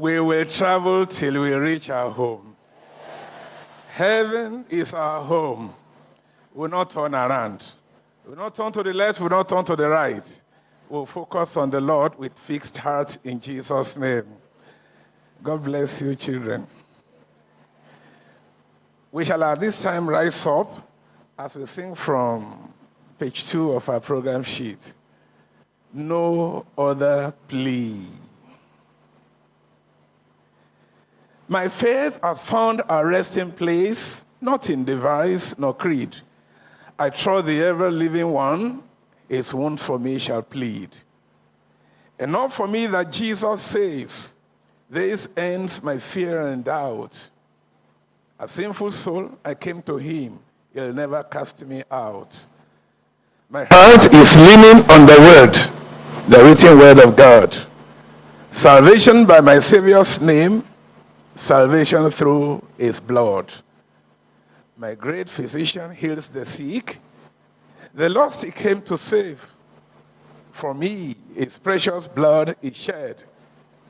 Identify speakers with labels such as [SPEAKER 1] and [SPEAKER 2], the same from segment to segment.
[SPEAKER 1] We will travel till we reach our home. Heaven is our home. We'll not turn around. We'll not turn to the left, we'll not turn to the right. We'll focus on the Lord with fixed heart in Jesus' name. God bless you, children. We shall at this time rise up as we sing from page 2 of our program sheet. No other plea. My faith has found a resting place, not in device nor creed. I trust the ever living one, his wounds for me shall plead. Enough for me that Jesus saves. This ends my fear and doubt. A sinful soul, I came to him. He'll never cast me out. My heart is leaning on the word, the written word of God. Salvation by my Savior's name, salvation through his blood. My great physician heals the sick. The lost he came to save. For me, his precious blood he shed.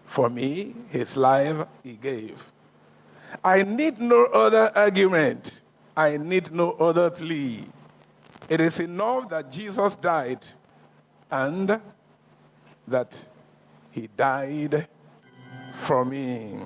[SPEAKER 1] For me, his life he gave. I need no other argument. I need no other plea. It is enough that Jesus died and that he died for me.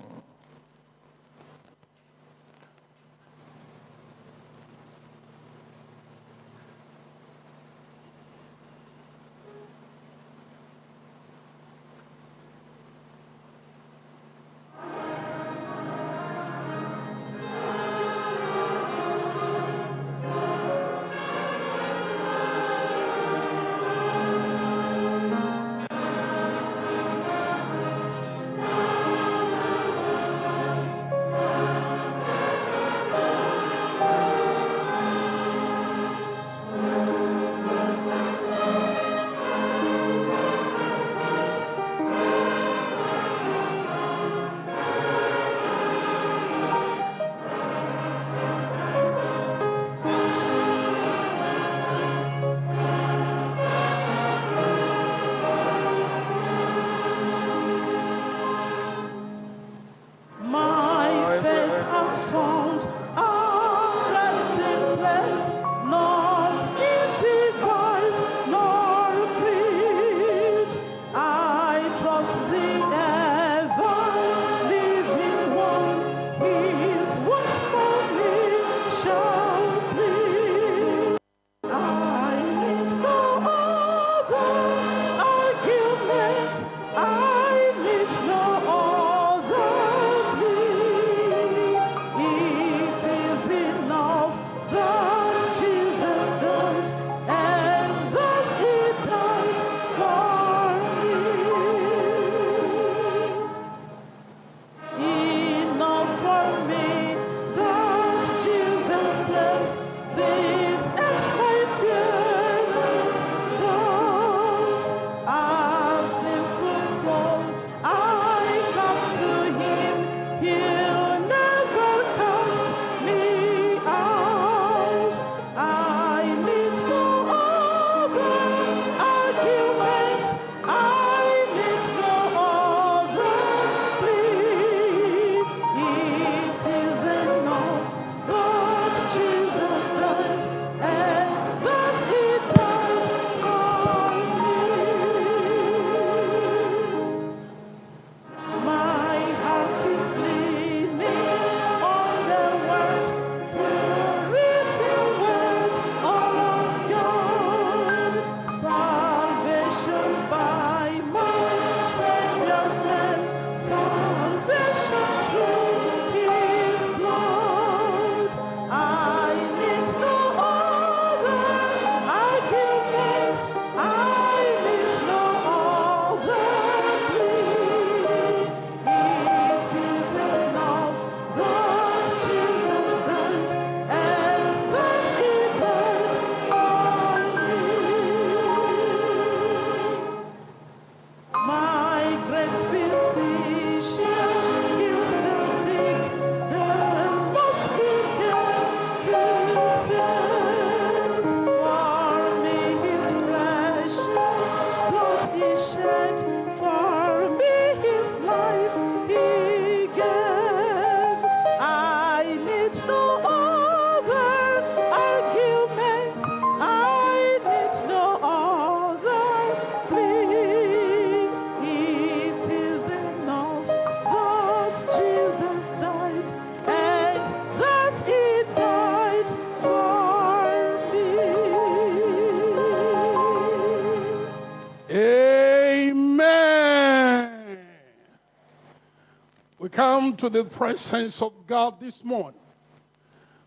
[SPEAKER 2] We come to the presence of God this morning.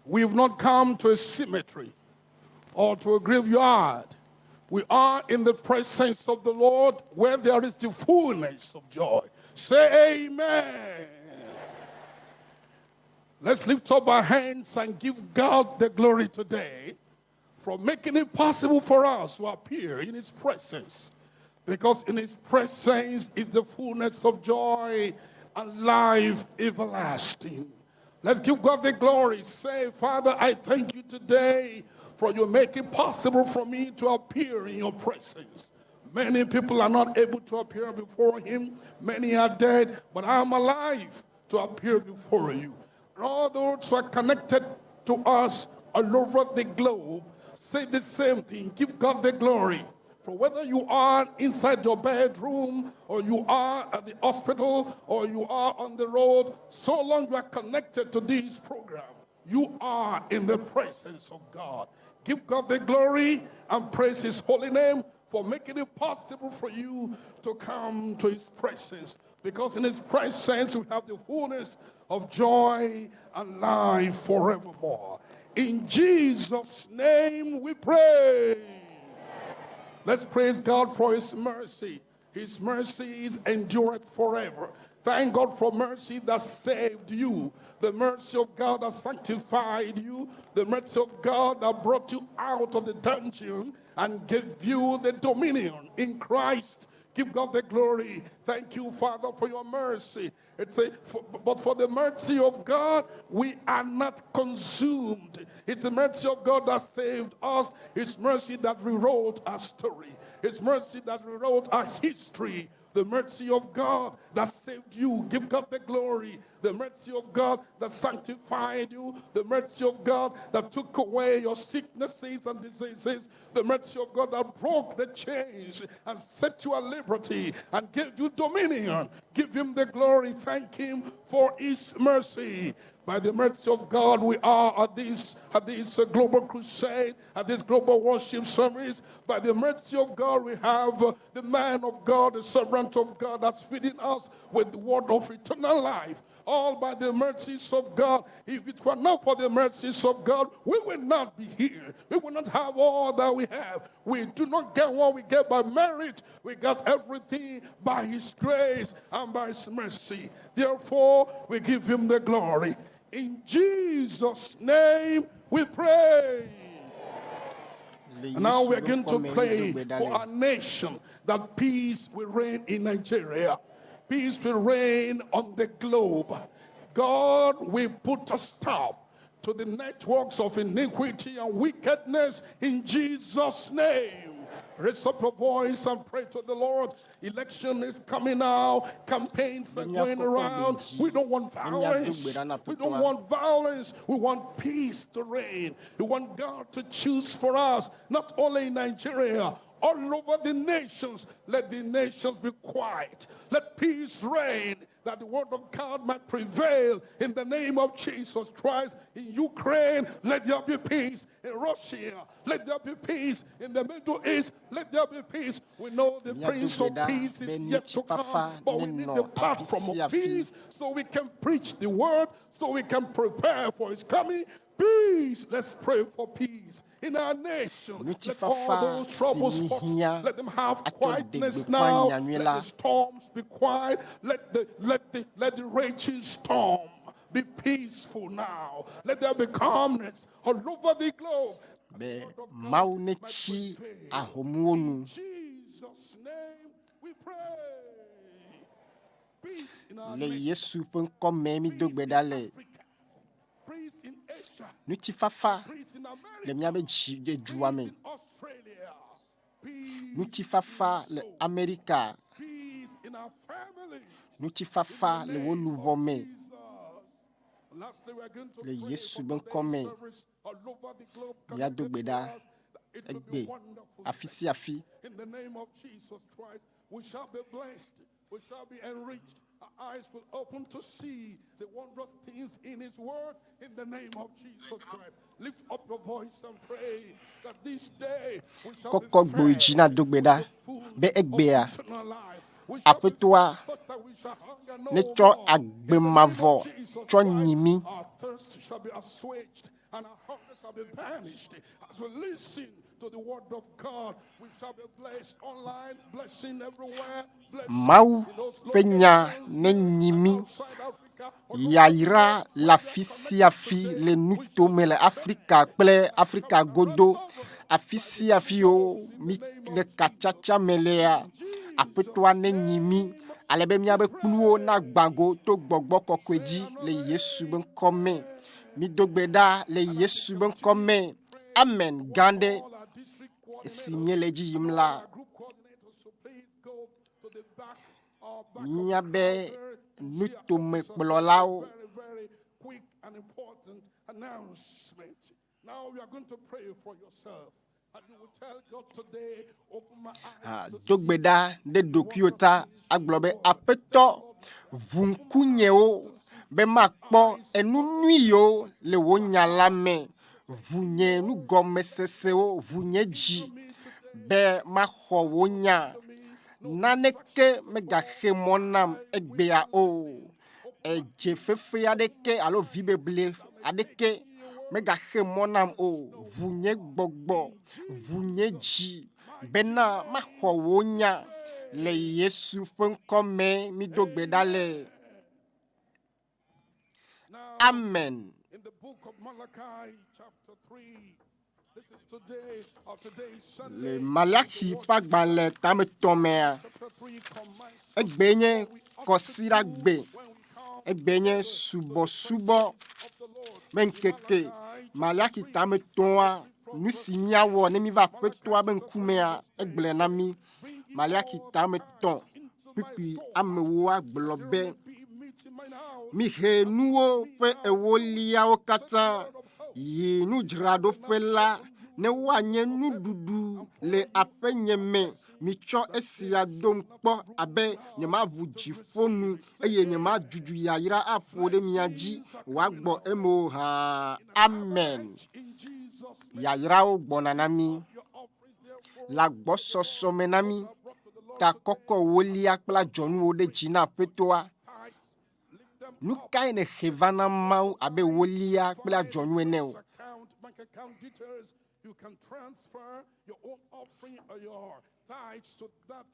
[SPEAKER 2] We've not come to a cemetery or to a graveyard. We are in the presence of the Lord where there is the fullness of joy. Say amen. Let's lift up our hands and give God the glory today for making it possible for us to appear in His presence. Because in His presence is the fullness of joy and life everlasting. Let's give God the glory. Say, Father, I thank you today for you make it possible for me to appear in your presence. Many people are not able to appear before him. Many are dead, but I'm alive to appear before you. And all those who are connected to us all over the globe, say the same thing. Give God the glory. For whether you are inside your bedroom or you are at the hospital or you are on the road, so long you are connected to this program, you are in the presence of God. Give God the glory and praise His holy name for making it possible for you to come to His presence. Because in His presence we have the fullness of joy and life forevermore. In Jesus' name we pray. Let's praise God for His mercy. His mercies endureth forever. Thank God for mercy that saved you, the mercy of God that sanctified you, the mercy of God that brought you out of the dungeon and gave you the dominion in Christ. Give God the glory. Thank you, Father, for your mercy. It's a, for, but for the mercy of God, we are not consumed. It's the mercy of God that saved us. It's mercy that rewrote our story. It's mercy that rewrote our history. The mercy of God that saved you. Give God the glory. The mercy of God that sanctified you. The mercy of God that took away your sicknesses and diseases. The mercy of God that broke the chains and set you at liberty and gave you dominion. Give him the glory. Thank him for his mercy. By the mercy of God, we are at this, at this uh, global crusade, at this global worship service. By the mercy of God, we have uh, the man of God, the servant of God that's feeding us with the word of eternal life. All by the mercies of God. If it were not for the mercies of God, we would not be here. We would not have all that we have. We do not get what we get by merit. We got everything by His grace and by His mercy. Therefore, we give Him the glory. In Jesus' name we pray. And now we're going to pray for our nation that peace will reign in Nigeria. Peace will reign on the globe. God will put a stop to the networks of iniquity and wickedness in Jesus' name. Raise up your voice and pray to the Lord. Election is coming now. Campaigns are going around. We don't want violence. We don't want violence. We want peace to reign. We want God to choose for us, not only in Nigeria, all over the nations. Let the nations be quiet. Let peace reign that the word of God might prevail in the name of Jesus Christ. In Ukraine, let there be peace. In Russia, let there be peace. In the Middle East, let there be peace. We know the Prince of Peace is yet to come, but we need the platform of peace so we can preach the word, so we can prepare for his coming. Peace. Let's pray for peace in our nation. Let all those trouble spots, let them have quietness now. Let the storms be quiet. Let the, let the, let the raging storm be peaceful now. Let there be calmness all over the globe.
[SPEAKER 3] Be Mawu netsi ahomuwo nu.
[SPEAKER 2] Jesus' name we pray. Peace in our
[SPEAKER 3] Le
[SPEAKER 2] nation.
[SPEAKER 3] Yesu ƒe ŋkɔ me mído gbe ɖa le.
[SPEAKER 2] Africa. Peace in Asia.
[SPEAKER 3] Ŋutifafa
[SPEAKER 2] Peace in America.
[SPEAKER 3] le míaƒe dzi dua me.
[SPEAKER 2] Peace in Australia. Peace
[SPEAKER 3] Ŋutifafa le Amerika.
[SPEAKER 2] Peace in our families.
[SPEAKER 3] Ŋutifafa le wo luʋɔ me.
[SPEAKER 2] Jesus. Lastly, we are going to
[SPEAKER 3] Le
[SPEAKER 2] pray
[SPEAKER 3] Yesu
[SPEAKER 2] for
[SPEAKER 3] ƒe ŋkɔ me.
[SPEAKER 2] today's service all over the globe
[SPEAKER 3] Míado gbe
[SPEAKER 2] connected
[SPEAKER 3] ɖa
[SPEAKER 2] to us. It will be
[SPEAKER 3] egbe
[SPEAKER 2] wonderful.
[SPEAKER 3] afi sia afi.
[SPEAKER 2] In the name of Jesus Christ, we shall be blessed. We shall be enriched. Our eyes will open to see the wondrous things in His Word. In the name of Jesus Christ, lift up your voice and pray that this day we shall be
[SPEAKER 3] Kɔkɔ gbo yi dzi
[SPEAKER 2] fed
[SPEAKER 3] na do gbe ɖa
[SPEAKER 2] with food
[SPEAKER 3] be egbea
[SPEAKER 2] of eternal life.
[SPEAKER 3] Aƒetɔa netsɔ agbe mavɔ tsɔ nyi mí.
[SPEAKER 2] Our thirst shall be assuaged and our hunger shall be banished. As we listen to the word of God, we shall be blessed online, blessing everywhere, blessing
[SPEAKER 3] Mawu
[SPEAKER 2] in those
[SPEAKER 3] ƒe nya
[SPEAKER 2] locations
[SPEAKER 3] nenyi mí.
[SPEAKER 2] outside Africa, all over
[SPEAKER 3] Yayra le afi sia afi le nutome le Afrika kple Afrika godo. Afi sia afi yiwo mi le katsatsa me lea, Aƒetɔa nenyi mí ale be míabe kpluwo nagbã go to gbɔgbɔ kɔkɔe dzi le Yesu be ŋkɔ me. Mido gbe ɖa le Yesu be ŋkɔ me. Amen gã ɖe
[SPEAKER 2] all our district
[SPEAKER 3] esi míele dzi yim la.
[SPEAKER 2] group coordinators, so please go to the back, back
[SPEAKER 3] Míabe nutomekplɔlawo
[SPEAKER 2] very, very quick and important announcement. Now you are going to pray for yourself. And you will tell God today, open my eyes
[SPEAKER 3] Ah,
[SPEAKER 2] to
[SPEAKER 3] do gbe ɖa ɖe ɖokuiwò ta agblɔ be aƒetɔ ʋu ŋkunyewo be makpɔ enu nyui yiwo le wò nya la me ʋu nye nugɔmesesewo ʋu nye dzi be maxɔ wò nya naneke megaxe mɔ nam egbea o edze fefe aɖeke alo vibeble aɖeke megaxe mɔ nam o ʋu nye gbɔgbɔ ʋu nye dzi bena maxɔ wò nya le Yesu ƒe ŋkɔ me mido gbe ɖa le
[SPEAKER 2] Now,
[SPEAKER 3] amen.
[SPEAKER 2] in the book of Malachi, chapter 3, this is today, of today,
[SPEAKER 3] Le
[SPEAKER 2] Sunday,
[SPEAKER 3] Malaki ƒe agbalẽ tame tɔ̃ mea,
[SPEAKER 2] chapter 3 commands
[SPEAKER 3] egbee nye kɔsiɖagbe,
[SPEAKER 2] when we come
[SPEAKER 3] egbee nye subɔsubɔ
[SPEAKER 2] of the Lord.
[SPEAKER 3] be ŋkeke. Malaki tame tɔ̃a, nu si míawɔ ne míva aƒetɔa be ŋkumea, egblɔe na mí. Malaki tame tɔ̃ kpukpui amewoa gblɔ be
[SPEAKER 2] Be meat in mine house.
[SPEAKER 3] mihe nuwo ƒe ewoliawo katã yi nudzraɖoƒe la ne woanye nuɖuɖu le aƒenye me. Mitsɔ esia dom kpɔ abe nyemaʋu dziƒo nu eye nyemadzudzɔ yayra aƒo ɖe mia dzi wòagbɔ eme o hã. Amen.
[SPEAKER 2] In Jesus' name,
[SPEAKER 3] Yayrawo gbɔna na mí
[SPEAKER 2] your offerings, therefore,
[SPEAKER 3] le agbɔsɔsɔ me na mí. Ta kɔkɔ wolia kple adzɔnuwo ɖe dzi na aƒetɔa.
[SPEAKER 2] tithes, lift them
[SPEAKER 3] Nu kae nèhe va na Mawu abe wolia kple adzɔnu ene o?
[SPEAKER 2] account, bank account details. You can transfer your own offering or your tithes to that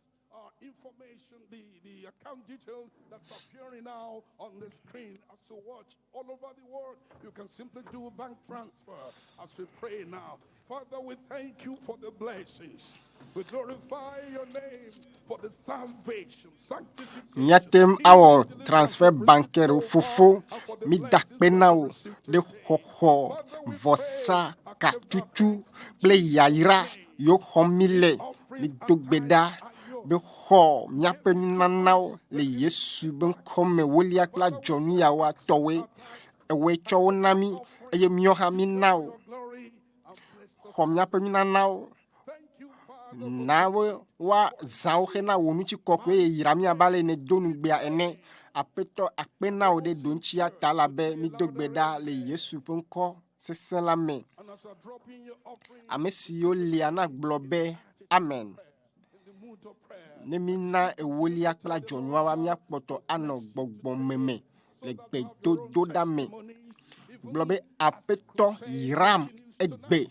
[SPEAKER 2] information, the account detail that's appearing now on the screen as you watch all over the world. You can simply do bank transfer as we pray now. Father, we thank you for the blessings. We glorify your name for the salvation, sanctification,
[SPEAKER 3] Míate ŋu awɔ transfert bancaire wo fofo mída akpe na wò ɖe xɔxɔ, vɔsa, katutu kple yayra yiwo xɔm míle. Mido gbe ɖa be xɔ míaƒe nunanawo le Yesu be ŋkɔ me wolia kple adzɔnu yawoa tɔwoe. Ewɔe tsɔ wo na mí eye míawo hã mína wò.
[SPEAKER 2] glory, and bless us.
[SPEAKER 3] Xɔ míaƒe nunanawo.
[SPEAKER 2] Thank you, Father.
[SPEAKER 3] Na wo woazã wo hena wò ŋutikɔkɔe eye yra mí abe ale nèdo nugbea ene. Aƒetɔ akpe na wò ɖe ɖoŋtsia ta elabe mído gbe ɖa le Yesu ƒe ŋkɔ sesẽ la me.
[SPEAKER 2] And as you are dropping your offering
[SPEAKER 3] Ame siwo lia nagblɔ be amen.
[SPEAKER 2] in the mood of prayer,
[SPEAKER 3] Ne mína ewolia kple adzɔnuawoa, míakpɔtɔ anɔ gbɔgbɔmeme le gbedodoɖa me. Gblɔ be Aƒetɔ yram egbe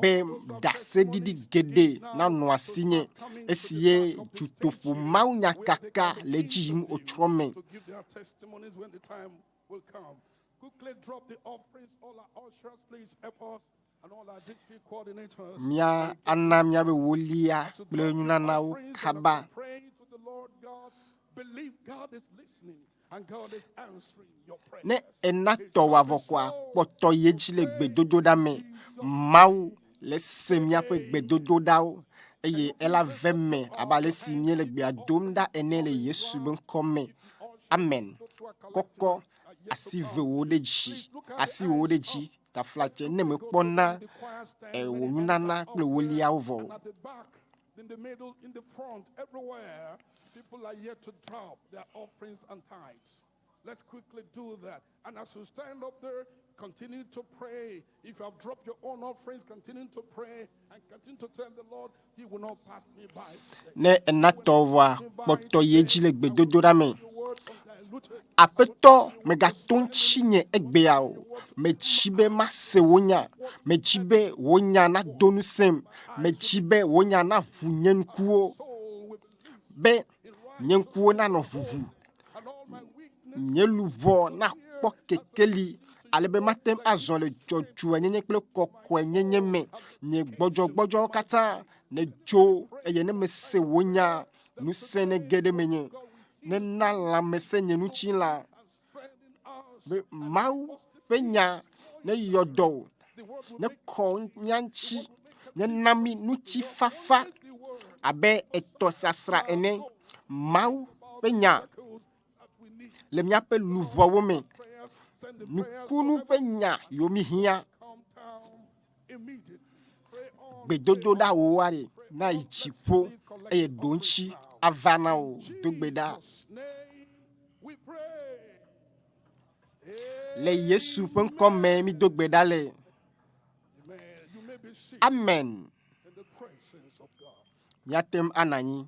[SPEAKER 3] be ɖaseɖiɖi geɖe nanɔ asinye esi ye dutoƒo mawunyakaka le edzi yim wòtrɔ me.
[SPEAKER 2] to give their testimonies when the time will come. Quickly drop the offerings. All our ushers, please help us, and all our district coordinators.
[SPEAKER 3] Mía ana míabe wolia kple nunanawo kaba.
[SPEAKER 2] Pray to the Lord God. Believe God is listening and God is answering your prayers.
[SPEAKER 3] Ne ena tɔwò avɔ koa, kpɔtɔ yi edzi le gbedodoɖa me. Mawu le se míaƒe gbedodoɖawo eye ela ve me abe ale si míele gbea dom ɖa ene le Yesu be ŋkɔ me. Amen. Kɔkɔ asi vewo ɖe dzi, asiwòwo ɖe dzi. Taflatse ne mekpɔ na wò nunana kple woliawo vɔ o.
[SPEAKER 2] At the back, in the middle, in the front, everywhere, people are yet to drop their offerings and tithes. Let's quickly do that. And as you stand up there, Continue to pray. If you have dropped your own offerings, continue to pray and continue to tell the Lord, He will not pass me by.
[SPEAKER 3] Ne ena tɔ vɔa, kpɔtɔ yi edzi le gbedodoɖa me.
[SPEAKER 2] Your word undiluted.
[SPEAKER 3] Aƒetɔ, megato ŋutinye egbea o. Medzi be mase wò nya. Medzi be wò nya nado ŋusẽm. Medzi be wò nya naʋu nye ŋkuwo
[SPEAKER 2] Soul will
[SPEAKER 3] be nye ŋkuwo nanɔ ʋuʋu.
[SPEAKER 2] and all my weakness
[SPEAKER 3] Nye luʋɔ nakpɔ kekeli ale be mate ŋu azɔ le dzɔdzɔenyenye kple kɔkɔenyenye me. Nye gbɔdzɔgbɔdzɔwo katã nedzo eye ne mese wò nya, ŋusẽ nege ɖe menye. Nena lãmesẽ nye ŋutilã
[SPEAKER 2] strengthen us.
[SPEAKER 3] be Mawu ƒe nya neyɔ dɔ wò,
[SPEAKER 2] The word will make
[SPEAKER 3] nekɔ mía ŋuti, nena mí ŋutifafa
[SPEAKER 2] the word
[SPEAKER 3] abe etɔsasra ene. Mawu ƒe nya
[SPEAKER 2] echoes that we need.
[SPEAKER 3] le míaƒe luʋɔwo me.
[SPEAKER 2] Prayers, send the prayers
[SPEAKER 3] Nukunu ƒe nya yiwo mi hiã.
[SPEAKER 2] come down immediately. Pray on.
[SPEAKER 3] Gbedodoɖa wò aɖe na yi dziƒo eye ɖo ŋuti ava na wò. Do gbe ɖa.
[SPEAKER 2] Jesus' name we pray.
[SPEAKER 3] Le Yesu ƒe ŋkɔ me mi do gbe ɖa le.
[SPEAKER 2] Amen. You may be seated
[SPEAKER 3] Amen.
[SPEAKER 2] in the presence of God.
[SPEAKER 3] Míate ŋu anɔ anyi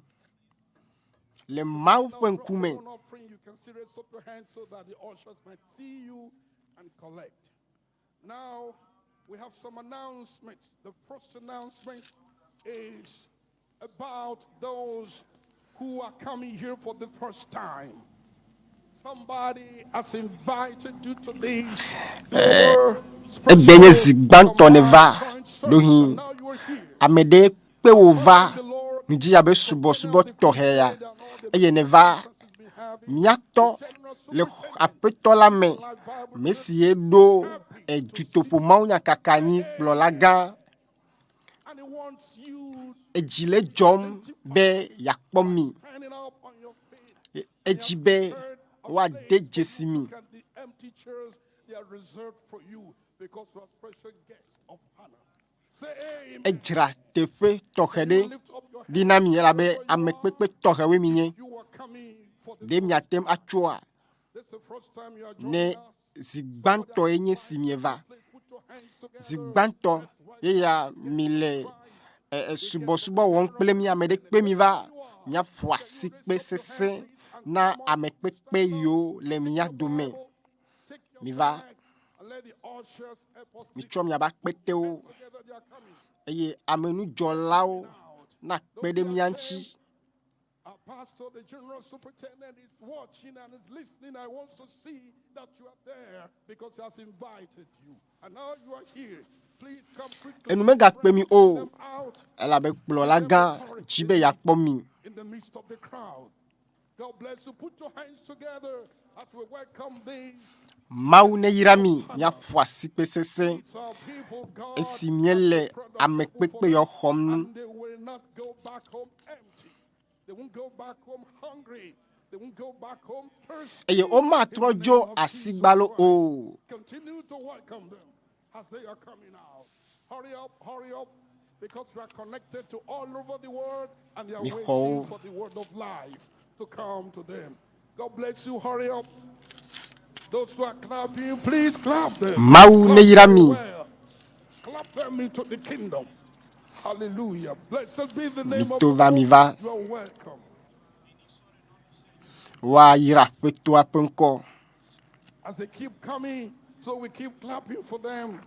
[SPEAKER 3] le Mawu ƒe
[SPEAKER 2] Now drop
[SPEAKER 3] ŋkume.
[SPEAKER 2] your own offering. You can see raise up your hand so that the ushers might see you and collect. Now we have some announcements. The first announcement is about those who are coming here for the first time. Somebody has invited you to this.
[SPEAKER 3] Egbe nye zi gbãtɔ neva ɖohi. Ame ɖe kpe wò va ŋdi abe subɔsubɔ tɔxɛ ya eye neva míatɔ le aƒetɔ la me me si ye ɖo edutoƒo mawunyakaka anyi kplɔla gã
[SPEAKER 2] And he wants you
[SPEAKER 3] edzi le dzɔm be yeakpɔ mi
[SPEAKER 2] standing up on your feet.
[SPEAKER 3] edzi be woade dzesi mi
[SPEAKER 2] Look at the empty chairs, they are reserved for you because you are special guests of honor. Say amen.
[SPEAKER 3] edzra teƒe tɔxɛ ɖe
[SPEAKER 2] Lift up your
[SPEAKER 3] ɖi na mi elabe ame kpekpe tɔxɛwoe mi nye
[SPEAKER 2] You are coming for the
[SPEAKER 3] ɖe miate ŋu atsoa
[SPEAKER 2] This is the first time you are
[SPEAKER 3] ne
[SPEAKER 2] joining us.
[SPEAKER 3] zi gbãtɔe nye si mieva
[SPEAKER 2] Please put your hands together.
[SPEAKER 3] zi gbãtɔ ye ya mi le ɛ, ɛ, subɔsubɔ wɔm kple mi ame ɖe kpe mi va miaƒo asikpe sesẽ na ame kpekpe yiwo le mia dome
[SPEAKER 2] Take your
[SPEAKER 3] mi va
[SPEAKER 2] bag and let the ushers help us
[SPEAKER 3] mitsɔ miaƒe akpetewo
[SPEAKER 2] together. They are coming.
[SPEAKER 3] eye amenudzɔlawo nakpe ɖe mía ŋuti
[SPEAKER 2] Our pastor, the general superintendent, is watching and is listening. I want to see that you are there because he has invited you. And now you are here. Please come quickly.
[SPEAKER 3] enu megakpe mi o
[SPEAKER 2] Them out
[SPEAKER 3] elabe kplɔla gã dzi be yeakpɔ mi
[SPEAKER 2] in the midst of the crowd. God bless you. Put your hands together as we welcome these.
[SPEAKER 3] Mawu neyra mi miaƒo asikpe sesẽ
[SPEAKER 2] It's our people, God.
[SPEAKER 3] esi míele ame kpekpe yawo xɔm
[SPEAKER 2] And they will not go back home empty. They won't go back home hungry. They won't go back home thirsty.
[SPEAKER 3] eye womatrɔ
[SPEAKER 2] In the
[SPEAKER 3] dzo
[SPEAKER 2] name of Jesus
[SPEAKER 3] asigbalo
[SPEAKER 2] Christ.
[SPEAKER 3] o
[SPEAKER 2] Continue to welcome them as they are coming out. Hurry up, hurry up, because we are connected to all over the world and they are
[SPEAKER 3] Michal.
[SPEAKER 2] waiting for the word of life to come to them. God bless you. Hurry up. Those who are clapping, please clap them.
[SPEAKER 3] Mawu
[SPEAKER 2] Clap
[SPEAKER 3] neyra
[SPEAKER 2] them
[SPEAKER 3] mi.
[SPEAKER 2] well. Clap them into the kingdom. Hallelujah. Blessed be the name of
[SPEAKER 3] mito
[SPEAKER 2] the
[SPEAKER 3] va
[SPEAKER 2] Lord.
[SPEAKER 3] mi va
[SPEAKER 2] You are welcome.
[SPEAKER 3] woayra aƒetɔa ƒe ŋkɔ
[SPEAKER 2] As they keep coming, so we keep clapping for them.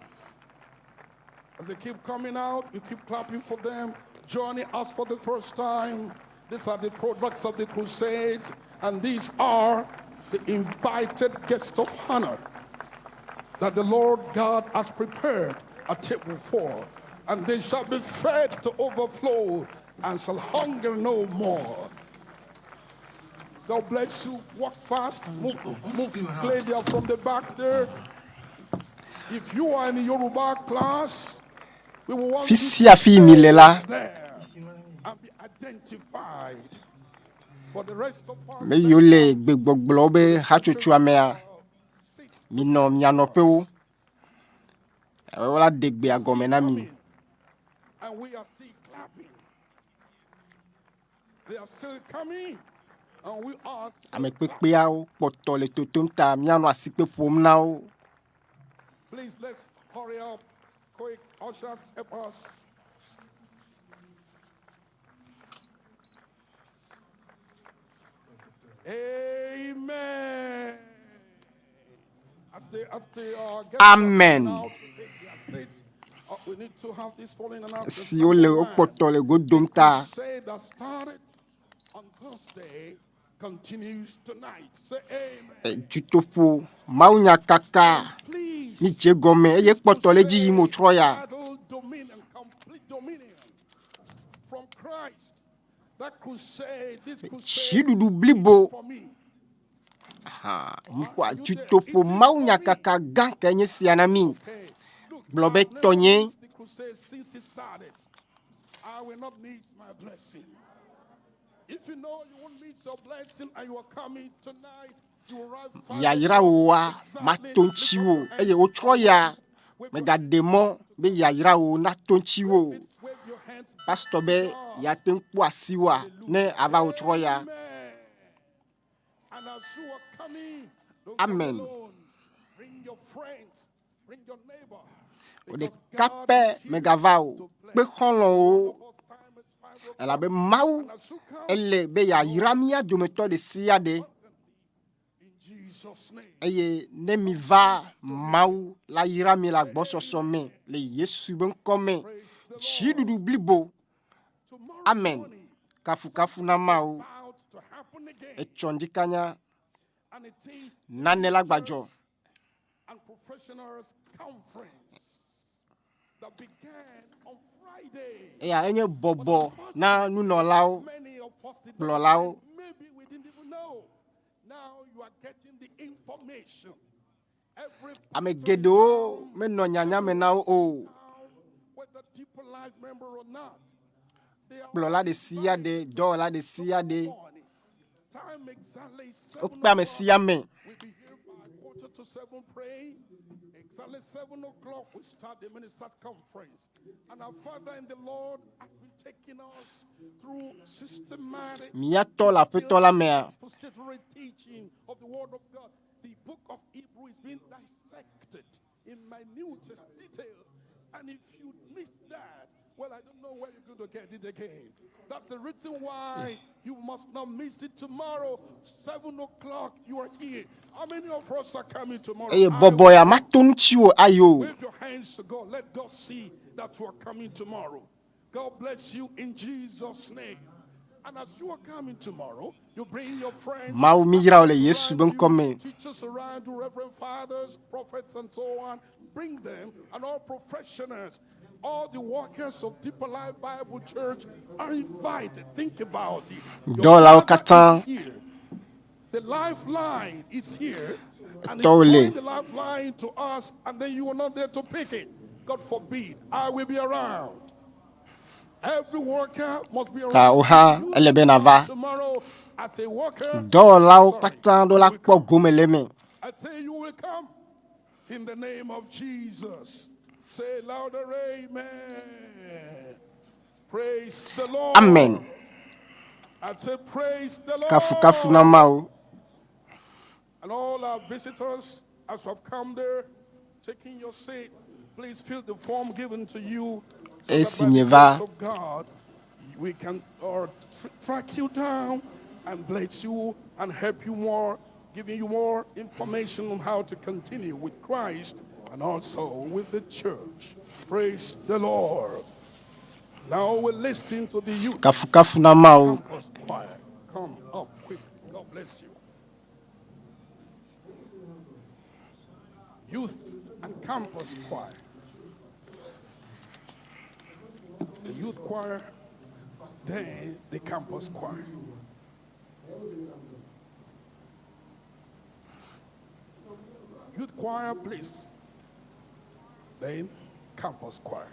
[SPEAKER 2] As they keep coming out, we keep clapping for them. Joining us for the first time. These are the products of the crusade, and these are the invited guests of honor that the Lord God has prepared a table for. And they shall be fed to overflow and shall hunger no more. God bless you. Walk fast. Move, move Claudia from the back there. If you are in the Yoruba class, we will want
[SPEAKER 3] fi
[SPEAKER 2] you
[SPEAKER 3] sia fi mi le la
[SPEAKER 2] there and be identified. But the rest of us,
[SPEAKER 3] me yiwo le gbegbɔgblɔ be hatsotsoa mea
[SPEAKER 2] six
[SPEAKER 3] minɔ mia nɔƒewo wola ɖe gbea gɔme na mi
[SPEAKER 2] and we are still clapping. They are still coming, and we are still
[SPEAKER 3] ame
[SPEAKER 2] clapping.
[SPEAKER 3] kpekpeawo kpɔtɔ le totom ta míanɔ asikpe ƒom na wo.
[SPEAKER 2] Please, let's hurry up. Quick, ushers, help us. Amen. As they, as they are getting
[SPEAKER 3] Amen.
[SPEAKER 2] now to take their seats, we need to have this following announcement.
[SPEAKER 3] Siwo le wokpɔtɔ le go dom ta.
[SPEAKER 2] Crusade that started on Thursday continues tonight. Say amen.
[SPEAKER 3] E, Dutoƒo mawunyakaka
[SPEAKER 2] Please.
[SPEAKER 3] mi dze gɔme eye kpɔtɔ le edzi yim wòtrɔ ya.
[SPEAKER 2] Total dominion, complete dominion from Christ. That crusade, this crusade
[SPEAKER 3] Dziɖuɖu blibo.
[SPEAKER 2] for me.
[SPEAKER 3] Ha, mikpɔ dutoƒo mawunyakaka gã kae nye sia na mi.
[SPEAKER 2] Okay. Look,
[SPEAKER 3] Gblɔ be
[SPEAKER 2] I've never
[SPEAKER 3] tɔnye.
[SPEAKER 2] missed the crusade since it started. I will not miss my blessing. If you know you won't miss your blessing and you are coming tonight, you will arrive 5
[SPEAKER 3] Yayra woa
[SPEAKER 2] exactly.
[SPEAKER 3] mato ŋuti wò eye wotrɔ ya megaɖe mɔ be yayra wo nato ŋuti wò.
[SPEAKER 2] Wave your hands.
[SPEAKER 3] Pastor be yeate ŋu kpɔ asiwòa ne ava wotrɔ ya.
[SPEAKER 2] Amen. And as you are coming, don't
[SPEAKER 3] Amen.
[SPEAKER 2] come alone. Bring your friends, bring your neighbor.
[SPEAKER 3] Wò
[SPEAKER 2] Because
[SPEAKER 3] ɖeka
[SPEAKER 2] God
[SPEAKER 3] pɛ
[SPEAKER 2] is here
[SPEAKER 3] megava o.
[SPEAKER 2] to bless.
[SPEAKER 3] Kpe xɔlɔ̃wo
[SPEAKER 2] One of us time is 5 o'clock.
[SPEAKER 3] elabe Mawu
[SPEAKER 2] And as you come,
[SPEAKER 3] ele be yeayra mía dometɔ ɖe sia ɖe
[SPEAKER 2] in Jesus' name.
[SPEAKER 3] eye ne mi va Mawu la yra mi le agbɔsɔsɔ me le Yesu be ŋkɔ me.
[SPEAKER 2] Praise the Lord.
[SPEAKER 3] Dziɖuɖu blibo.
[SPEAKER 2] Tomorrow
[SPEAKER 3] Amen.
[SPEAKER 2] morning,
[SPEAKER 3] Kafukafu na Mawu.
[SPEAKER 2] about to happen again.
[SPEAKER 3] Etsɔ ŋdikanya
[SPEAKER 2] And it is
[SPEAKER 3] nane la gbadzɔ.
[SPEAKER 2] and professionals conference that began on Friday.
[SPEAKER 3] Eya enye bɔbɔ na nunɔlawo.
[SPEAKER 2] Many of us did not
[SPEAKER 3] Kplɔlawo.
[SPEAKER 2] attend. Maybe we didn't even know. Now you are getting the information. Every
[SPEAKER 3] Ame
[SPEAKER 2] pastor in
[SPEAKER 3] geɖewo
[SPEAKER 2] town,
[SPEAKER 3] menɔ nyanya me na wo o.
[SPEAKER 2] town, whether deeper life member or not, they are
[SPEAKER 3] Kplɔla ɖe sia ɖe, dɔwɔla ɖe sia ɖe,
[SPEAKER 2] morning. Time exactly 7
[SPEAKER 3] wokpe ame
[SPEAKER 2] o'clock.
[SPEAKER 3] sia ame.
[SPEAKER 2] We'll be here by 6:45 praying. Exactly 7 o'clock, we start the ministers' conference. And our Father in the Lord has been taking us through systematic,
[SPEAKER 3] Mía tɔ le aƒetɔ la mea,
[SPEAKER 2] expository teaching of the Word of God. The book of Hebrew is being dissected in minutest detail. And if you miss that, well, I don't know where you're going to get it again. That's the reason why you must not miss it tomorrow. 7 o'clock, you are here. How many of us are coming tomorrow?
[SPEAKER 3] eye
[SPEAKER 2] I
[SPEAKER 3] bɔbɔ ya mato ŋuti wò ayi o.
[SPEAKER 2] Wave your hands to God. Let God see that you are coming tomorrow. God bless you in Jesus' name. And as you are coming tomorrow, you bring your friends,
[SPEAKER 3] Mawu mi yra wò le Yesu be
[SPEAKER 2] around you,
[SPEAKER 3] ŋkɔ me.
[SPEAKER 2] teachers around you, reverend fathers, prophets, and so on. Bring them and all professionals. All the workers of Deeper Life Bible Church are invited. Think about it. Your
[SPEAKER 3] Dɔwɔlawo
[SPEAKER 2] father
[SPEAKER 3] katã
[SPEAKER 2] is here. The lifeline is here. And it's
[SPEAKER 3] Tɔwo le.
[SPEAKER 2] throwing the lifeline to us, and then you are not there to pick it. God forbid. I will be around. Every worker must be
[SPEAKER 3] Ta
[SPEAKER 2] around.
[SPEAKER 3] wo hã
[SPEAKER 2] You
[SPEAKER 3] ele be nava.
[SPEAKER 2] Tomorrow, as a worker,
[SPEAKER 3] Dɔwɔlawo
[SPEAKER 2] sorry,
[SPEAKER 3] katã ɖo la
[SPEAKER 2] I will
[SPEAKER 3] kpɔ
[SPEAKER 2] come.
[SPEAKER 3] gome le eme.
[SPEAKER 2] I say you will come in the name of Jesus. Say louder, amen. Praise the Lord.
[SPEAKER 3] Amen.
[SPEAKER 2] I say, praise the Lord.
[SPEAKER 3] Kafukafu na Mawu.
[SPEAKER 2] And all our visitors, as you have come there, taking your seat, please fill the form given to you. So that
[SPEAKER 3] Esi
[SPEAKER 2] by the
[SPEAKER 3] mieva
[SPEAKER 2] grace of God, we can track you down and bless you and help you more, giving you more information on how to continue with Christ and also with the church. Praise the Lord. Now we listen to the youth
[SPEAKER 3] Kafukafu na Mawu.
[SPEAKER 2] campus choir. Come up quick. God bless you. Youth and campus choir. The youth choir, then the campus choir. Youth choir, please. Then campus choir.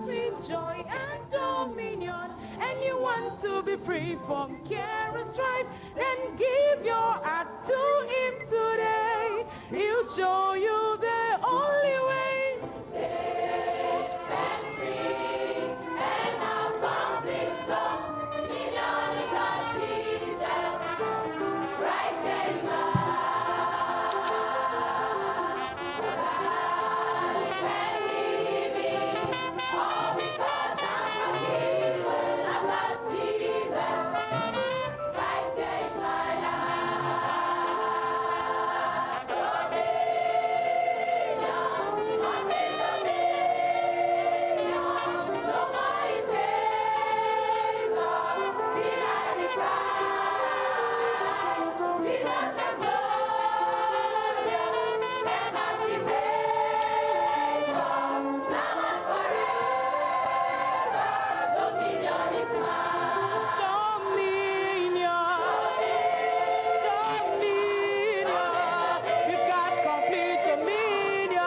[SPEAKER 4] With joy and dominion, and you want to be free from care and strife, then give your heart to Him today. He'll show you the only way. Dominion, dominion, we've got complete dominion.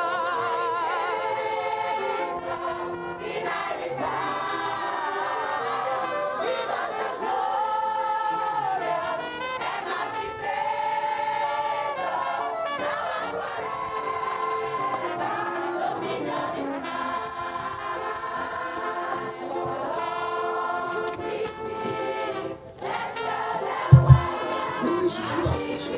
[SPEAKER 5] Ele susu la kpɔsɔ.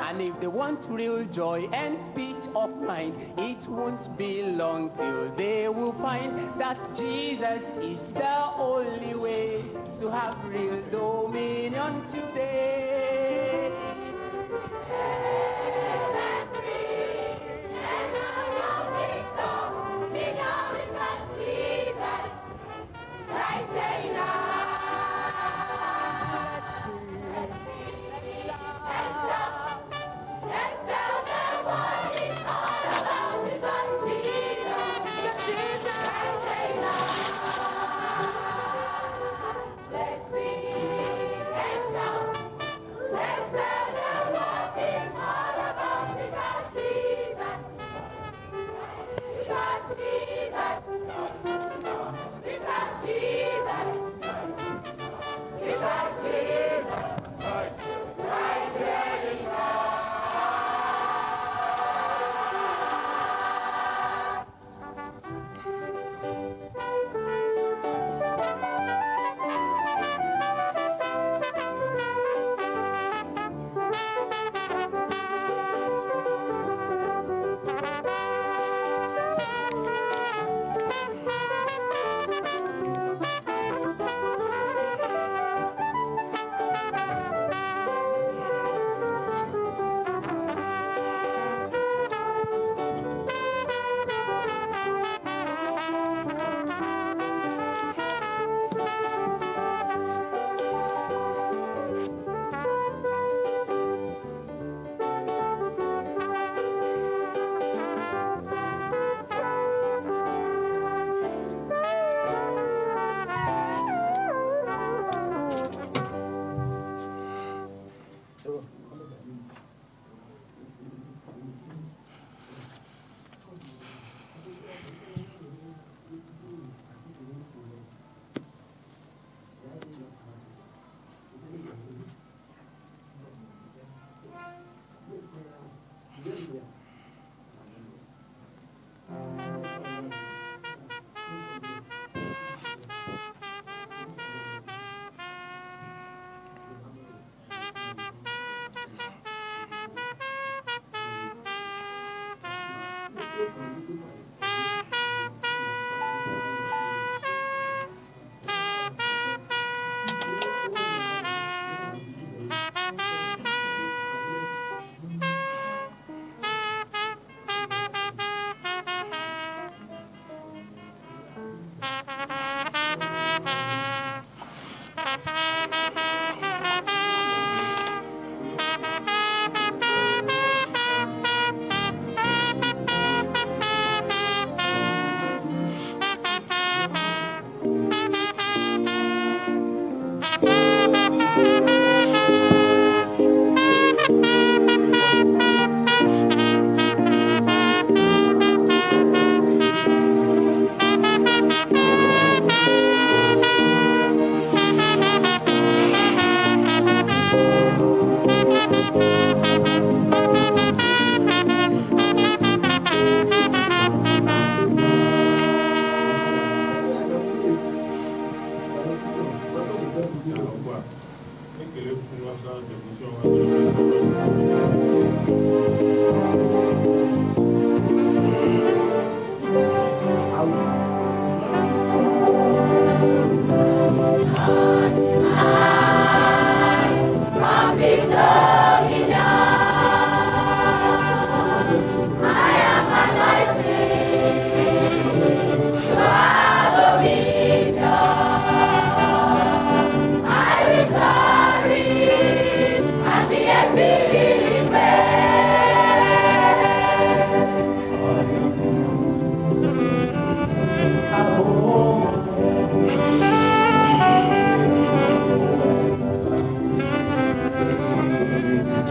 [SPEAKER 6] And if they want real joy and peace of mind, it won't be long till they will find that Jesus is the only way to have real dominion today.
[SPEAKER 4] Let's sing and shout.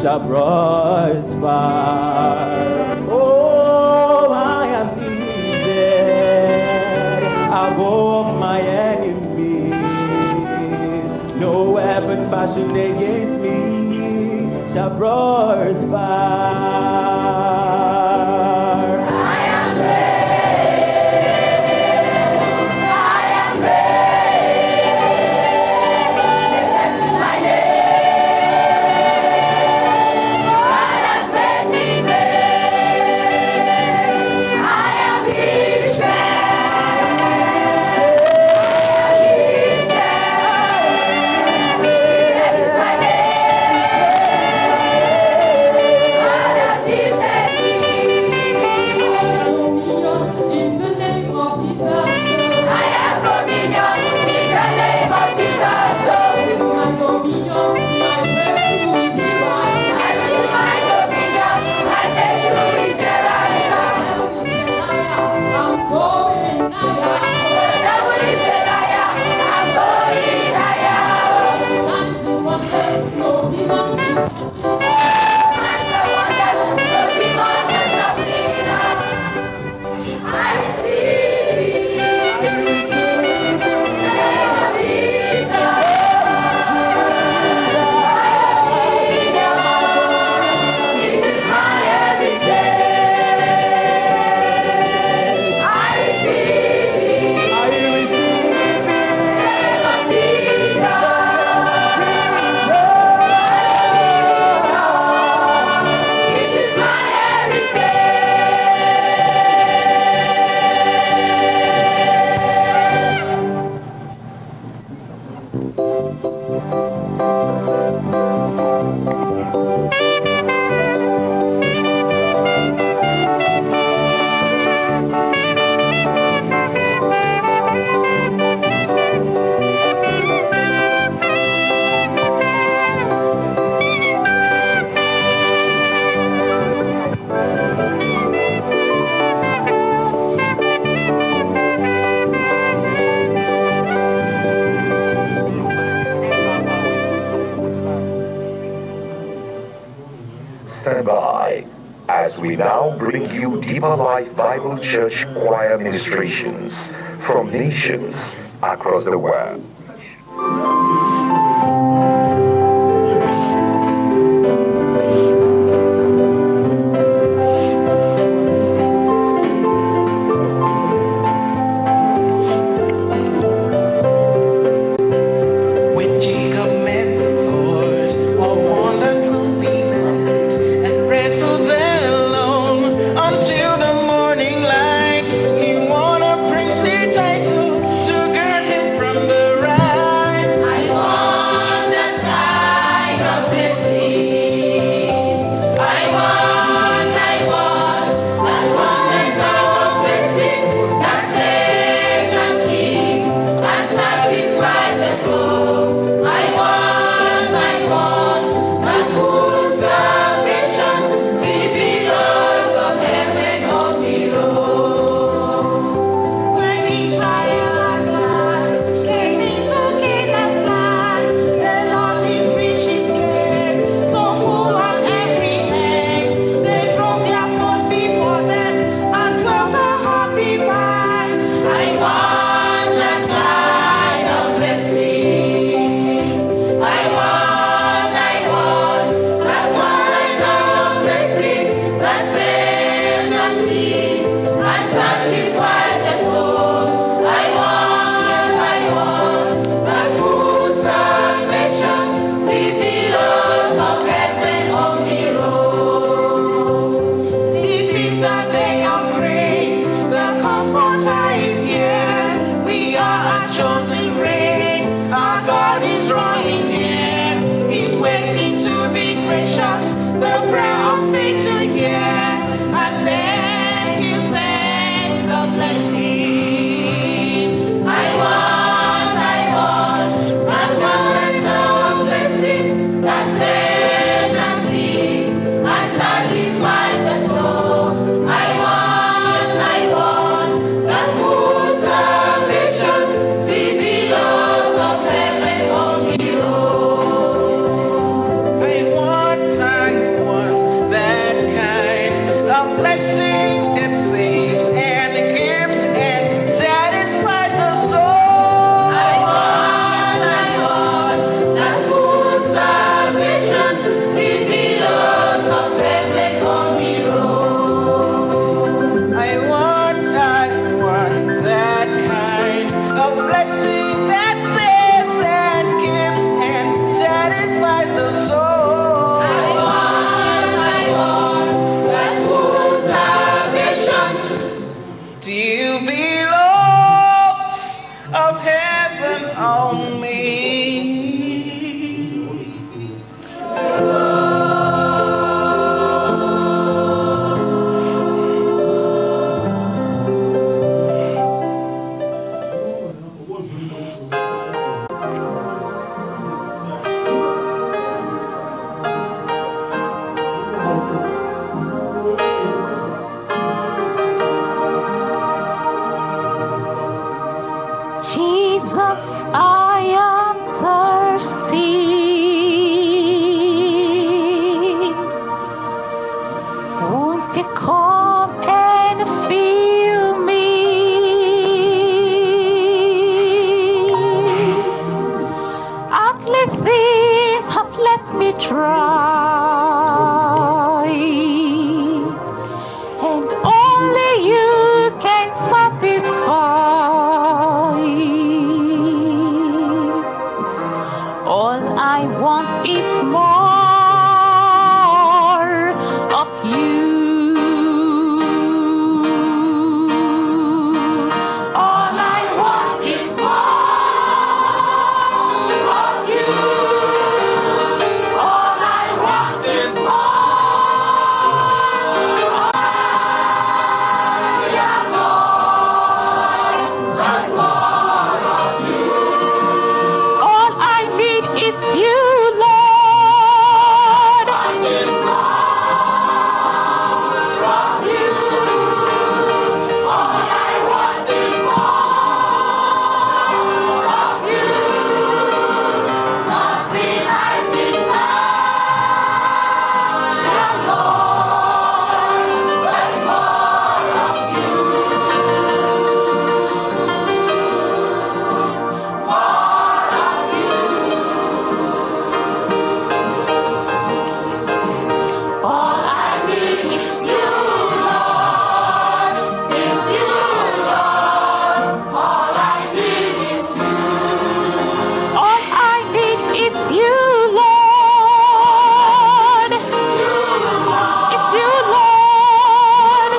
[SPEAKER 7] Shall prosper. Oh, I am lifted above my enemies. No weapon fashioned against me shall prosper.
[SPEAKER 4] I am great. I am great. This is my name. God has made me great. I am lifted. I am lifted. This is my name. God has lifted me. In the name of Jesus. I have dominion in the name of Jesus. My dominion, my breakthrough is here. I see my dominion, my breakthrough is here. I'm going higher. The devil is a liar. I'm going higher. No demon can stop me. No demon can stop me now. I receive it. In the name of Jesus. This is my heritage. I receive it.
[SPEAKER 7] I receive
[SPEAKER 4] In the name of Jesus. This is my heritage.
[SPEAKER 8] Stand by as we now bring you Deeper Life Bible Church choir ministrations from nations across the world.
[SPEAKER 9] When Jacob met the Lord upon the roof he met and wrestled there alone until the morning Till be locks of heaven on me.
[SPEAKER 4] Jesus, I am thirsty. Won't you come and fill me? Earthly things have let me try, and only you can satisfy. All I want is more of you. All I want is more of you. All I want is more. All I need is you, Lord. All I need is you, Lord. Is you, Lord. All I need is you. All I need is you, Lord. It's you, Lord.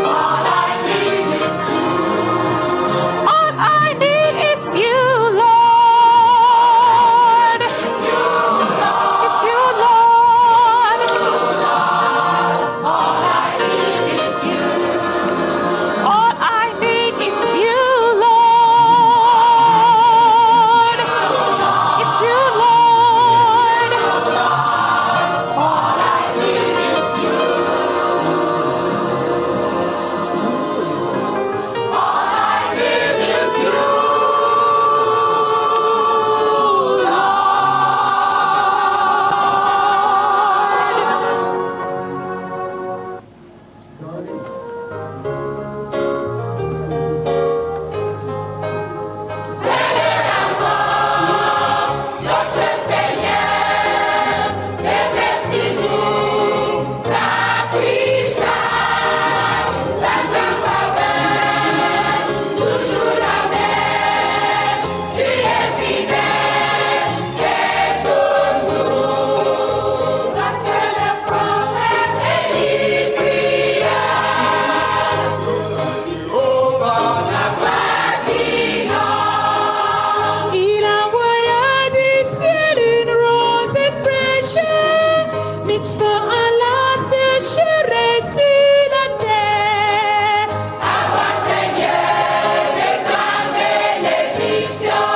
[SPEAKER 4] All I need is you. All I need is you, Lord. It's you, Lord. It's you, Lord. All I need is you. All I need is you, Lord. It's you, Lord. All I need is you. All I need is you, Lord.
[SPEAKER 10] Notre Seigneur, déverse-nous ta puissance, ta grande faveur, toujours la même. Tu es fidèle, exauce-nous. Lorsque le prophète Élie pria, Jéhovah n'a pas dit non.
[SPEAKER 4] Il envoya du ciel une rosée fraîche, mit fin à la sécheresse sur la terre.
[SPEAKER 10] À toi, Seigneur, des grandes bénédictions,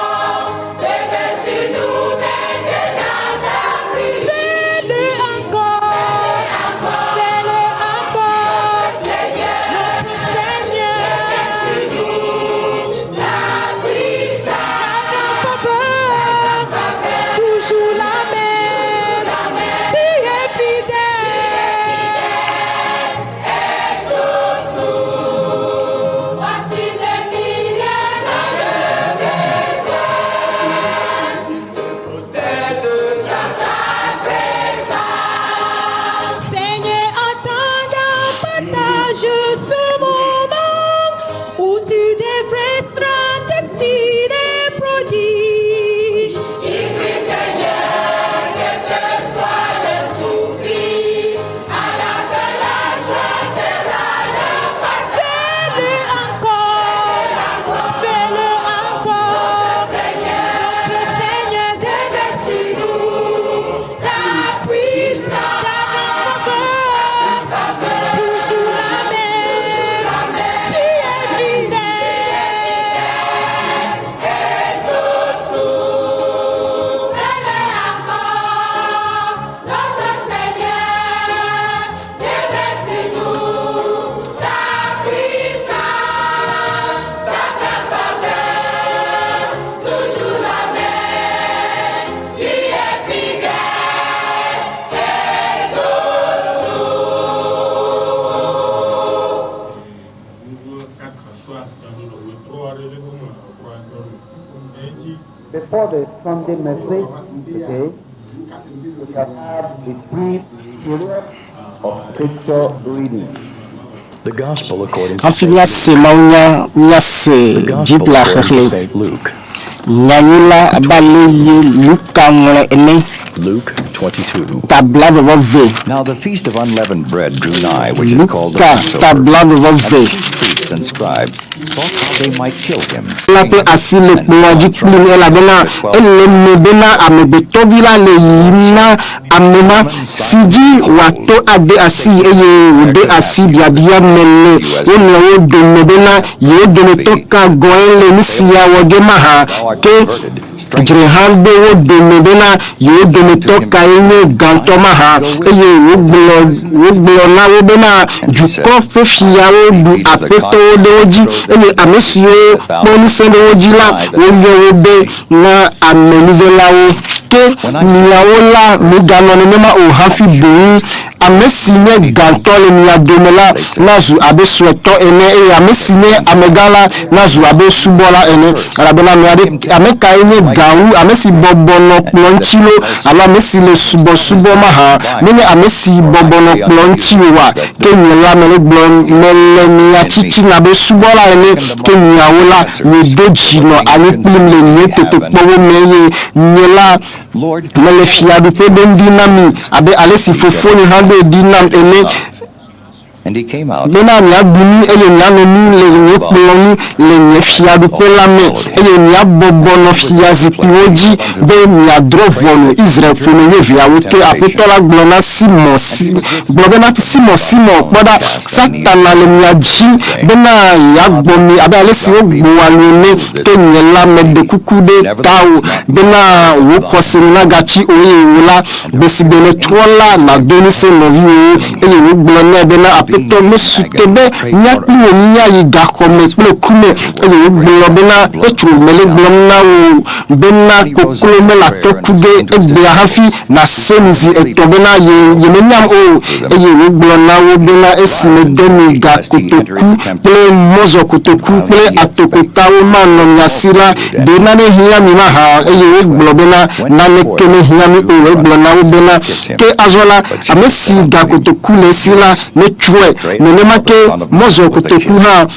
[SPEAKER 10] déverse sur nous maintenant ta pluie.
[SPEAKER 4] Fais-le encore, fais-le encore,
[SPEAKER 10] Seigneur,
[SPEAKER 4] notre Seigneur,
[SPEAKER 10] déverse sur nous ta puissance,
[SPEAKER 4] ta faveur, toujours la même. Tu es fidèle.
[SPEAKER 10] Exauce-nous. Voici des milliers dans le besoin qui se prosternent dans ta présence.
[SPEAKER 4] Seigneur, attendant, partage ce moment où tu déverseras tes signes et prodiges.
[SPEAKER 10] Il prie, Seigneur, quel que soit le soupir, à la fin la joie sera le partage.
[SPEAKER 11] Before the Sunday message today, we shall have a brief period of scripture reading.
[SPEAKER 12] The Gospel according to
[SPEAKER 3] Hafi
[SPEAKER 12] St.
[SPEAKER 3] míase mawunya, míase
[SPEAKER 12] The Gospel
[SPEAKER 3] Biblia
[SPEAKER 12] according to
[SPEAKER 3] xexlẽ.
[SPEAKER 12] St. Luke.
[SPEAKER 3] Nyanyui la abe ale ye Luka ŋlɔe ene.
[SPEAKER 12] Luke 22.
[SPEAKER 3] Ta blaeve-vɔ-eve.
[SPEAKER 12] Now the feast of unleavened bread drew nigh, which is called the
[SPEAKER 3] Luka
[SPEAKER 12] Passover.
[SPEAKER 3] ta
[SPEAKER 12] And the
[SPEAKER 3] blaeve-vɔ-eve.
[SPEAKER 12] chief priests and scribes sought how they might kill him.
[SPEAKER 3] La ƒe asi le kplɔa dzi kplim elabena ele eme bena Amegbetɔvi la le yiyim na ame ma si dzi wòato ade asii eye wòde asi biabia me le wo nɔewo dome bena yewo dometɔ ka gɔ̃e le nusia wɔ ge mahã. Ke dzre hã ɖo wo dome bena yewo dometɔ kae nye gãtɔ mahã. Eye wògblɔ, wògblɔ na wo bena, Dukɔ ƒe fiawo ɖu aƒetɔwo ɖe wo dzi, eye ame siwo kpɔ ŋusẽ ɖe wo dzi la, woyɔ wo be na amenuvelawo. Ke miawo la, miganɔ nenema o hafi boŋ ame si nye gãtɔ le mia dome la nazu abe suetɔ ene, eye ame si nye amegã la nazu abe subɔla ene. Elabena ame aɖe, ame kae nye gã wu ame si bɔbɔ nɔ kplɔ̃ ŋuti loo alo ame si le subɔsubɔ mahã? Menye ame si bɔbɔ nɔ kplɔ̃ ŋuti oa? Ke nye la mele gblɔm, mele mia tsitsina abe subɔla ene, ke miawo la, miedo dzi nɔ anyi kplim le nye tetekpɔwo me, eye nye la, mele fiaɖuƒe ɖom ɖi na mi, abe ale si Fofonye hã ɖoe ɖi nam ene, bena miaɖu nu eye miano nu le nye kplɔ̃ ŋu le nye fiaɖuƒe la me, eye miabɔbɔ nɔ fiazikpuiwo dzi, be miadrɔ̃ ʋɔnu Israel ƒome wuieveawo. Ke Aƒetɔ la gblɔ na Simɔ, gblɔ bena, Simɔ, Simɔ, kpɔ ɖa, Satana le mia dzi bena yeagbɔ mi abe ale si wogbɔa lu ene, ke nye la meɖe kuku ɖe tawò bena wò xɔse nu nagatsi o, eye wò la, gbe si gbe nètrɔ la, nàdo ŋusẽ nɔviwòwo. Eye wògblɔ nɛ bena, Aƒetɔ, mesu te be mía kpli wò míayi gaxɔ me kple ku me. Eye wògblɔ bena, Petro, mele gblɔm na wò bena, koklo mele atɔ ku ge egbea hafi nàsem zi etɔ̃ bena yemenyam o. Eye wògblɔ na wo bena, Esi medɔ mi ga kotoku kple mɔzɔkotoku kple atokotawo manɔ mia si la, ɖe nane hiã mi mahã? Eye wogblɔ bena, Naneke mehiã mí o. Egblɔ na wo bena, Ke azɔ la, ame si ga kotoku le esi la, netsɔe, nenema ke mɔzɔkotoku hã.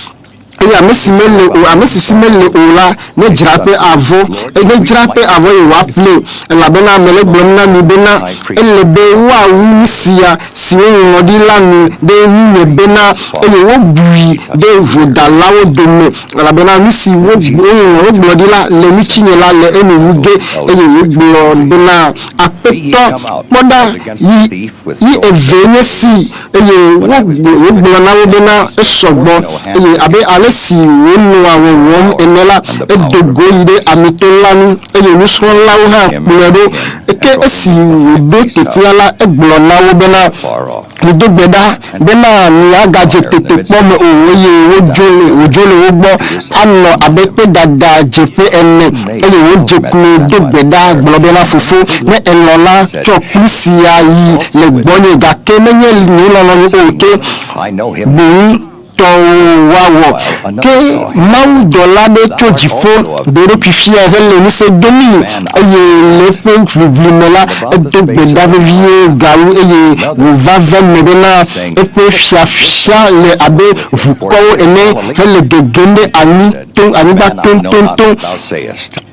[SPEAKER 3] Eye ame si mele o, ame si si mele o la, nedzra eƒe avɔ, nedzra eƒe avɔ eye wòaƒlee. Elabena mele egblɔm na mi bena, ele be woawu nu sia si woŋlɔ ɖi la nu ɖe ŋunye bena, eye wobui ɖe vodalawo dome, elabena nu si woŋlɔ, wogblɔ ɖi la le ŋutinye la le enu wu ge. Eye wògblɔ bena, Aƒetɔ, kpɔ ɖa, yi, yi evee nye esi. Eye wògblɔ na wo bena, Esɔ gbɔ. Eye abe ale si wònɔa wɔwɔm ene la, edo go yi ɖe Amito la ŋu, eye nusrɔ̃lawo hã kplɔe ɖo. Ke esi wòɖo teƒea la, egblɔ na wo bena, Mido gbe ɖa, bena miagadze tetekpɔ me o. Eye wòdzo le wo gbɔ anɔ abe kpedada dzeƒe ene, eye wòdze klo do gbe ɖa gblɔ bena, Fofo, ne èlɔ̃ la, tsɔ kplu sia yi le gbɔnye, gake menye nye lɔlɔ̃nu o, ke boŋ tɔwò woawɔ. Ke mawudɔla aɖe tso dziƒo ɖe eɖokui fia hele ŋusẽ domii, eye le eƒe ʋiʋli me la, edo gbe ɖa vevie gawu, eye wòva ve eme bena eƒe fiafia le abe ʋukɔwo ene hele gegem ɖe anyi toŋ, anyigba toŋtoŋtoŋ.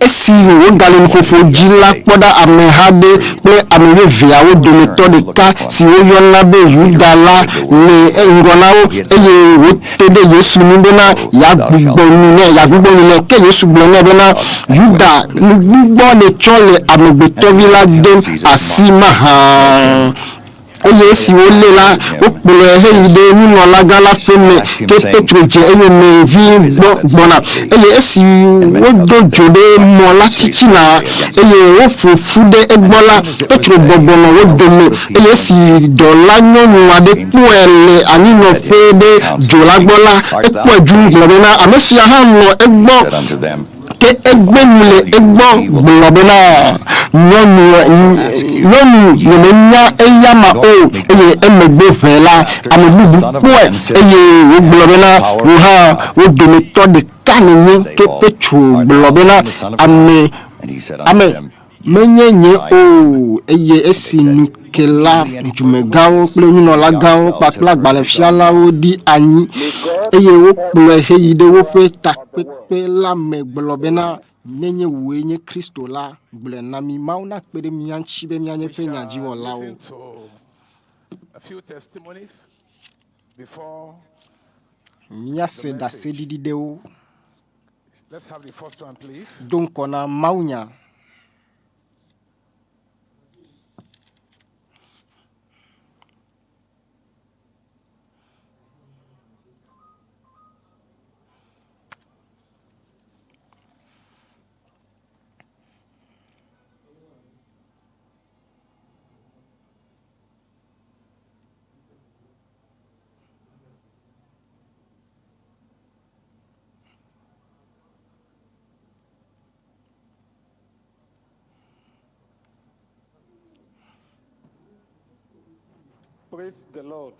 [SPEAKER 3] Esi wògale nuƒoƒo dzi la, kpɔ ɖa, ameha aɖe kple ame wuieveawo dometɔ ɖeka si woyɔna be Yuda la le ŋgɔ na wo, eye wòte ɖe Yesu ŋu bena yeagbugbɔ nu nɛ, yeagbugbɔ nu nɛ. Ke Yesu gblɔ nɛ bena, Yuda, nugbugbɔ nètsɔ le Amegbetɔvi la dem asi mahã? Eye esi wolée la, wokplɔe heyi ɖe nunɔlagã la ƒe me, ke Petro dze eyome ʋĩi gbɔ gbɔna. Eye esi wodo dzo ɖe mɔ la titina, eye woƒo ƒu ɖe egbɔ la, Petro bɔbɔ nɔ wo dome. Eye esi dɔlanyɔnu aɖe kpɔe le anyinɔƒe ɖe dzo la gbɔ la, ekpɔe dũ gblɔ bena, Ame sia hã nɔ egbɔ. Ke egbe nu le egbɔ gblɔ bena, Nyɔnu, nyɔnu, nyemenya eyama o. Eye emegbe ʋɛ la, ame bubu kpɔe, eye wògblɔ bena, Wò hã wo dometɔ ɖeka nènye. Ke Petro gblɔ bena, Ame.
[SPEAKER 12] And he said unto
[SPEAKER 3] Ame,
[SPEAKER 12] them,
[SPEAKER 3] menye nye o. Eye esi nukela, dumegãwo kple nunɔlagãwo kpakple agbalẽfialawo ɖi anyi, eye wokplɔe heyi ɖe woƒe takpekpe la me gblɔ bena, Nenye wòe nye Kristo la, gblɔe na mí. Mawu nakpe ɖe mía ŋuti be míanye
[SPEAKER 1] We
[SPEAKER 3] eƒe
[SPEAKER 1] shall
[SPEAKER 3] nyadziwɔlawo.
[SPEAKER 1] listen to a few testimonies before
[SPEAKER 3] Míase
[SPEAKER 1] the message.
[SPEAKER 3] ɖaseɖiɖi ɖewo
[SPEAKER 1] Let's have the first one, please.
[SPEAKER 3] do ŋgɔ na mawunya.
[SPEAKER 13] Praise the Lord.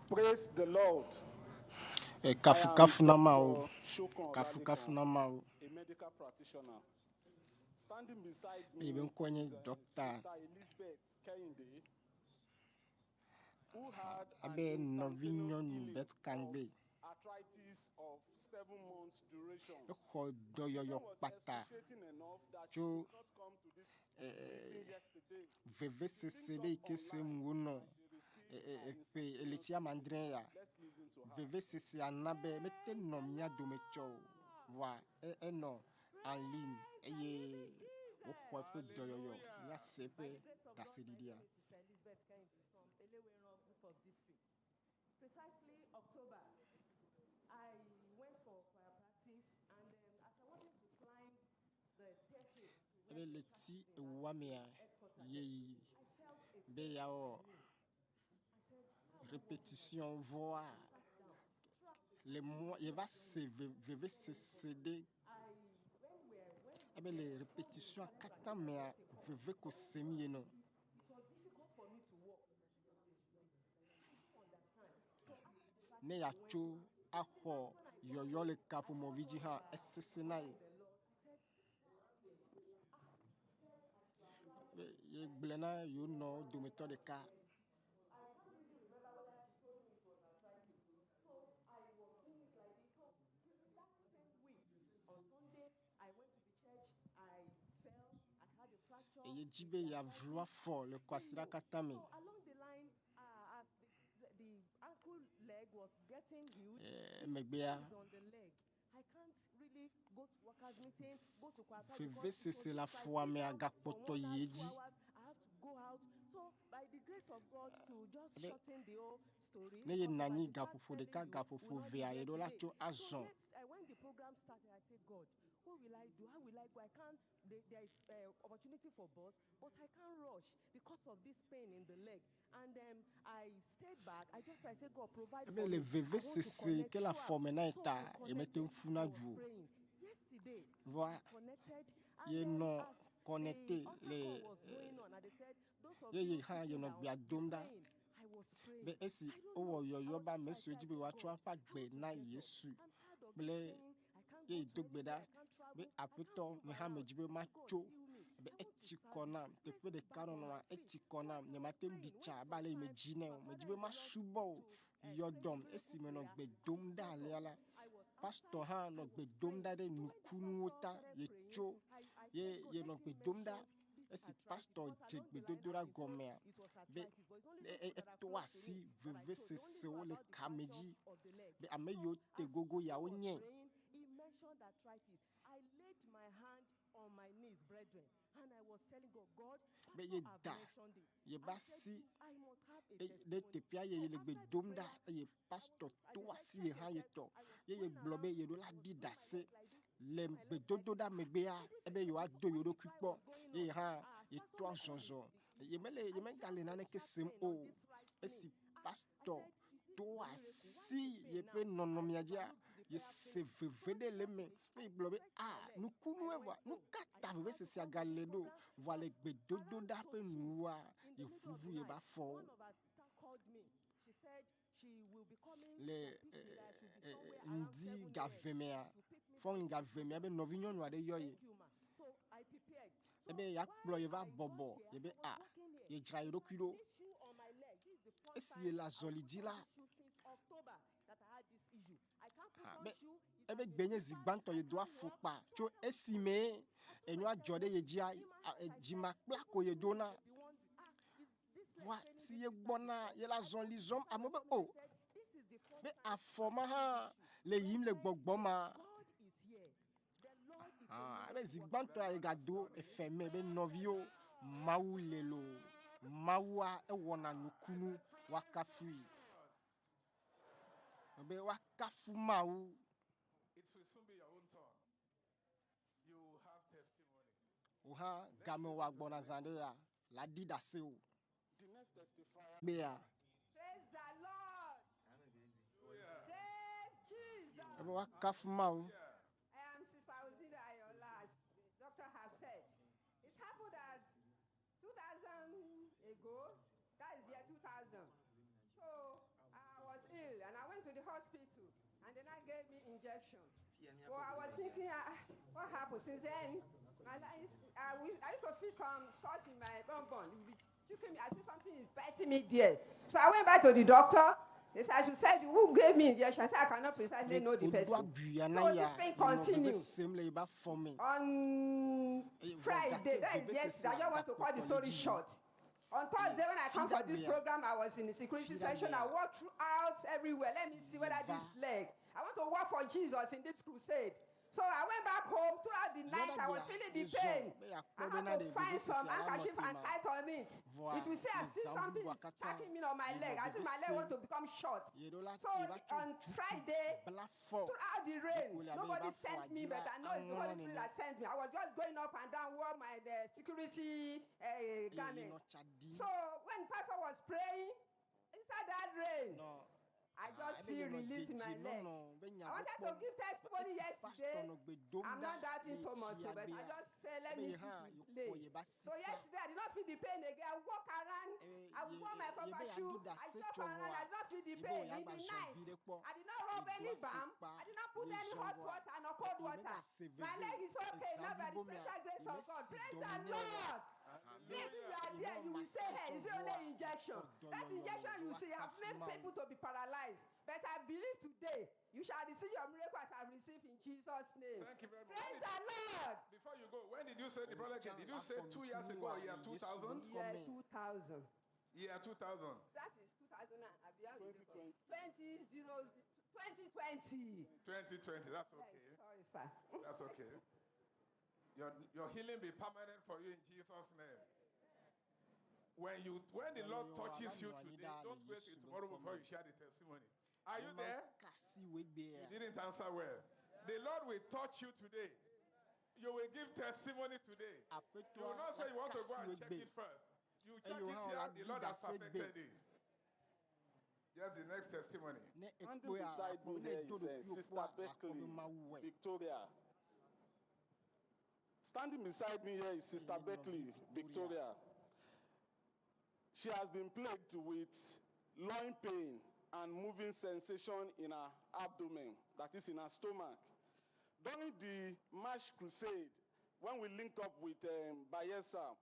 [SPEAKER 13] Praise the Lord.
[SPEAKER 3] Eh, Kafukafu na Mawu.
[SPEAKER 13] Dr. Shokan
[SPEAKER 3] Kafukafu
[SPEAKER 13] Olalekan,
[SPEAKER 3] na Mawu.
[SPEAKER 13] a medical practitioner. Standing beside
[SPEAKER 3] Eye
[SPEAKER 13] me
[SPEAKER 3] be ŋkɔe nye
[SPEAKER 13] is
[SPEAKER 3] Dɔkta
[SPEAKER 13] Sister Elizabeth Kehinde, who had an
[SPEAKER 3] abe
[SPEAKER 13] instantaneous
[SPEAKER 3] nɔvinyɔnu
[SPEAKER 13] healing
[SPEAKER 3] Beth
[SPEAKER 13] of
[SPEAKER 3] Kangbe.
[SPEAKER 13] arthritis of 7 months duration.
[SPEAKER 3] Exɔ
[SPEAKER 13] The
[SPEAKER 3] dɔyɔyɔ
[SPEAKER 13] pain was
[SPEAKER 3] kpata
[SPEAKER 13] excruciating enough that she
[SPEAKER 3] tso
[SPEAKER 13] could not come to this
[SPEAKER 3] eh,
[SPEAKER 13] meeting yesterday.
[SPEAKER 3] vevesese ɖe yi ke sem wonɔ ƒe ɣleti ame adre ya.
[SPEAKER 13] Let's listen to her.
[SPEAKER 3] Vevesesea na be mete nɔ mía dome tsɔ o. Vɔa enɔ en ligne eye woxɔ eƒe dɔyɔyɔ. Míase eƒe ɖaseɖiɖia.
[SPEAKER 4] Sister Elizabeth Kehinde from Eleweran Group of Districts. Precisely October, I went for choir practice, and as I wanted to climb the staircase to
[SPEAKER 3] Ebe
[SPEAKER 4] where the
[SPEAKER 3] ɣleti
[SPEAKER 4] chapel in
[SPEAKER 3] ewoa mea
[SPEAKER 4] headquarters,
[SPEAKER 3] yeyi
[SPEAKER 4] I felt a
[SPEAKER 3] be yeawɔ
[SPEAKER 4] pain in my knee. I said, how am I walking like
[SPEAKER 3] répétition
[SPEAKER 4] this?
[SPEAKER 3] vɔa
[SPEAKER 4] I sat down, struck a
[SPEAKER 3] le mɔ yeva se vevesese ɖe
[SPEAKER 4] I when we when
[SPEAKER 3] ebe le répétition katã mea veve ko sem yenɔ.
[SPEAKER 4] it was difficult for me to walk. I didn't understand. So after the practice,
[SPEAKER 3] Ne
[SPEAKER 4] I went
[SPEAKER 3] yeatso
[SPEAKER 4] home.
[SPEAKER 3] axɔ yɔyɔ le kaƒomɔvi dzi hã esesẽ na ye.
[SPEAKER 4] The Lord, I said,
[SPEAKER 3] Be ye gblɔe na yewo nɔwo dometɔ ɖeka.
[SPEAKER 4] I can't really remember whether she told me it was arthritis. So I was doing it like this. So that same week, on Sunday, I went to the church. I fell. I had a fracture.
[SPEAKER 3] Eye dzi
[SPEAKER 4] with
[SPEAKER 3] be
[SPEAKER 4] the
[SPEAKER 3] yeavlu
[SPEAKER 4] arthritis.
[SPEAKER 3] afɔ le
[SPEAKER 4] Didn't
[SPEAKER 3] kwasiɖa
[SPEAKER 4] know.
[SPEAKER 3] katã me.
[SPEAKER 4] So along the line, as the ankle leg was getting healed, the
[SPEAKER 3] Emegbea
[SPEAKER 4] pain is on the leg. I can't really go to workers' meeting, go to choir practice because it was
[SPEAKER 3] vevesese le
[SPEAKER 4] if I
[SPEAKER 3] afɔa
[SPEAKER 4] sit
[SPEAKER 3] mea
[SPEAKER 4] down for
[SPEAKER 3] gakpɔtɔ
[SPEAKER 4] 1
[SPEAKER 3] yi
[SPEAKER 4] hour, 2
[SPEAKER 3] edzi.
[SPEAKER 4] hours, I have to go out. So by the grace of God, to just
[SPEAKER 3] Be
[SPEAKER 4] shorten the whole story,
[SPEAKER 3] ne ye
[SPEAKER 4] because
[SPEAKER 3] nɔ
[SPEAKER 4] if I
[SPEAKER 3] anyi
[SPEAKER 4] should start
[SPEAKER 3] gaƒoƒo
[SPEAKER 4] telling
[SPEAKER 3] ɖeka
[SPEAKER 4] you, we'll
[SPEAKER 3] gaƒoƒo
[SPEAKER 4] not be
[SPEAKER 3] vea
[SPEAKER 4] here
[SPEAKER 3] yeɖo la
[SPEAKER 4] today.
[SPEAKER 3] tso
[SPEAKER 4] So
[SPEAKER 3] azɔ.
[SPEAKER 4] yes, when the program started, I said, God, what will I do? How will I go? I can't. There is opportunity for bus, but I can't rush because of this pain in the leg. And I stayed back. I said, God, provide
[SPEAKER 3] Ebe
[SPEAKER 4] for
[SPEAKER 3] le
[SPEAKER 4] me. I want to
[SPEAKER 3] vevesese yi
[SPEAKER 4] connect
[SPEAKER 3] ke le
[SPEAKER 4] throughout.
[SPEAKER 3] afɔ me na ye
[SPEAKER 4] So
[SPEAKER 3] ta
[SPEAKER 4] I
[SPEAKER 3] ye mete
[SPEAKER 4] connected.
[SPEAKER 3] ŋu ƒuna
[SPEAKER 4] I was
[SPEAKER 3] du o.
[SPEAKER 4] praying. Yesterday,
[SPEAKER 3] Vɔa
[SPEAKER 4] I connected, and
[SPEAKER 3] ye
[SPEAKER 4] then
[SPEAKER 3] nɔ
[SPEAKER 4] as the
[SPEAKER 3] connecté
[SPEAKER 4] altar
[SPEAKER 3] le
[SPEAKER 4] call was going on, and they said, those of
[SPEAKER 3] ye
[SPEAKER 4] you
[SPEAKER 3] ye hã
[SPEAKER 4] sitting
[SPEAKER 3] yenɔ
[SPEAKER 4] down,
[SPEAKER 3] gbea
[SPEAKER 4] be
[SPEAKER 3] dom ɖa
[SPEAKER 4] praying. I was praying.
[SPEAKER 3] be esi
[SPEAKER 4] I don't
[SPEAKER 3] wowɔ
[SPEAKER 4] know. I
[SPEAKER 3] yɔyɔ
[SPEAKER 4] was
[SPEAKER 3] be ame
[SPEAKER 4] just like
[SPEAKER 3] siwo
[SPEAKER 4] that.
[SPEAKER 3] dzi
[SPEAKER 4] I
[SPEAKER 3] be
[SPEAKER 4] said,
[SPEAKER 3] woatsɔ
[SPEAKER 4] God,
[SPEAKER 3] woƒe
[SPEAKER 4] I
[SPEAKER 3] agbe
[SPEAKER 4] want to
[SPEAKER 3] na
[SPEAKER 4] get up.
[SPEAKER 3] Yesu
[SPEAKER 4] I'm tired of
[SPEAKER 3] kple
[SPEAKER 4] this pain. I can't
[SPEAKER 3] ye
[SPEAKER 4] go
[SPEAKER 3] yi
[SPEAKER 4] to
[SPEAKER 3] do gbe
[SPEAKER 4] anywhere.
[SPEAKER 3] ɖa
[SPEAKER 4] I can't
[SPEAKER 3] be
[SPEAKER 4] travel. I can't
[SPEAKER 3] aƒetɔ
[SPEAKER 4] move
[SPEAKER 3] nye hã
[SPEAKER 4] around.
[SPEAKER 3] medzi be
[SPEAKER 4] God,
[SPEAKER 3] matso
[SPEAKER 4] heal me.
[SPEAKER 3] be
[SPEAKER 4] I want to
[SPEAKER 3] etsi
[SPEAKER 4] serve
[SPEAKER 3] kɔ
[SPEAKER 4] you.
[SPEAKER 3] nam
[SPEAKER 4] Place
[SPEAKER 3] teƒe
[SPEAKER 4] me
[SPEAKER 3] ɖeka
[SPEAKER 4] back on
[SPEAKER 3] nɔnɔa
[SPEAKER 4] my feet.
[SPEAKER 3] etsi kɔ
[SPEAKER 4] So as
[SPEAKER 3] nam
[SPEAKER 4] I was
[SPEAKER 3] nyemate ŋu
[SPEAKER 4] praying,
[SPEAKER 3] ɖi
[SPEAKER 4] when
[SPEAKER 3] tsa
[SPEAKER 4] it
[SPEAKER 3] abe
[SPEAKER 4] was
[SPEAKER 3] ale yi
[SPEAKER 4] time
[SPEAKER 3] medzi nɛ
[SPEAKER 4] to
[SPEAKER 3] o
[SPEAKER 4] our
[SPEAKER 3] medzi
[SPEAKER 4] Father
[SPEAKER 3] be
[SPEAKER 4] in the Lord
[SPEAKER 3] masubɔ o
[SPEAKER 4] to pray
[SPEAKER 3] yɔ
[SPEAKER 4] the
[SPEAKER 3] dɔm
[SPEAKER 4] miracle
[SPEAKER 3] esi menɔ
[SPEAKER 4] prayer,
[SPEAKER 3] gbe
[SPEAKER 4] I
[SPEAKER 3] dom ɖa
[SPEAKER 4] got
[SPEAKER 3] alea
[SPEAKER 4] up.
[SPEAKER 3] la
[SPEAKER 4] I was
[SPEAKER 3] pastor
[SPEAKER 4] outside.
[SPEAKER 3] hã
[SPEAKER 4] I
[SPEAKER 3] nɔ
[SPEAKER 4] was
[SPEAKER 3] gbe dom
[SPEAKER 4] praying.
[SPEAKER 3] ɖa ɖe
[SPEAKER 4] So when the
[SPEAKER 3] nukunuwo
[SPEAKER 4] pastor
[SPEAKER 3] ta
[SPEAKER 4] started
[SPEAKER 3] ye
[SPEAKER 4] praying,
[SPEAKER 3] tso
[SPEAKER 4] I
[SPEAKER 3] ye
[SPEAKER 4] said, God,
[SPEAKER 3] ye
[SPEAKER 4] let
[SPEAKER 3] nɔ
[SPEAKER 4] him
[SPEAKER 3] gbe dom ɖa
[SPEAKER 4] mention this
[SPEAKER 3] esi
[SPEAKER 4] arthritis
[SPEAKER 3] pastor
[SPEAKER 4] because
[SPEAKER 3] dze
[SPEAKER 4] along the line
[SPEAKER 3] gbedodoɖa
[SPEAKER 4] I've been told
[SPEAKER 3] gɔmea
[SPEAKER 4] it was
[SPEAKER 3] be
[SPEAKER 4] arthritis, but it's only those people that are
[SPEAKER 3] eto
[SPEAKER 4] close to
[SPEAKER 3] asi
[SPEAKER 4] me that I told. They only know
[SPEAKER 3] vevesesewo le
[SPEAKER 4] about the
[SPEAKER 3] kame
[SPEAKER 4] fracture
[SPEAKER 3] dzi
[SPEAKER 4] of the leg.
[SPEAKER 3] be ame
[SPEAKER 4] So
[SPEAKER 3] yiwo te
[SPEAKER 4] as
[SPEAKER 3] gogo
[SPEAKER 4] he
[SPEAKER 3] yawo
[SPEAKER 4] was
[SPEAKER 3] nye.
[SPEAKER 4] praying, he mentioned arthritis. I laid my hand on my knees, brethren, and I was telling God, God,
[SPEAKER 3] Be
[SPEAKER 4] Pastor
[SPEAKER 3] ye
[SPEAKER 4] have
[SPEAKER 3] da
[SPEAKER 4] mentioned it.
[SPEAKER 3] ye ba
[SPEAKER 4] I said,
[SPEAKER 3] si
[SPEAKER 4] I must have a
[SPEAKER 3] ɖe
[SPEAKER 4] testimony.
[SPEAKER 3] teƒea ye
[SPEAKER 4] So
[SPEAKER 3] ye le gbe
[SPEAKER 4] after the
[SPEAKER 3] dom ɖa
[SPEAKER 4] prayer,
[SPEAKER 3] eye
[SPEAKER 4] I
[SPEAKER 3] pastor
[SPEAKER 4] was, I
[SPEAKER 3] to
[SPEAKER 4] they said,
[SPEAKER 3] asi ye
[SPEAKER 4] check
[SPEAKER 3] hã ye
[SPEAKER 4] yourself.
[SPEAKER 3] tɔ
[SPEAKER 4] I was
[SPEAKER 3] ye ye
[SPEAKER 4] going
[SPEAKER 3] gblɔ be
[SPEAKER 4] around,
[SPEAKER 3] ye ɖo la
[SPEAKER 4] I was
[SPEAKER 3] ɖi
[SPEAKER 4] doing my
[SPEAKER 3] ɖase
[SPEAKER 4] leg like this,
[SPEAKER 3] le
[SPEAKER 4] doing my leg like this.
[SPEAKER 3] gbedodoɖa megbea
[SPEAKER 4] I didn't
[SPEAKER 3] ebe
[SPEAKER 4] feel
[SPEAKER 3] yewoado
[SPEAKER 4] because
[SPEAKER 3] yewo
[SPEAKER 4] when the
[SPEAKER 3] ɖokui
[SPEAKER 4] cry
[SPEAKER 3] kpɔ
[SPEAKER 4] was going
[SPEAKER 3] ye
[SPEAKER 4] on,
[SPEAKER 3] hã
[SPEAKER 4] as
[SPEAKER 3] ye
[SPEAKER 4] pastor
[SPEAKER 3] toa
[SPEAKER 4] mentioned
[SPEAKER 3] zɔzɔ
[SPEAKER 4] the
[SPEAKER 3] ye mele
[SPEAKER 4] I
[SPEAKER 3] ye
[SPEAKER 4] felt
[SPEAKER 3] megale
[SPEAKER 4] a
[SPEAKER 3] naneke
[SPEAKER 4] sharp
[SPEAKER 3] sem
[SPEAKER 4] pain on
[SPEAKER 3] o
[SPEAKER 4] this right
[SPEAKER 3] esi
[SPEAKER 4] knee. And I
[SPEAKER 3] pastor
[SPEAKER 4] said, is this
[SPEAKER 3] to
[SPEAKER 4] the miracle? Why
[SPEAKER 3] asi
[SPEAKER 4] is the pain
[SPEAKER 3] yeƒe
[SPEAKER 4] now? I
[SPEAKER 3] nɔnɔmea dzia
[SPEAKER 4] overlooked the
[SPEAKER 3] ye
[SPEAKER 4] prayer
[SPEAKER 3] se
[SPEAKER 4] finished. So
[SPEAKER 3] veve
[SPEAKER 4] when
[SPEAKER 3] ɖe
[SPEAKER 4] the
[SPEAKER 3] le
[SPEAKER 4] prayer
[SPEAKER 3] eme
[SPEAKER 4] finished, I
[SPEAKER 3] eye gblɔ be
[SPEAKER 4] stretched my
[SPEAKER 3] a
[SPEAKER 4] leg. I
[SPEAKER 3] nukunue
[SPEAKER 4] went
[SPEAKER 3] vɔa nu
[SPEAKER 4] home.
[SPEAKER 3] ka
[SPEAKER 4] I
[SPEAKER 3] ta
[SPEAKER 4] decided to
[SPEAKER 3] vevesesea
[SPEAKER 4] come to
[SPEAKER 3] gale
[SPEAKER 4] this
[SPEAKER 3] ɖo
[SPEAKER 4] program,
[SPEAKER 3] vɔa le
[SPEAKER 4] but
[SPEAKER 3] gbedodoɖa
[SPEAKER 4] around
[SPEAKER 3] ƒe
[SPEAKER 4] so 2
[SPEAKER 3] nuwua
[SPEAKER 4] in the
[SPEAKER 3] ye
[SPEAKER 4] middle of
[SPEAKER 3] ʋuʋu
[SPEAKER 4] the
[SPEAKER 3] ye ba
[SPEAKER 4] night,
[SPEAKER 3] fɔwo.
[SPEAKER 4] one of our sister called me. She said she will be coming
[SPEAKER 3] Le
[SPEAKER 4] and pick me, that I should be somewhere around
[SPEAKER 3] ŋdi
[SPEAKER 4] 7 a.m.
[SPEAKER 3] gavemea
[SPEAKER 4] to pick me
[SPEAKER 3] fɔŋli
[SPEAKER 4] from the
[SPEAKER 3] gavemea be nɔvinyɔnu aɖe yɔ ye
[SPEAKER 4] Thank you, ma. So
[SPEAKER 3] Ebe yeakplɔ ye va bɔbɔ ye be a yedzra ye ɖokui ɖo. Esi ye le azɔli dzi la, ah, be ebe gbe nye zi gbãtɔ ye do afɔkpa tso esime enua dzɔ ɖe ye dzia, dzimakpla ko ye dona. Vɔa si ye gbɔna ye le azɔli zɔm, ame be o be afɔ ma hã le yiyim le gbɔgbɔ ma. Ah, ebe zi gbãtɔa ye gado efe me be nɔviwo Mawu le loo. Mawua ewɔna nukunu woakafui. Be woakafu Mawu.
[SPEAKER 1] It will soon be your own turn. You will have testimony.
[SPEAKER 3] Wò hã game wòa gbɔna zã ɖe ya la ɖi ɖase o.
[SPEAKER 13] The next testifier.
[SPEAKER 3] Gbea.
[SPEAKER 14] Praise the Lord. Praise Jesus.
[SPEAKER 3] Ebe woakafu Mawu.
[SPEAKER 14] I am Sister Ozida Ayola, as the doctor have said. It happened that 2000 ago, that is year 2000. So I was ill and I went to the hospital and then I gave me injection. Well, I was thinking, what happened? Since then, my life, I used to feel some sauce in my bum bum. It would be choking me. I see something is biting me there. So I went back to the doctor. They said, I should say, who gave me injection? I said, I cannot precisely know the
[SPEAKER 3] Wodoa
[SPEAKER 14] person.
[SPEAKER 3] buya na
[SPEAKER 14] So
[SPEAKER 3] ya
[SPEAKER 14] this pain
[SPEAKER 3] yenɔ veve
[SPEAKER 14] continued.
[SPEAKER 3] sem le yiba afɔ me.
[SPEAKER 14] On
[SPEAKER 3] Eye vɔ
[SPEAKER 14] Friday,
[SPEAKER 3] gake
[SPEAKER 14] that is
[SPEAKER 3] vevesese
[SPEAKER 14] yesterday, I just want to cut the
[SPEAKER 3] gakpɔtɔ le
[SPEAKER 14] story
[SPEAKER 3] dzi yim.
[SPEAKER 14] short. On Thursday, when I come for this
[SPEAKER 3] Fiɖagbea,
[SPEAKER 14] program, I was in the security section. I
[SPEAKER 3] fiɖagbea,
[SPEAKER 14] walked throughout everywhere. Let me see whether
[SPEAKER 3] si
[SPEAKER 14] this
[SPEAKER 3] va
[SPEAKER 14] leg. I want to work for Jesus in this crusade. So I went back home. Throughout the night, I was
[SPEAKER 3] Yɔɖagbea,
[SPEAKER 14] feeling the
[SPEAKER 3] yezɔ
[SPEAKER 14] pain.
[SPEAKER 3] be
[SPEAKER 14] I
[SPEAKER 3] yeakpɔ
[SPEAKER 14] had
[SPEAKER 3] bena
[SPEAKER 14] to
[SPEAKER 3] ɖe
[SPEAKER 14] find
[SPEAKER 3] vevesese
[SPEAKER 14] some
[SPEAKER 3] la nɔ
[SPEAKER 14] handkerchief
[SPEAKER 3] te
[SPEAKER 14] and
[SPEAKER 3] ma.
[SPEAKER 14] tie on it.
[SPEAKER 3] Vɔa
[SPEAKER 14] It will say I
[SPEAKER 3] le
[SPEAKER 14] see
[SPEAKER 3] zã
[SPEAKER 14] something
[SPEAKER 3] bubua
[SPEAKER 14] is
[SPEAKER 3] katã
[SPEAKER 14] tracking me on my
[SPEAKER 3] yenɔ
[SPEAKER 14] leg. I see
[SPEAKER 3] veve
[SPEAKER 14] my leg want
[SPEAKER 3] sem.
[SPEAKER 14] to become short.
[SPEAKER 3] Yeɖo la
[SPEAKER 14] So
[SPEAKER 3] yeva tsɔ
[SPEAKER 14] on
[SPEAKER 3] dzuku
[SPEAKER 14] Friday,
[SPEAKER 3] bla fɔ
[SPEAKER 14] throughout the
[SPEAKER 3] ɖeko
[SPEAKER 14] rain,
[SPEAKER 3] le abe
[SPEAKER 14] nobody
[SPEAKER 3] yeva afɔa
[SPEAKER 14] sent me,
[SPEAKER 3] dzi la
[SPEAKER 14] but I know it's the
[SPEAKER 3] aŋlɔ
[SPEAKER 14] Holy Spirit
[SPEAKER 3] nene.
[SPEAKER 14] that sent me. I was just going up and down, wore my security
[SPEAKER 3] Eye
[SPEAKER 14] garment.
[SPEAKER 3] yenɔ tsa ɖim.
[SPEAKER 14] So when pastor was praying, inside that rain,
[SPEAKER 3] Nɔ
[SPEAKER 14] I
[SPEAKER 3] ah,
[SPEAKER 14] just
[SPEAKER 3] ebe
[SPEAKER 14] feel
[SPEAKER 3] yenɔ
[SPEAKER 14] release in my
[SPEAKER 3] dedie
[SPEAKER 14] leg.
[SPEAKER 3] nɔnɔ be nya
[SPEAKER 14] I
[SPEAKER 3] gbɔ
[SPEAKER 14] wanted to
[SPEAKER 3] kpɔm.
[SPEAKER 14] give
[SPEAKER 3] Vɔ
[SPEAKER 14] testimony
[SPEAKER 3] esi pastor
[SPEAKER 14] yesterday.
[SPEAKER 3] nɔ gbe dom
[SPEAKER 14] I'm
[SPEAKER 3] ɖa
[SPEAKER 14] not doubting
[SPEAKER 3] le
[SPEAKER 14] Thomas,
[SPEAKER 3] tsia
[SPEAKER 14] but I
[SPEAKER 3] gbea,
[SPEAKER 14] just say, let
[SPEAKER 3] ebe
[SPEAKER 14] me
[SPEAKER 3] ye
[SPEAKER 14] see
[SPEAKER 3] hã
[SPEAKER 14] to
[SPEAKER 3] yeƒo
[SPEAKER 14] play.
[SPEAKER 3] yeba
[SPEAKER 14] So
[SPEAKER 3] sika.
[SPEAKER 14] yesterday, I did not feel the pain again. I walk around.
[SPEAKER 3] Ebe
[SPEAKER 14] I
[SPEAKER 3] ye
[SPEAKER 14] wore my
[SPEAKER 3] ye
[SPEAKER 14] cover
[SPEAKER 3] be yeaɖi
[SPEAKER 14] shoe. I
[SPEAKER 3] ɖase
[SPEAKER 14] jump
[SPEAKER 3] tsɔ
[SPEAKER 14] around.
[SPEAKER 3] vɔa,
[SPEAKER 14] I did not feel the
[SPEAKER 3] yebe
[SPEAKER 14] pain in
[SPEAKER 3] wòyagba
[SPEAKER 14] the
[SPEAKER 3] zɔ
[SPEAKER 14] night.
[SPEAKER 3] vi ɖe kpɔ.
[SPEAKER 14] I did not rub
[SPEAKER 3] Yedo
[SPEAKER 14] any balm.
[SPEAKER 3] afɔkpa,
[SPEAKER 14] I did not put any
[SPEAKER 3] yezɔ
[SPEAKER 14] hot
[SPEAKER 3] vɔa,
[SPEAKER 14] water nor cold
[SPEAKER 3] ye
[SPEAKER 14] water.
[SPEAKER 3] megase
[SPEAKER 14] My
[SPEAKER 3] veve
[SPEAKER 14] leg is okay
[SPEAKER 3] ezã
[SPEAKER 14] now by the
[SPEAKER 3] blibo mea,
[SPEAKER 14] special grace
[SPEAKER 3] ye
[SPEAKER 14] of God.
[SPEAKER 3] mesi
[SPEAKER 14] Praise
[SPEAKER 3] dɔme
[SPEAKER 14] the
[SPEAKER 3] nɛ oa.
[SPEAKER 14] Lord.
[SPEAKER 3] Be
[SPEAKER 14] Maybe you are there,
[SPEAKER 3] yenɔ
[SPEAKER 14] you will say,
[SPEAKER 3] massage
[SPEAKER 14] hey,
[SPEAKER 3] tsɔ
[SPEAKER 14] is it
[SPEAKER 3] vɔa,
[SPEAKER 14] only injection?
[SPEAKER 3] exɔ
[SPEAKER 14] That
[SPEAKER 3] dɔyɔyɔ
[SPEAKER 14] injection
[SPEAKER 3] be
[SPEAKER 14] you see have
[SPEAKER 3] woakafu
[SPEAKER 14] made
[SPEAKER 3] Mawu.
[SPEAKER 14] people to be paralyzed. But I believe today you shall receive your miracle as I receive in Jesus' name.
[SPEAKER 1] Thank you very much.
[SPEAKER 14] Praise the Lord.
[SPEAKER 1] Before you go, when did you say the problem came?
[SPEAKER 3] Wòtsã
[SPEAKER 1] Did you say
[SPEAKER 3] la
[SPEAKER 1] 2 years ago or
[SPEAKER 3] kpɔ
[SPEAKER 1] year
[SPEAKER 3] nukunu le Yesu
[SPEAKER 1] 2000?
[SPEAKER 3] ŋkɔ
[SPEAKER 14] Year
[SPEAKER 3] me.
[SPEAKER 14] 2000.
[SPEAKER 1] Year 2000.
[SPEAKER 14] That is 2000. 2020.
[SPEAKER 1] 2020. That's
[SPEAKER 14] Yes,
[SPEAKER 1] okay.
[SPEAKER 14] sorry, sir.
[SPEAKER 1] That's okay. Your healing be permanent for you in Jesus' name. When the Lord
[SPEAKER 3] Dɔyɔyɔ
[SPEAKER 1] touches
[SPEAKER 3] ava
[SPEAKER 1] you
[SPEAKER 3] nɔ anyi
[SPEAKER 1] today,
[SPEAKER 3] ɖaa le
[SPEAKER 1] don't wait
[SPEAKER 3] Yesu
[SPEAKER 1] till tomorrow
[SPEAKER 3] ŋkɔ
[SPEAKER 1] before
[SPEAKER 3] me.
[SPEAKER 1] you share the testimony. Are
[SPEAKER 3] Ne
[SPEAKER 1] you
[SPEAKER 3] Mawu
[SPEAKER 1] there?
[SPEAKER 3] kasi wò
[SPEAKER 1] You
[SPEAKER 3] egbea,
[SPEAKER 1] didn't answer well. The Lord will touch you today. You will give testimony today. You will
[SPEAKER 3] Aƒetɔa
[SPEAKER 1] not say
[SPEAKER 3] la
[SPEAKER 1] you want to go
[SPEAKER 3] kasi wò
[SPEAKER 1] and check
[SPEAKER 3] egbe
[SPEAKER 1] it first. You check
[SPEAKER 3] eye
[SPEAKER 1] it
[SPEAKER 3] wò hã
[SPEAKER 1] here,
[SPEAKER 3] wòla
[SPEAKER 1] the
[SPEAKER 3] ɖi
[SPEAKER 1] Lord has
[SPEAKER 3] ɖase gbe.
[SPEAKER 1] perfected it. Yes, the next testimony.
[SPEAKER 3] Ne
[SPEAKER 13] Standing
[SPEAKER 3] ekpɔea,
[SPEAKER 13] beside
[SPEAKER 3] akpɔ
[SPEAKER 13] me
[SPEAKER 3] ne
[SPEAKER 13] here
[SPEAKER 3] edo
[SPEAKER 13] is
[SPEAKER 3] ɖokuiwò
[SPEAKER 13] Sister
[SPEAKER 3] kpɔa, akpɔ be
[SPEAKER 13] Beckley
[SPEAKER 3] Mawu wɔe.
[SPEAKER 13] Victoria. Standing beside me here is Sister
[SPEAKER 3] Eye nɔvi
[SPEAKER 13] Beckley
[SPEAKER 3] Victoria.
[SPEAKER 13] Victoria. She has been plagued with loin pain and moving sensation in her abdomen, that is in her stomach. During the March Crusade, when we linked up with Bayelsa,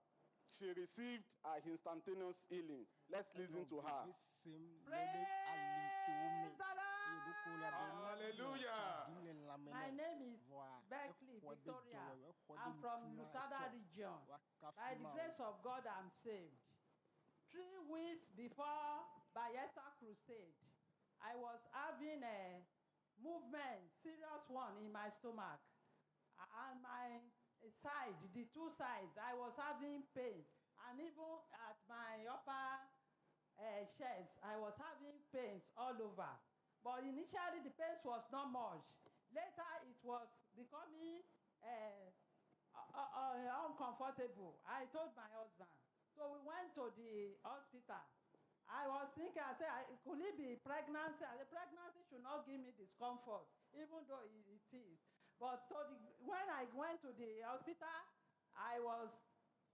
[SPEAKER 13] she received her instantaneous healing. Let's listen
[SPEAKER 3] Enɔ
[SPEAKER 13] to her.
[SPEAKER 3] veve sem le ɖe alitowo me
[SPEAKER 15] Praise the
[SPEAKER 3] eye ɖoko le abe nane nɔ tsa
[SPEAKER 1] Hallelujah.
[SPEAKER 3] ɖim le lãme
[SPEAKER 15] My
[SPEAKER 3] nɛ.
[SPEAKER 15] name is
[SPEAKER 3] Vɔa
[SPEAKER 15] Beckley
[SPEAKER 3] exɔ ɖe
[SPEAKER 15] Victoria.
[SPEAKER 3] dɔwɔwɔ, exɔ ɖe
[SPEAKER 15] I'm from
[SPEAKER 3] nukunu
[SPEAKER 15] Lusada
[SPEAKER 3] etsɔ.
[SPEAKER 15] region.
[SPEAKER 3] Woakafu
[SPEAKER 15] By the
[SPEAKER 3] Mawu.
[SPEAKER 15] grace of God, I'm saved. 3 weeks before Bayelsa Crusade, I was having a movement, serious one, in my stomach. And my side, the two sides, I was having pains. And even at my upper chest, I was having pains all over. But initially, the pains was not much. Later, it was becoming uncomfortable. I told my husband. So we went to the hospital. I was thinking, I said, could it be pregnancy? I said, pregnancy should not give me discomfort, even though it is. But when I went to the hospital, I was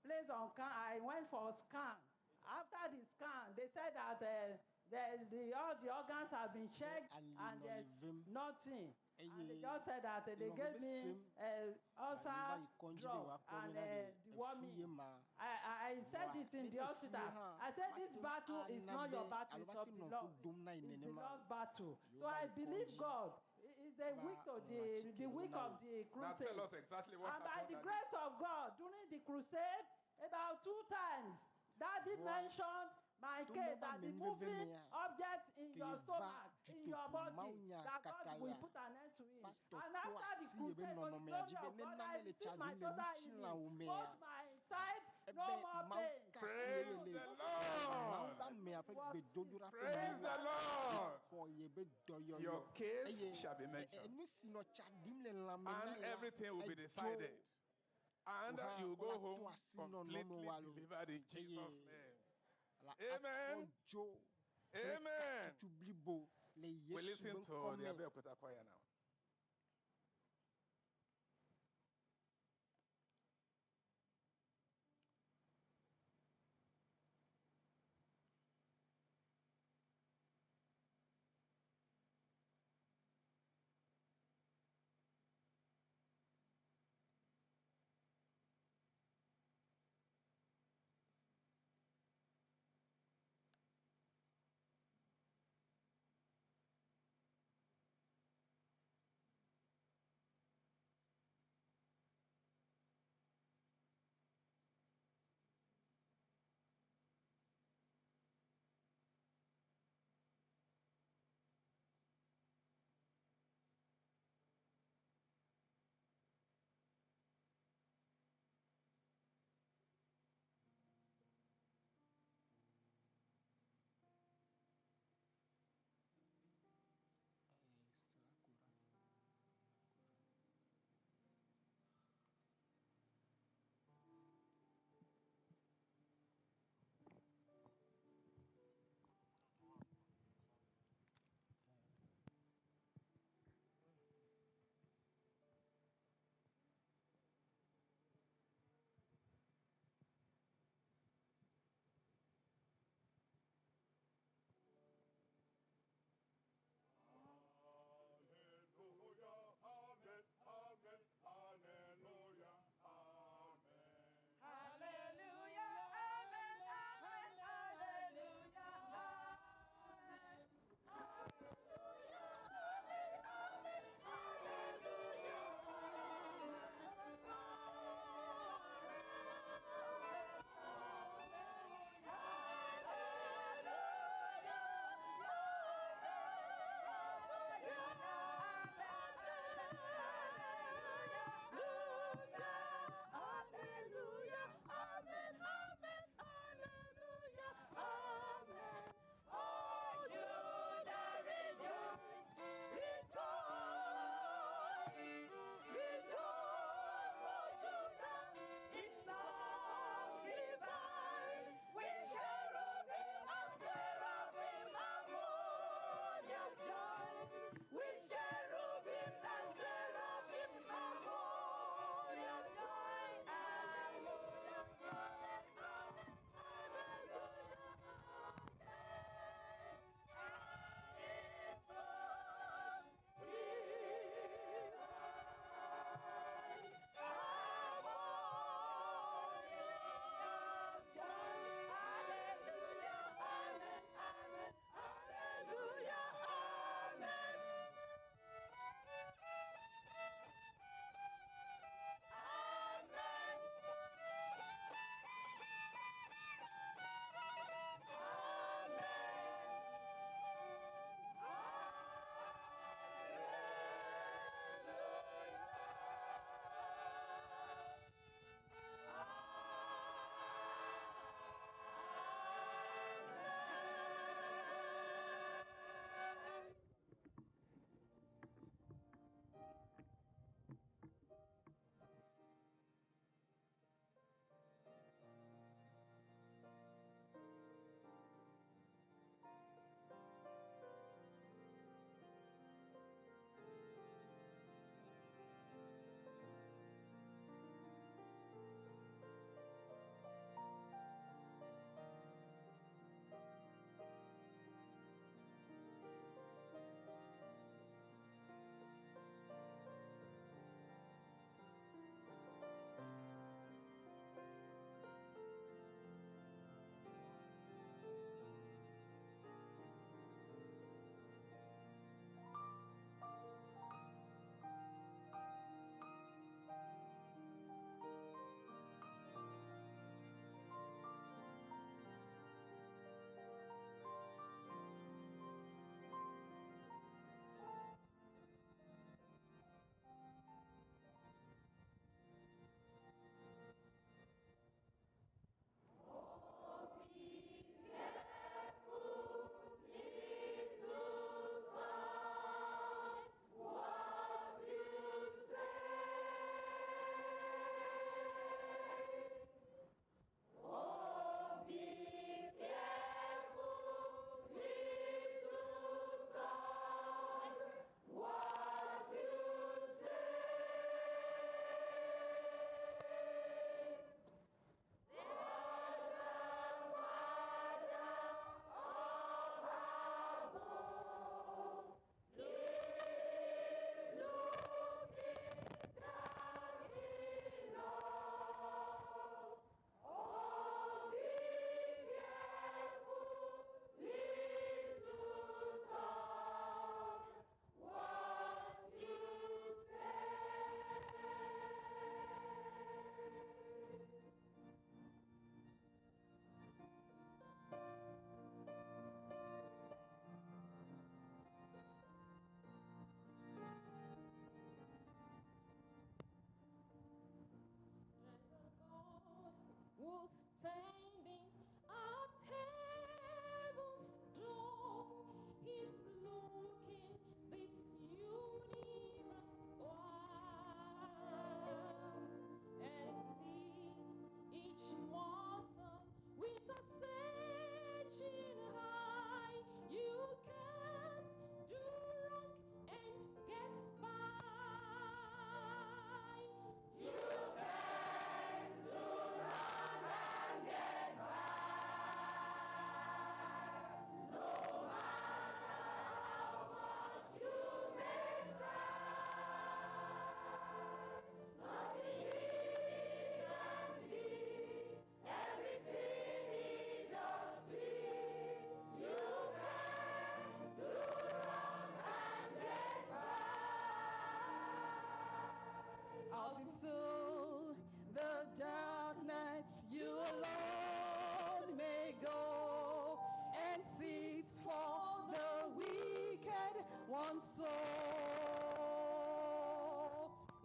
[SPEAKER 15] placed on, I went for a scan. After the scan, they said that All the organs have been checked
[SPEAKER 3] ali
[SPEAKER 15] and
[SPEAKER 3] nɔ le
[SPEAKER 15] there's
[SPEAKER 3] vem.
[SPEAKER 15] nothing. And they
[SPEAKER 3] Eye
[SPEAKER 15] just said that they
[SPEAKER 3] enɔ
[SPEAKER 15] gave
[SPEAKER 3] veve
[SPEAKER 15] me
[SPEAKER 3] sem.
[SPEAKER 15] ulcer
[SPEAKER 3] Va yi kɔdzi be
[SPEAKER 15] drug
[SPEAKER 3] woakpɔ
[SPEAKER 15] and
[SPEAKER 3] bena ɖe
[SPEAKER 15] the
[SPEAKER 3] efu ye
[SPEAKER 15] deworming.
[SPEAKER 3] ma.
[SPEAKER 15] I said
[SPEAKER 3] Vɔa
[SPEAKER 15] it in
[SPEAKER 3] ne
[SPEAKER 15] the
[SPEAKER 3] efu ye
[SPEAKER 15] hospital.
[SPEAKER 3] hã,
[SPEAKER 15] I said this
[SPEAKER 3] mate ŋu
[SPEAKER 15] battle is
[SPEAKER 3] ana
[SPEAKER 15] not your
[SPEAKER 3] be
[SPEAKER 15] battle,
[SPEAKER 3] alo
[SPEAKER 15] it's
[SPEAKER 3] mate
[SPEAKER 15] of the
[SPEAKER 3] nɔ ŋku
[SPEAKER 15] Lord.
[SPEAKER 3] dom na ye
[SPEAKER 15] It's the
[SPEAKER 3] nenema.
[SPEAKER 15] Lord's battle.
[SPEAKER 3] Yewo
[SPEAKER 15] So
[SPEAKER 3] va
[SPEAKER 15] I
[SPEAKER 3] yi
[SPEAKER 15] believe
[SPEAKER 3] kɔdzi
[SPEAKER 15] God. It's a
[SPEAKER 3] va
[SPEAKER 15] week to
[SPEAKER 3] ŋlɔ
[SPEAKER 15] the
[SPEAKER 3] atike
[SPEAKER 15] week
[SPEAKER 3] na
[SPEAKER 15] of
[SPEAKER 3] wo.
[SPEAKER 15] the
[SPEAKER 1] Now tell
[SPEAKER 15] crusade.
[SPEAKER 1] us exactly what
[SPEAKER 15] And by
[SPEAKER 1] happened.
[SPEAKER 15] the
[SPEAKER 1] that
[SPEAKER 15] grace of God, during the crusade, about 2 times, Daddy
[SPEAKER 3] Vɔa
[SPEAKER 15] mentioned my
[SPEAKER 3] togbɔ
[SPEAKER 15] case
[SPEAKER 3] be
[SPEAKER 15] that the
[SPEAKER 3] amenuveve
[SPEAKER 15] moving
[SPEAKER 3] mea,
[SPEAKER 15] object in
[SPEAKER 3] ke
[SPEAKER 15] your
[SPEAKER 3] va
[SPEAKER 15] stomach, in your
[SPEAKER 3] dutoƒo
[SPEAKER 15] body,
[SPEAKER 3] mawunya
[SPEAKER 15] that
[SPEAKER 3] kaka
[SPEAKER 15] God will
[SPEAKER 3] ya,
[SPEAKER 15] put an end to it.
[SPEAKER 3] pastor
[SPEAKER 15] And
[SPEAKER 3] tɔ
[SPEAKER 15] after the
[SPEAKER 3] asi yebe
[SPEAKER 15] crusade, for the
[SPEAKER 3] nɔnɔmea
[SPEAKER 15] glory
[SPEAKER 3] dzi be
[SPEAKER 15] of
[SPEAKER 3] ne
[SPEAKER 15] God,
[SPEAKER 3] nane
[SPEAKER 15] I
[SPEAKER 3] le
[SPEAKER 15] received
[SPEAKER 3] tsa
[SPEAKER 15] my
[SPEAKER 3] ɖim le
[SPEAKER 15] total
[SPEAKER 3] ŋutilãwo
[SPEAKER 15] healing.
[SPEAKER 3] mea,
[SPEAKER 15] Both my side, no
[SPEAKER 3] ebe
[SPEAKER 15] more
[SPEAKER 3] Mawu
[SPEAKER 15] pain.
[SPEAKER 3] ka asi ye
[SPEAKER 1] Praise
[SPEAKER 3] le
[SPEAKER 1] the
[SPEAKER 3] Mawu
[SPEAKER 1] Lord.
[SPEAKER 3] be amea ƒe
[SPEAKER 15] Was
[SPEAKER 3] gbedodoɖa ƒe
[SPEAKER 1] Praise the
[SPEAKER 3] nua
[SPEAKER 1] Lord.
[SPEAKER 3] xɔ yebe dɔyɔyɔ
[SPEAKER 1] Your case
[SPEAKER 3] eye
[SPEAKER 1] shall be mentioned,
[SPEAKER 3] enu si nɔ tsa ɖim le lãme na
[SPEAKER 1] and
[SPEAKER 3] ye la
[SPEAKER 1] everything will be
[SPEAKER 3] edzo.
[SPEAKER 1] decided. And
[SPEAKER 3] Wò hã
[SPEAKER 1] you go
[SPEAKER 3] wola tɔ
[SPEAKER 1] home
[SPEAKER 3] asi nɔnɔme
[SPEAKER 1] completely
[SPEAKER 3] wa lo
[SPEAKER 1] delivered in Jesus'
[SPEAKER 3] eye
[SPEAKER 1] name.
[SPEAKER 3] la atrɔ
[SPEAKER 1] Amen.
[SPEAKER 3] dzo kple
[SPEAKER 1] Amen.
[SPEAKER 3] katutu blibo le
[SPEAKER 1] We
[SPEAKER 3] Yesu
[SPEAKER 1] listen
[SPEAKER 3] be
[SPEAKER 1] to
[SPEAKER 3] ŋkɔ
[SPEAKER 1] the
[SPEAKER 3] me.
[SPEAKER 1] Abeokuta choir now.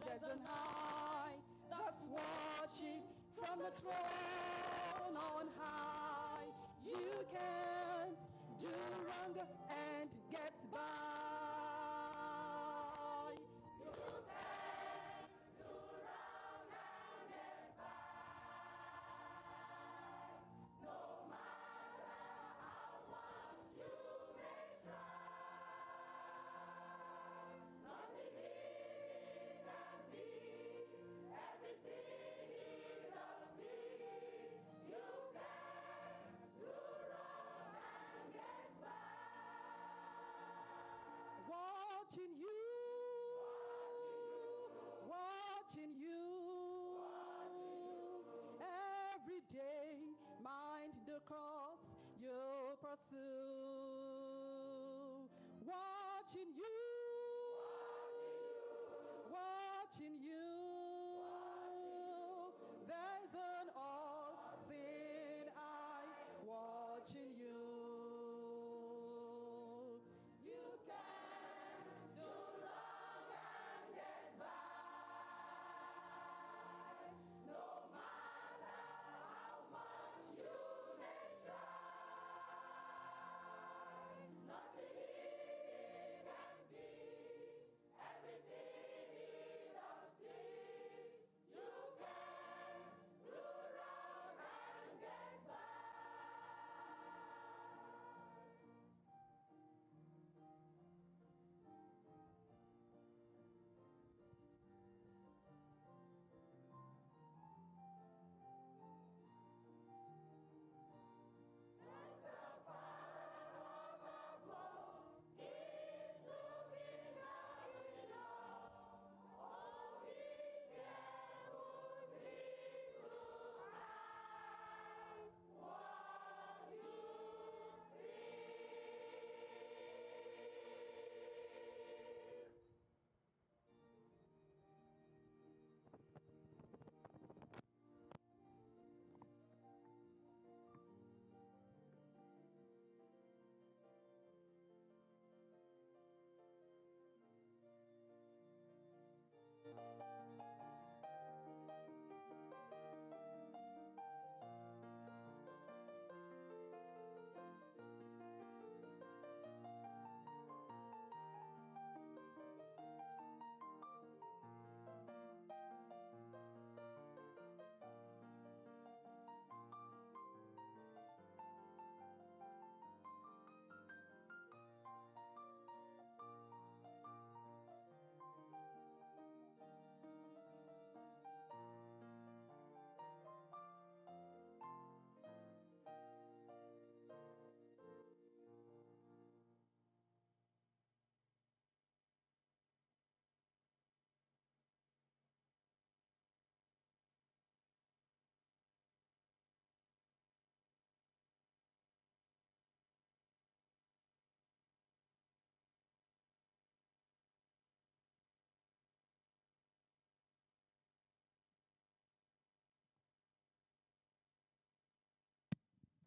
[SPEAKER 4] There's an eye that's watching from the throne on high. You can't do wrong and get by. You can't do wrong and get by. No matter how much you may try, nothing he can be, everything he does see. You can't do wrong and get by. Watching you, watching you every day. Mind the cross you pursue. Watching you, watching you. There's an all-seeing eye watching you. You can do wrong and get by. No matter how much you may try, nothing he can be, everything he does see. You can't do wrong and get by.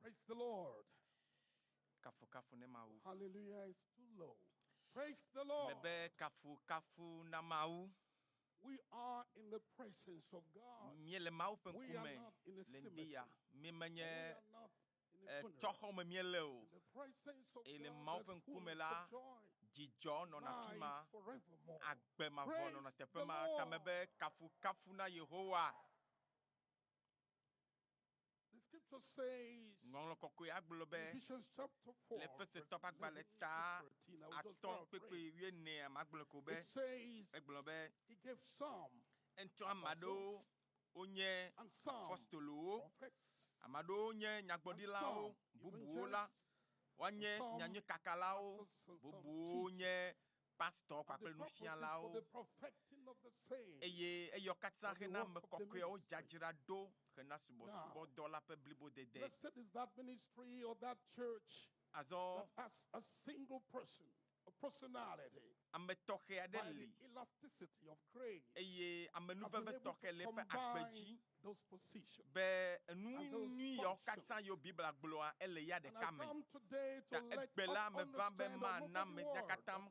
[SPEAKER 2] Praise the Lord.
[SPEAKER 16] Kafukafu ne Mawu.
[SPEAKER 2] Hallelujah is too low. Praise the Lord.
[SPEAKER 16] Mebe kafukafu na Mawu.
[SPEAKER 2] We are in the presence of God.
[SPEAKER 16] Míele Mawu ƒe
[SPEAKER 2] We are
[SPEAKER 16] ŋkume
[SPEAKER 2] not in a
[SPEAKER 16] le
[SPEAKER 2] cemetery.
[SPEAKER 16] ŋdi ya. Mímenye
[SPEAKER 2] We are not in a
[SPEAKER 16] eh,
[SPEAKER 2] funeral.
[SPEAKER 16] tsɔxɔme míele o.
[SPEAKER 2] In the presence of
[SPEAKER 16] Eye le
[SPEAKER 2] God,
[SPEAKER 16] Mawu ƒe
[SPEAKER 2] there's
[SPEAKER 16] ŋkume
[SPEAKER 2] fullness
[SPEAKER 16] la,
[SPEAKER 2] of joy.
[SPEAKER 16] dzidzɔ nɔna afi ma.
[SPEAKER 2] Life forevermore.
[SPEAKER 16] Agbe mavɔ
[SPEAKER 2] Praise
[SPEAKER 16] nɔna teƒe
[SPEAKER 2] the
[SPEAKER 16] ma. Ta mebe kafukafu na Yehowa.
[SPEAKER 2] The scripture says
[SPEAKER 16] Ŋɔŋlɔ kɔkɔe agblɔ be
[SPEAKER 2] in Ephesians chapter 4,
[SPEAKER 16] le
[SPEAKER 2] verse
[SPEAKER 16] Efesotɔ ƒe agbalẽ
[SPEAKER 2] 11
[SPEAKER 16] ta
[SPEAKER 2] to 13. I will just
[SPEAKER 16] atɔ̃
[SPEAKER 2] paraphrase.
[SPEAKER 16] kpekpe wuienea magblɔ ko be
[SPEAKER 2] It says
[SPEAKER 16] egblɔ be
[SPEAKER 2] he gave some
[SPEAKER 16] etsɔ ame aɖewo wonye
[SPEAKER 2] and some
[SPEAKER 16] apostolowo,
[SPEAKER 2] prophets,
[SPEAKER 16] ame aɖewo nye nyagblɔɖilawo,
[SPEAKER 2] some
[SPEAKER 16] bubuwo la
[SPEAKER 2] evangelists,
[SPEAKER 16] woanye
[SPEAKER 2] some
[SPEAKER 16] nyanyuikakalawo,
[SPEAKER 2] pastors and some
[SPEAKER 16] bubuwo nye pastɔ
[SPEAKER 2] And
[SPEAKER 16] kpakple
[SPEAKER 2] the purpose is for
[SPEAKER 16] nufialawo
[SPEAKER 2] the perfecting of the saints.
[SPEAKER 16] eye eyɔ katã
[SPEAKER 2] for the
[SPEAKER 16] hena
[SPEAKER 2] work
[SPEAKER 16] ame
[SPEAKER 2] of the
[SPEAKER 16] kɔkɔewo
[SPEAKER 2] ministry.
[SPEAKER 16] dzadzra ɖo hena subɔsubɔdɔ la ƒe blibodede.
[SPEAKER 2] Blessed is that ministry or that church
[SPEAKER 16] Azɔ
[SPEAKER 2] that has a single person, a personality,
[SPEAKER 16] ame tɔxɛ aɖe
[SPEAKER 2] by
[SPEAKER 16] li
[SPEAKER 2] the elasticity of grace,
[SPEAKER 16] eye
[SPEAKER 2] has been
[SPEAKER 16] amenuveve
[SPEAKER 2] able to
[SPEAKER 16] tɔxɛ le eƒe agbe
[SPEAKER 2] combine
[SPEAKER 16] dzi
[SPEAKER 2] those positions.
[SPEAKER 16] be enu
[SPEAKER 2] and those
[SPEAKER 16] nyui yawo katã
[SPEAKER 2] functions.
[SPEAKER 16] yiwo Biblia gblɔa ele ya
[SPEAKER 2] And I
[SPEAKER 16] ɖeka me.
[SPEAKER 2] come today
[SPEAKER 16] Ta
[SPEAKER 2] to let
[SPEAKER 16] egbe
[SPEAKER 2] us
[SPEAKER 16] la meva be
[SPEAKER 2] understand and
[SPEAKER 16] mana
[SPEAKER 2] look at
[SPEAKER 16] me
[SPEAKER 2] the
[SPEAKER 16] mía
[SPEAKER 2] word
[SPEAKER 16] katã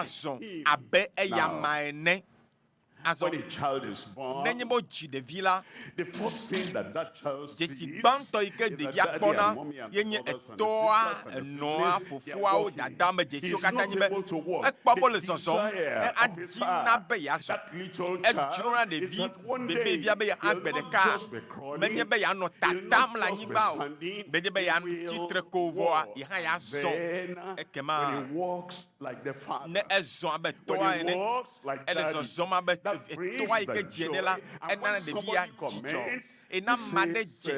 [SPEAKER 16] mazɔ abe eyama ene. Azɔ, nenye be wodzi ɖevi la, dzesi gbãtɔ yi ke ɖevia kpɔna ye nye etɔa, enɔa, fofoawo, dadaa me dzesiwo katã nye be ekpɔ be wole zɔzɔm adi na be yeazɔ. Edzrona ɖevi bebevia be yeagbe ɖeka, menye be yeanɔ tatam le anyigba o, menye be yeatsi tre ko vɔa, ye hã yeazɔ. Ekema ne ezɔ abe tɔa ene, ele zɔzɔm abe etoa yi ke dzi ene la, enana ɖevia dzidzɔ. Eye ne ame aɖe dze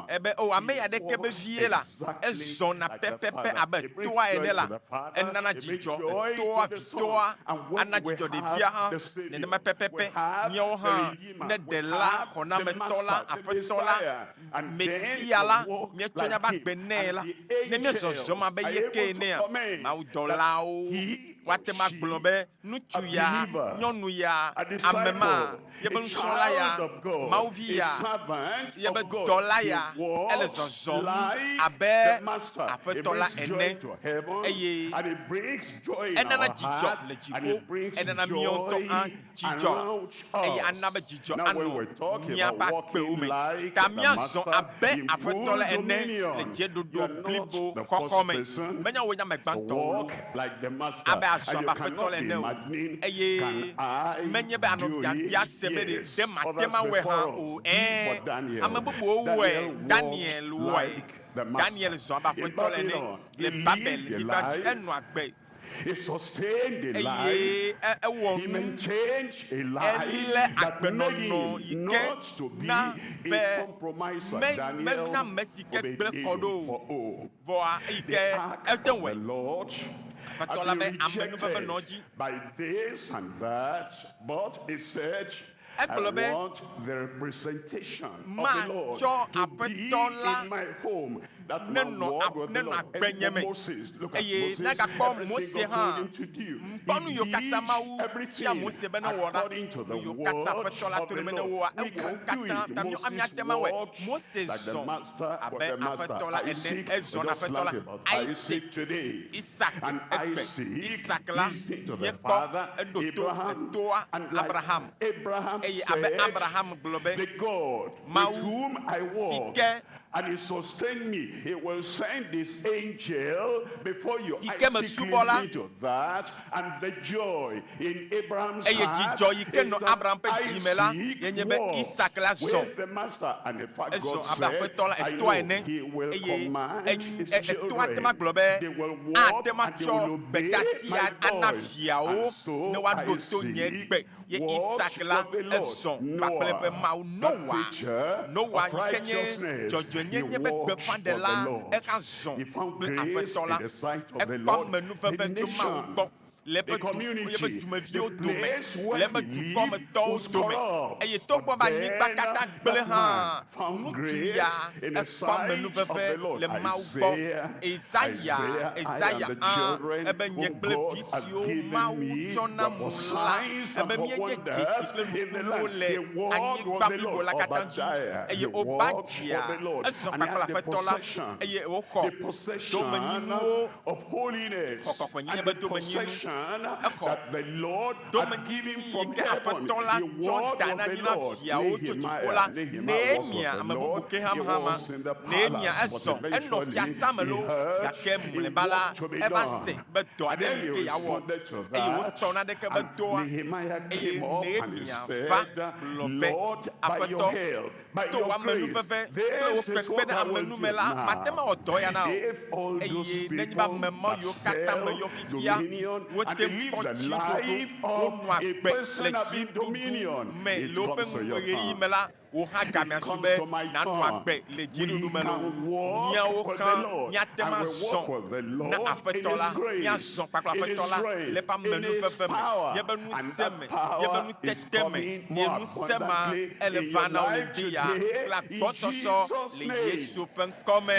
[SPEAKER 16] ebe, O, ame ya ɖeke be vie la, ezɔna pɛpɛpɛ abe toa ene la, enana dzidzɔ etoa, vitɔa, ana dzidzɔ ɖevia hã nenema pɛpɛpɛ. Míawo hã, ne Ɖela, Xɔnametɔ la, Aƒetɔ la, Mesia la, míetsɔ míaƒe agbe nɛ la, ne míezɔzɔm abe ye ke enea, mawudɔlawo woate ŋu agblɔ be, Ŋutsu ya, nyɔnu ya, ame ma, yeƒe nusrɔ̃la ya, Mawuvi ya, yeƒe dɔla ya, ele zɔzɔm abe Aƒetɔ la ene, eye enana dzidzɔ le dziƒo, enana míawo ŋutɔ hã dzidzɔ, eye ana be dzidzɔ anɔ míaƒe agbewo me. Ta míazɔ abe Aƒetɔ la ene le dzeɖoɖo blibo xɔxɔ me. Menye wòe nye ame gbãtɔ o loo, abe azɔ abe Aƒetɔ la ene o, eye menye be ànɔ biabia se be ɖe ɖe mate ŋu awɔe hã o. Ɛ̃, ame bubuwo wɔe, Daniel wɔe. Daniel zɔ abe Aƒetɔ la ene le Babel-nyigba dzi. Enɔ agbe Eye ewɔ nu, elé agbenɔnɔ yi ke na be menya ame si ke gblẽ kɔ ɖo o, vɔa eyi ke ete ŋu wɔe. Aƒetɔ la be amenuveve nɔ edzi. Egblɔ be, Matsɔ Aƒetɔ la nenɔ nenɔ agbenye me, eye nagakpɔ Mose hã. Kpɔ nu yiwo katã Mawu tia Mose be newɔ ɖa, nu yiwo katã Aƒetɔ la to nɛ be newɔa, ewɔ wo katã. Ta míawo míate ŋu awɔe. Mose zɔ abe Aƒetɔ la ene, ezɔ na Aƒetɔ la. Isak, Isak egbe, Isak la, míekpɔ eɖo to etoa Abraham, eye abe Abraham gblɔ be, Mawu si ke si ke mesubɔ la, Eye dzidzɔ yi ke nɔ Abraham ƒe dzi me la ye nye be Isak la zɔ, ezɔ abe aƒetɔ la etoa ene, eye etoa ate ŋu agblɔ be, Ate ŋu atsɔ gbedeasi ya ana viawo ne woaɖo to nye gbe. Ye Isak la, ezɔ kpakple eƒe Mawu Noa. Noa yi ke nye dzɔdzɔenyenye ƒe gbeƒãɖela, exa zɔ kple Aƒetɔ la. Ekpɔ amenuveve tso Mawu gbɔ le eƒe du, yeƒe dumeviwo dome, le eƒe dukɔmetɔwo dome. Eye togbɔ be anyigba katã gblẽ hã, ŋutsu ya ekpɔ amenuveve le Mawu gbɔ. Yesaya, Yesaya a, ebe nye kple vi siwo Mawu tsɔ na mu la, ebe míenye dzesi kple nukunuwo le anyigba blibo la katã dzi. Eye Obadya, ezɔ kpakple Aƒetɔ la, eye wòxɔ domenyinuwo, xɔ kɔkɔenyenye be domenyinu, exɔ domenyinu yi ke Aƒetɔ la tsɔ da ɖe anyi na viawo tso dziƒo la. Nehemia, ame bubu ke hã hã ma. Nehemia ezɔ, enɔ fiasã me loo, gake mlɔeba la, eva se be dɔ aɖe li ke yeawɔ, eye wotɔ naneke be dɔa. Eye Nehemia va gblɔ be, Aƒetɔ, To wò amenuveve kple wò kpekpe ɖe ame nu me la, mate ŋu awɔ dɔ ya na wò. Eye nenye be ame ma yiwo katã meyɔ fifia, wote ŋu kpɔ dziɖuɖu, wonɔ agbe le dziɖuɖu me le woƒe ɣeyiɣi me la, wò hã gamea su be nànɔ agbe le dziɖuɖu me loo. Míawo hã míate ŋu azɔ na Aƒetɔ la, míazɔ kpakple Aƒetɔ la le eƒe amenuveve me, yeƒe ŋusẽ me, yeƒe nutete me, ye ŋusẽ ma ele va na wò le ŋdi ya kple agbɔsɔsɔ le Yesu ƒe ŋkɔ me.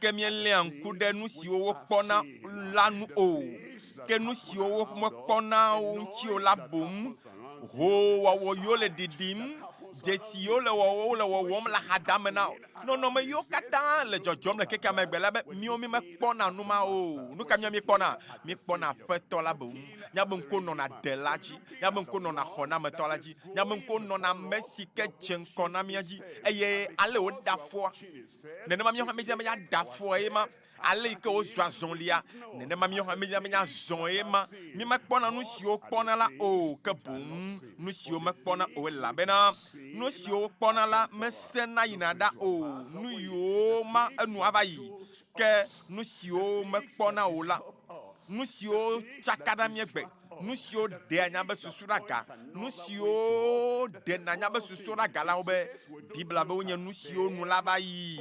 [SPEAKER 16] ke míeléa ŋku ɖe nu siwo wokpɔna la ŋu o, ke nu siwo womekpɔna wo ŋuti o la boŋ. Hoowɔwɔ yiwo le ɖiɖim, dzesi yiwo le wɔwɔ wole wɔwɔm le axadame na wò, nɔnɔme yiwo katã le dzɔdzɔm le xexea me egbe la be míwo mímekpɔna nu ma o. Nu ka míawo míekpɔna? Míekpɔna Aƒetɔ la boŋ. Míabe ŋkuwo nɔna Ɖela dzi. Míabe ŋkuwo nɔna Xɔnametɔ la dzi. Míabe ŋkuwo nɔna ame si ke dze ŋgɔ na mía dzi eye ale wòɖe afɔa. Nenema míawo hã míedina be míaɖe afɔe ma. Ale yi ke wozɔa azɔlia, nenema míawo hã míanya zɔ ye ma. Mímekpɔna nu siwo wokpɔna la o, ke boŋ nu siwo mekpɔna o, elabena nu siwo wokpɔna la mesẽna yina ɖa o, nu yiwo ma enu ava yi. Ke nu siwo mekpɔna o la, nu siwo tsaka na mía gbe, nu siwo ɖea nya be susu ɖe aga, nu siwo ɖena nya be susu ɖe aga la wobe Biblia be wonye nu siwo nu la va yi.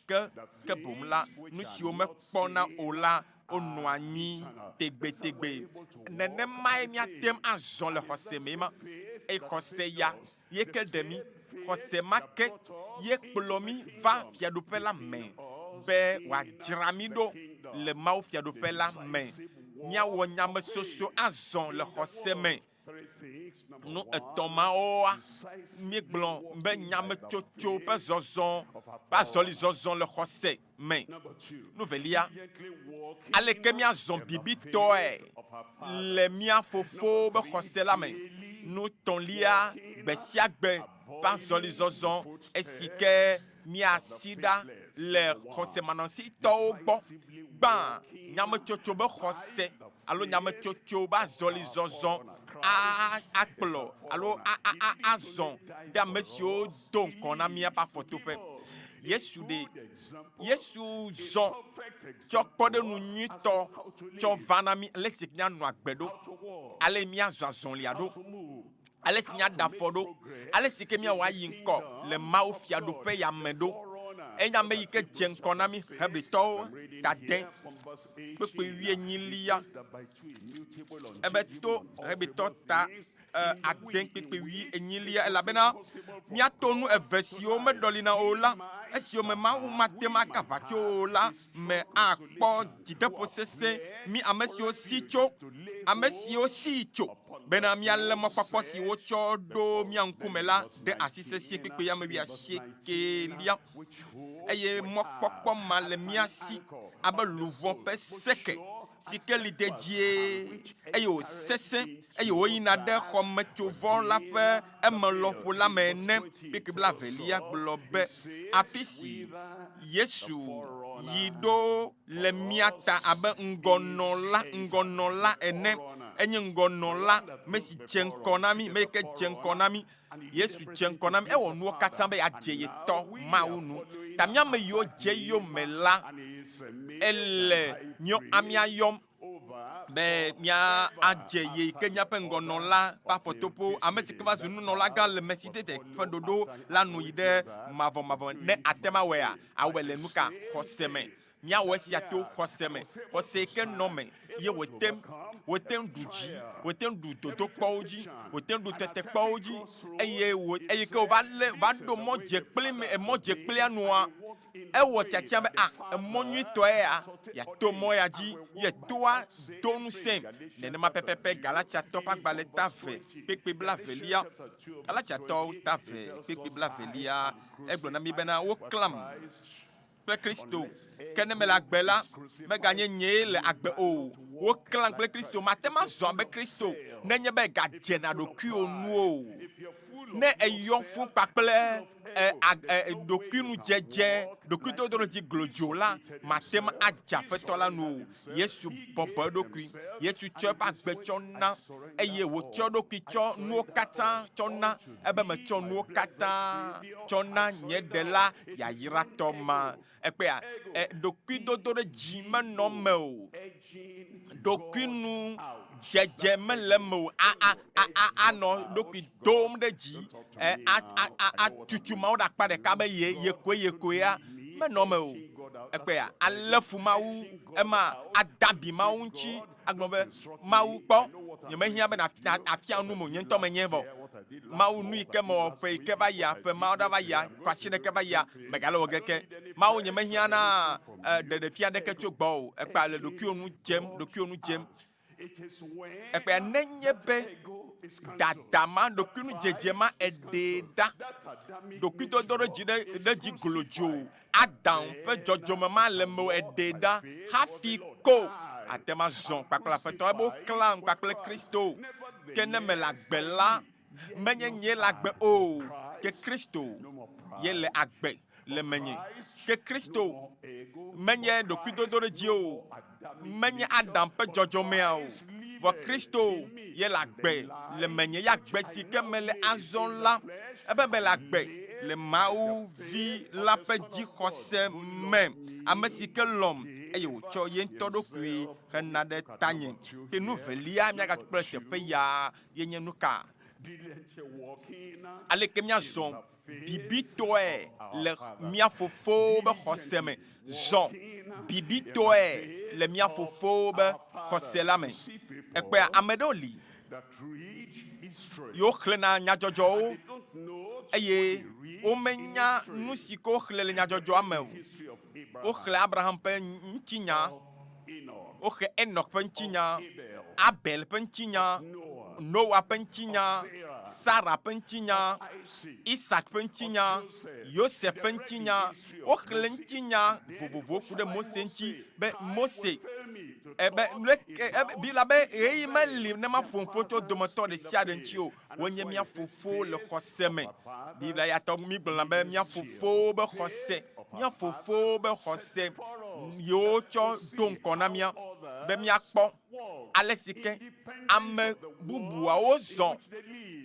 [SPEAKER 16] Ke ke boŋ la, nu siwo mekpɔna o la wonɔa anyi tegbetegbe. Nenemae míate ŋu azɔ le xɔse mee ma. Eye xɔse ya ye ke ɖe mí. Xɔse ma ke ye kplɔ mí va Fiaɖuƒe la me be wòadzra mí ɖo le Mawu Fiaɖuƒe la me. Míawɔ nyamesoso azɔ le xɔse me. Nu etɔ̃ mawoa, míegblɔ be nyametsotso ƒe zɔzɔ ƒe azɔlizɔzɔ le xɔse me. Nu velia, aleke míazɔ bibitɔe le mía Fofo ƒe xɔse la me? Nu tɔ̃lia, gbesiagbe ƒe azɔlizɔzɔ esi ke míasi ɖa le xɔsemanɔsitɔwo gbɔ. Gbã, nyametsotso be xɔse alo nyametsotso be azɔlizɔzɔ akplɔ alo azɔ ɖe ame siwo do ŋkɔ na míaƒe afɔtoƒe. Yesu ɖe Yesu zɔ tsɔ kpɔɖeŋu nyuitɔ tsɔ va na mí ale si míanɔ agbe ɖo, ale míazɔ azɔlia ɖo, ale si míaɖe afɔ ɖo, ale si ke míawɔ ayi ŋkɔ le Mawu Fiaɖuƒe ya me ɖo. Enye ame yi ke dze ŋkɔ na mí Hebritɔwo tade kpukpui wuienyilia. Ebe to Hebritɔ ta ade kpekpe wui enyilia, elabena míato nu eve siwo meɖɔlina o la, esiwo me Mawu mate ŋu aka aʋatso o la me akpɔ dzideƒo sesẽ, mí ame siwo si tso, ame siwo sii tso, bena míalé mɔkpɔkpɔ si wotsɔ ɖo mía ŋkume la ɖe asi sesĩe kpekpe ame wuiasiekelia. Eye mɔkpɔkpɔ ma le mía si abe luʋɔ ƒe seke si ke li dedie eye wòsesẽ eye wòyina ɖe xɔmetsovɔ la ƒe eme lɔƒo la me ene. Kpukpui blaevelia gblɔ be, Afi si Yesu yi ɖo le mía ta abe ŋgɔnɔla, ŋgɔnɔla ene. Enye ŋgɔnɔla, ame si dze ŋgɔ na mí, ame yi ke dze ŋgɔ na mí. Yesu dze ŋgɔ na mí. Ewɔ nuwo katã be yeadze ye tɔ Mawu nu. Ta mía ame yiwo dze eyome la, ele míɔ amea yɔm be míadze ye yi ke míaƒe ŋgɔnɔla ƒe afɔtoƒewo, ame si ke va zu nunɔlagã le Melchizedek ƒe ɖoɖo la nu yi ɖe mavɔmavɔ me. Ne àte ŋu awɔea, awɔe le nuka? Xɔse me. Míawɔ esia to xɔse me. Xɔse yi ke nɔ eme ye wòte wòte ŋu ɖu dzi, wòte ŋu ɖu dodokpɔwo dzi, wòte ŋu ɖu tetekpɔwo dzi eye wò eye ke wòva lé va ɖo mɔ dzekpli me emɔ dzekplia nua, ewɔ tiatia be a emɔ nyuitɔe ya yeato mɔ ya dzi ye toa do ŋusẽ. Nenema pɛpɛpɛ Galatiatɔ ƒe agbalẽ ta ve kpekpe blavelia, Galatiatɔwo ta ve kpekpe blavelia egblɔ na mí bena woklãm kple Kristo. Ke ne mele agbe la, meganye nyee le agbe o. Woklãm kple Kristo. Mate ŋu azɔ abe Kristo nenye be ègadzena ɖokuiwò nu o. Ne èyɔ fũ kpakple ɖokuinudzedze, ɖokuidodoɖedzi glodzo la, mate ŋu adze Aƒetɔ la nu o. Yesu bɔbɔ eɖokui. Yesu tsɔ eƒe agbe tsɔ na eye wòtsɔ eɖokui tsɔ nuwo katã tsɔ na. Ebe metsɔ nuwo katã tsɔ na nye Ɖela yayratɔ ma. Ekpea, ɖokuidodoɖedzi menɔ eme o. Ɖokuinu dzedze mele eme o. A, a, a, a, anɔ ɖokui dom ɖe dzi, e, a, a, a, atutu Mawu ɖe akpa ɖeka be ye, ye koe, ye koea, menɔ eme o. Ekpea, alé fu Mawu, ema ada abi Mawu ŋuti, agblɔ be, Mawu, kpɔ, nyemehiã be nàfia num o, nye ŋutɔ menyae vɔ. Mawu, nu yi ke mewɔ ƒe yi ke va yia, ƒe mawo ɖa va yia, kwasiɖe ke va yia, megale wɔ ge ke. Mawu, nyemehiã na ɖeɖefia aɖeke tso gbɔwò o. Ekpea, le ɖokuiwò nu dzem, ɖokuiwò nu dzem. Ekpea, nenye be dada ma, ɖokuinudzedze ma, eɖee ɖa, ɖokuidodoɖedzi ɖe, ɖe dzi glodzo, Adam ƒe dzɔdzɔme ma le mewò, eɖee ɖa hafi ko ate ŋu azɔ kpakple Aƒetɔ. Ebe woklãm kpakple Kristo. Ke ne mele agbe la, menye nyee le agbe o, ke Kristo ye le agbe. le menye. Ke Kristo menye ɖokuidodoɖedzi o, menye Adam ƒe dzɔdzɔmea o, vɔ Kristo ye le agbe le menye. Ye agbe si ke mele azɔ la, ebe mele agbe le Mawu Vi la ƒe dzixɔse me, ame si ke lɔ̃m eye wòtsɔ ye ŋutɔ ɖokui hena ɖe tanye. Ke nu velia míagakpɔ le teƒe ya ye nye nuka? Aleke míazɔ bibitɔe le mía fofowo ƒe xɔse me? Zɔ bibitɔe le mía fofowo ƒe xɔse la me. Ekpɔea, ame ɖewo li yewo xlẽna nyadzɔdzɔwo eye womenya nu si ke woxlẽ le nyadzɔdzɔa me o. Woxlẽ Abraham ƒe ŋutinya, woxlẽ Enɔk ƒe ŋutinya, Abel ƒe ŋutinya, Noa ƒe ŋutinya, Sara ƒe ŋutinya, Isak ƒe ŋutinya, Yosef ƒe ŋutinya. Woxlẽ ŋutinya vovovowo ku ɖe Mose ŋuti be Mose ebe leke ebe Biblia be ɣeyiɣi meli ne maƒo ŋku tso dometɔ ɖe sia ɖe ŋuti o. Wonye mía fofowo le xɔse me. Biblia ya tɔ mígblɔna be mía fofowo be xɔse, mía fofowo be xɔse yewo tsɔ ɖo ŋkɔ na mía be míakpɔ ale si ke ame bubuawo zɔ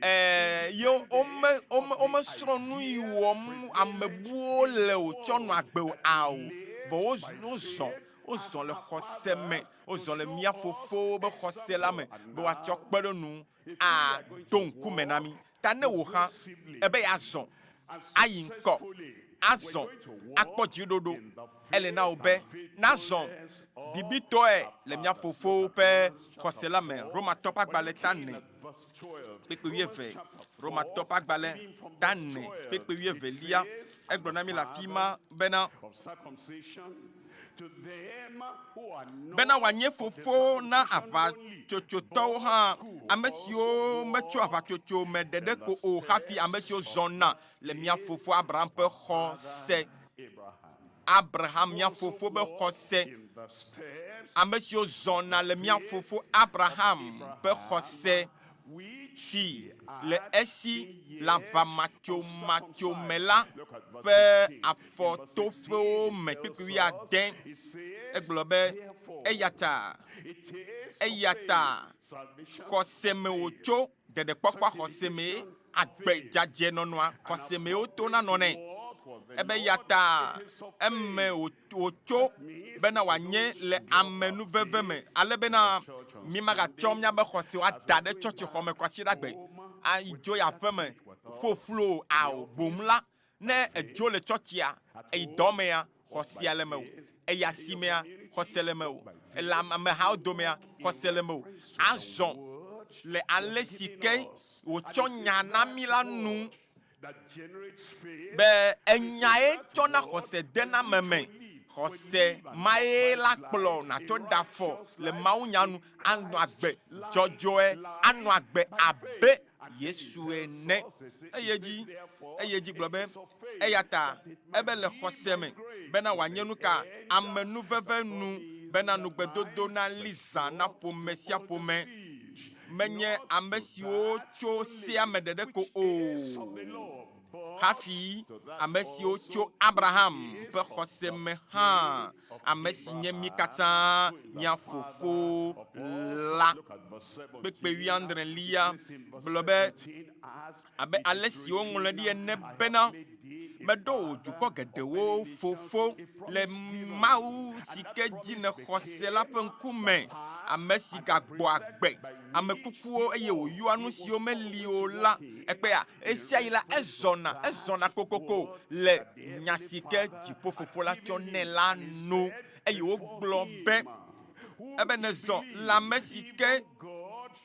[SPEAKER 16] eh, ye wome, wome, womesrɔ̃ nu yi wɔm ame bubuwo le o tsɔ nɔ agbe o ao. Vɔ wozɔ, wozɔ le xɔse me, wozɔ le mía fofowo be xɔse la me be woatsɔ kpe ɖe nu aɖo ŋkume na mí. Ta ne wò hã èbe yeazɔ ayi ŋkɔ, azɔ akpɔ dziɖoɖo, ele na wò be nazɔ bibitɔe le mía fofowo ƒe xɔse la me. Romatɔ ƒe agbalẽ ta ene, kpekpe wuieve. Romatɔ ƒe agbalẽ ta ene, kpekpe wuievelia, egblɔ na mí le afi ma bena, bena wòanye fofo na aʋatsotsotɔwo hã, ame siwo metso aʋatsotso me ɖeɖe ko o hafi ame siwo zɔna le mía fofo Abraham ƒe xɔse. Abraham, mía fofo ƒe xɔse. Ame siwo zɔna le mía fofo Abraham ƒe xɔse si le esi le aʋamatsomatso me la ƒe afɔtoƒewo me kpukpui wuiade. Egblɔ be, Eya ta, eya ta xɔse me wòtso, ɖeɖekpɔkpɔa xɔse mee, agbe dzadzɛ nɔnɔa xɔse mee wotona nɔnɛ. Ebe eya ta eme wòtso bena wòanye le amenuveve me, ale bena mímagatsɔ míaƒe xɔsewo ada ɖe tsɔtsixɔ me kwasiɖagbe ayi dzo yi aƒeme ƒoƒlu o. Ao, boŋ la, ne èdzo le tsɔtsia, èyi dɔ mea, xɔsea le mewò. Èyi asimea, xɔse le mewò. Èle amehawo domea, xɔse le mewò. Azɔ le ale si ke wòtsɔ nya na mí la nu be enyae tsɔna xɔse dena ame me. Xɔse mae la kplɔ nàtsɔ ɖe afɔ le mawunya nu anɔ agbe dzɔdzɔe, anɔ agbe abe Yesu ene. Eyi edzi, eyi edzi gblɔ be, Eya ta ebe le xɔse me bena wòanye nuka? Amenuveve nu, bena nugbedodo nali zã na ƒome sia ƒome. Menye ame siwo tso sea me ɖeɖe ko o, hafi ame siwo tso Abraham ƒe xɔse me hã, ame si nye mí katã mía fofo la. Kpekpe wuiadrelia gblɔ be, Abe ale si woŋlɔe ɖi ene bena, Meɖo wò dukɔ geɖewo fofo le Mawu si ke dzi nèxɔ se la ƒe ŋkume, ame si gagbɔ agbe ame kukuwo eye wòyɔa nu siwo meli o la. Ekpea, ɣesiaɣi la, ezɔna, ezɔna kokoko le nya si ke Dziƒofofo la tsɔ nɛ la nu. Eye wogblɔ be, Ebe nèzɔ le ame si ke,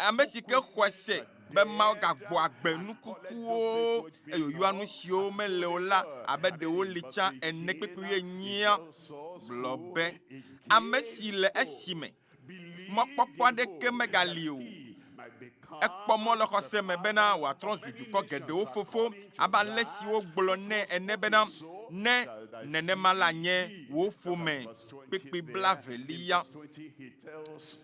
[SPEAKER 16] ame si ke xɔe se be Mawu gagbɔ agbe nu kukuwo eye wòyɔa nu siwo mele o la abe ɖe woli tsã ene kpekpe wuienyia gblɔ be, Ame si le esime mɔkpɔkpɔ aɖeke megali o, ekpɔ mɔ le xɔse me bena wòatrɔ zu dukɔ geɖewo fofo abe ale si wogblɔ nɛ ene bena, Ne nenema la nye wò ƒome kpekpe blaevelia.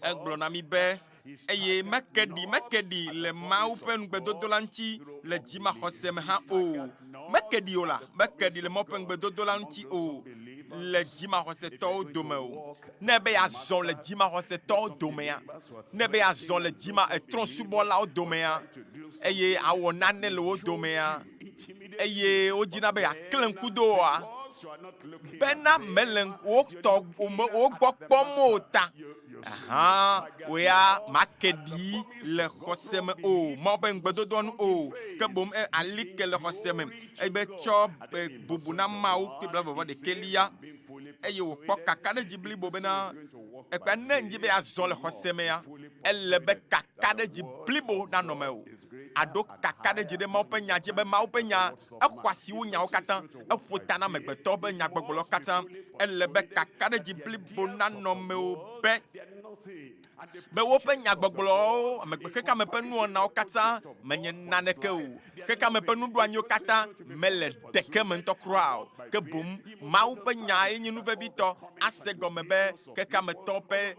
[SPEAKER 16] Egblɔ na mí be, Eye meke ɖi, meke ɖi le Mawu ƒe ŋugbedodo la ŋuti le dzimaxɔse me hã o. Meke ɖi o la, meke ɖi le Mawu ƒe ŋugbedodo la ŋuti o le dzimaxɔsetɔwo dome o. Ne ebe yeazɔ le dzimaxɔsetɔwo domea, ne ebe yeazɔ le dzima etrɔ̃subɔlawo domea, eye awɔ nane le wo domea, eye wodina be yeaklẽ ŋku do woa, bena mele wo tɔ wo gbɔ kpɔm o ta. Hã wò ya màke ɖi le xɔse me o, Mawu ƒe ŋugbedodoa nu o, ke boŋ ali ke le xɔse me, eye tsɔ bubu na Mawu kple blavevɔ ɖekɛlia, eye wòkpɔ kakaɖedzi blibo bena ekpea ne ŋdi be yeazɔ le xɔse mea, ele be kakaɖedzi blibo nanɔ mewò. Àɖo kakaɖedzi ɖe Mawu ƒe nya dzi be Mawu ƒe nya exɔ asi wu nyawo katã, eƒo ta na amegbetɔ ƒe nyagbɔgblɔ katã. Ele be kakaɖedzi blibo nanɔ mewò be be woƒe nyagbɔgblɔwo, amegbe xexeame ƒe nuwɔnawo katã menye naneke o. Xexeame ƒe nuɖoanyiwo katã mele ɖeke me ŋutɔ kura o. Ke boŋ Mawu ƒe nyae nye nu vevitɔ. Ase gɔme be xexeametɔwo ƒe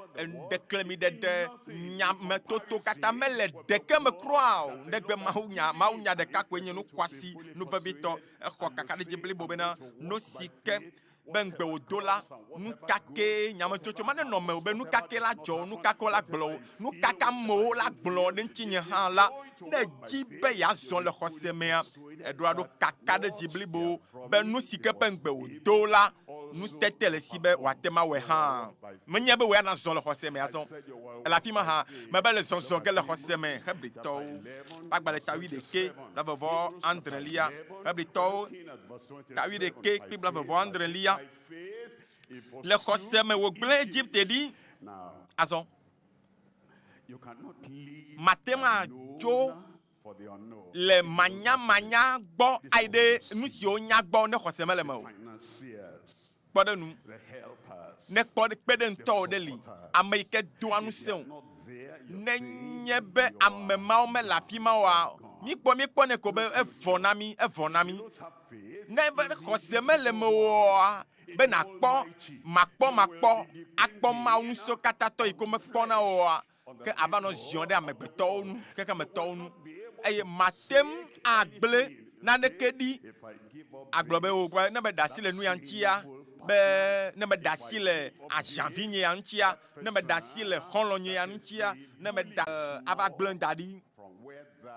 [SPEAKER 16] ɖeklemiɖeɖe, nyametoto katã mele ɖeke me kura o, negbe Mawunya. Mawunya ɖeka koe nye nu xɔasi, nu vevitɔ. Exɔ kakaɖedzi blibo bena nusi ke be ŋugbe wòdo la, nuka kee nyametsotso ma nenɔ mewò be nuka ke la dzɔ o, nuka ke wola gblɔ o, nuka ke amewo la gblɔ ɖe ŋutinye hã la, ne èdi be yeazɔ le xɔse mea, èɖo aɖo kakaɖedzi blibo be nusi ke ƒe ŋugbe wòdo la, nutete le esi be wòate ŋu awɔe hã. Menye be wò ya nàzɔ le xɔse me azɔ. Ele afi ma hã, mebe le zɔzɔ ge le xɔse me. Hebritɔwo ƒe agbalẽ ta wuiɖekɛ, blaeve vɔ adrelia. Hebritɔwo ta wuiɖekɛ kple blaeve vɔ adrelia. Le xɔse me wògblẽ Egipte ɖi. Azɔ, mate ŋu atso le manyamanya gbɔ ayi ɖe nu si wonya gbɔ ne xɔse mele eme o. Kpɔ ɖe nu, ne kpɔ kpeɖeŋutɔwo ɖe li, ame yi ke doa ŋusẽ wò. Nenye be ame mawo mele afi ma oa, míkpɔ míekpɔnɛ ko be evɔ na mí, evɔ na mí. Ne be xɔse mele mewò oa, be nàkpɔ makpɔmakpɔ akpɔ Mawu Ŋusẽkatãtɔ yi ke womekpɔna oa, ke ava nɔ ziɔ ɖe amegbetɔwo nu, xexemetɔwo nu, eye mate ŋu agblẽ naneke ɖi agblɔ be, O, ne meɖe asi le nu ya ŋutia, be ne meɖe asi le aʒãvinye ya ŋutia, ne meɖe asi le xɔlɔ̃nye ya ŋutia, ne meɖe ava gblẽ da ɖi,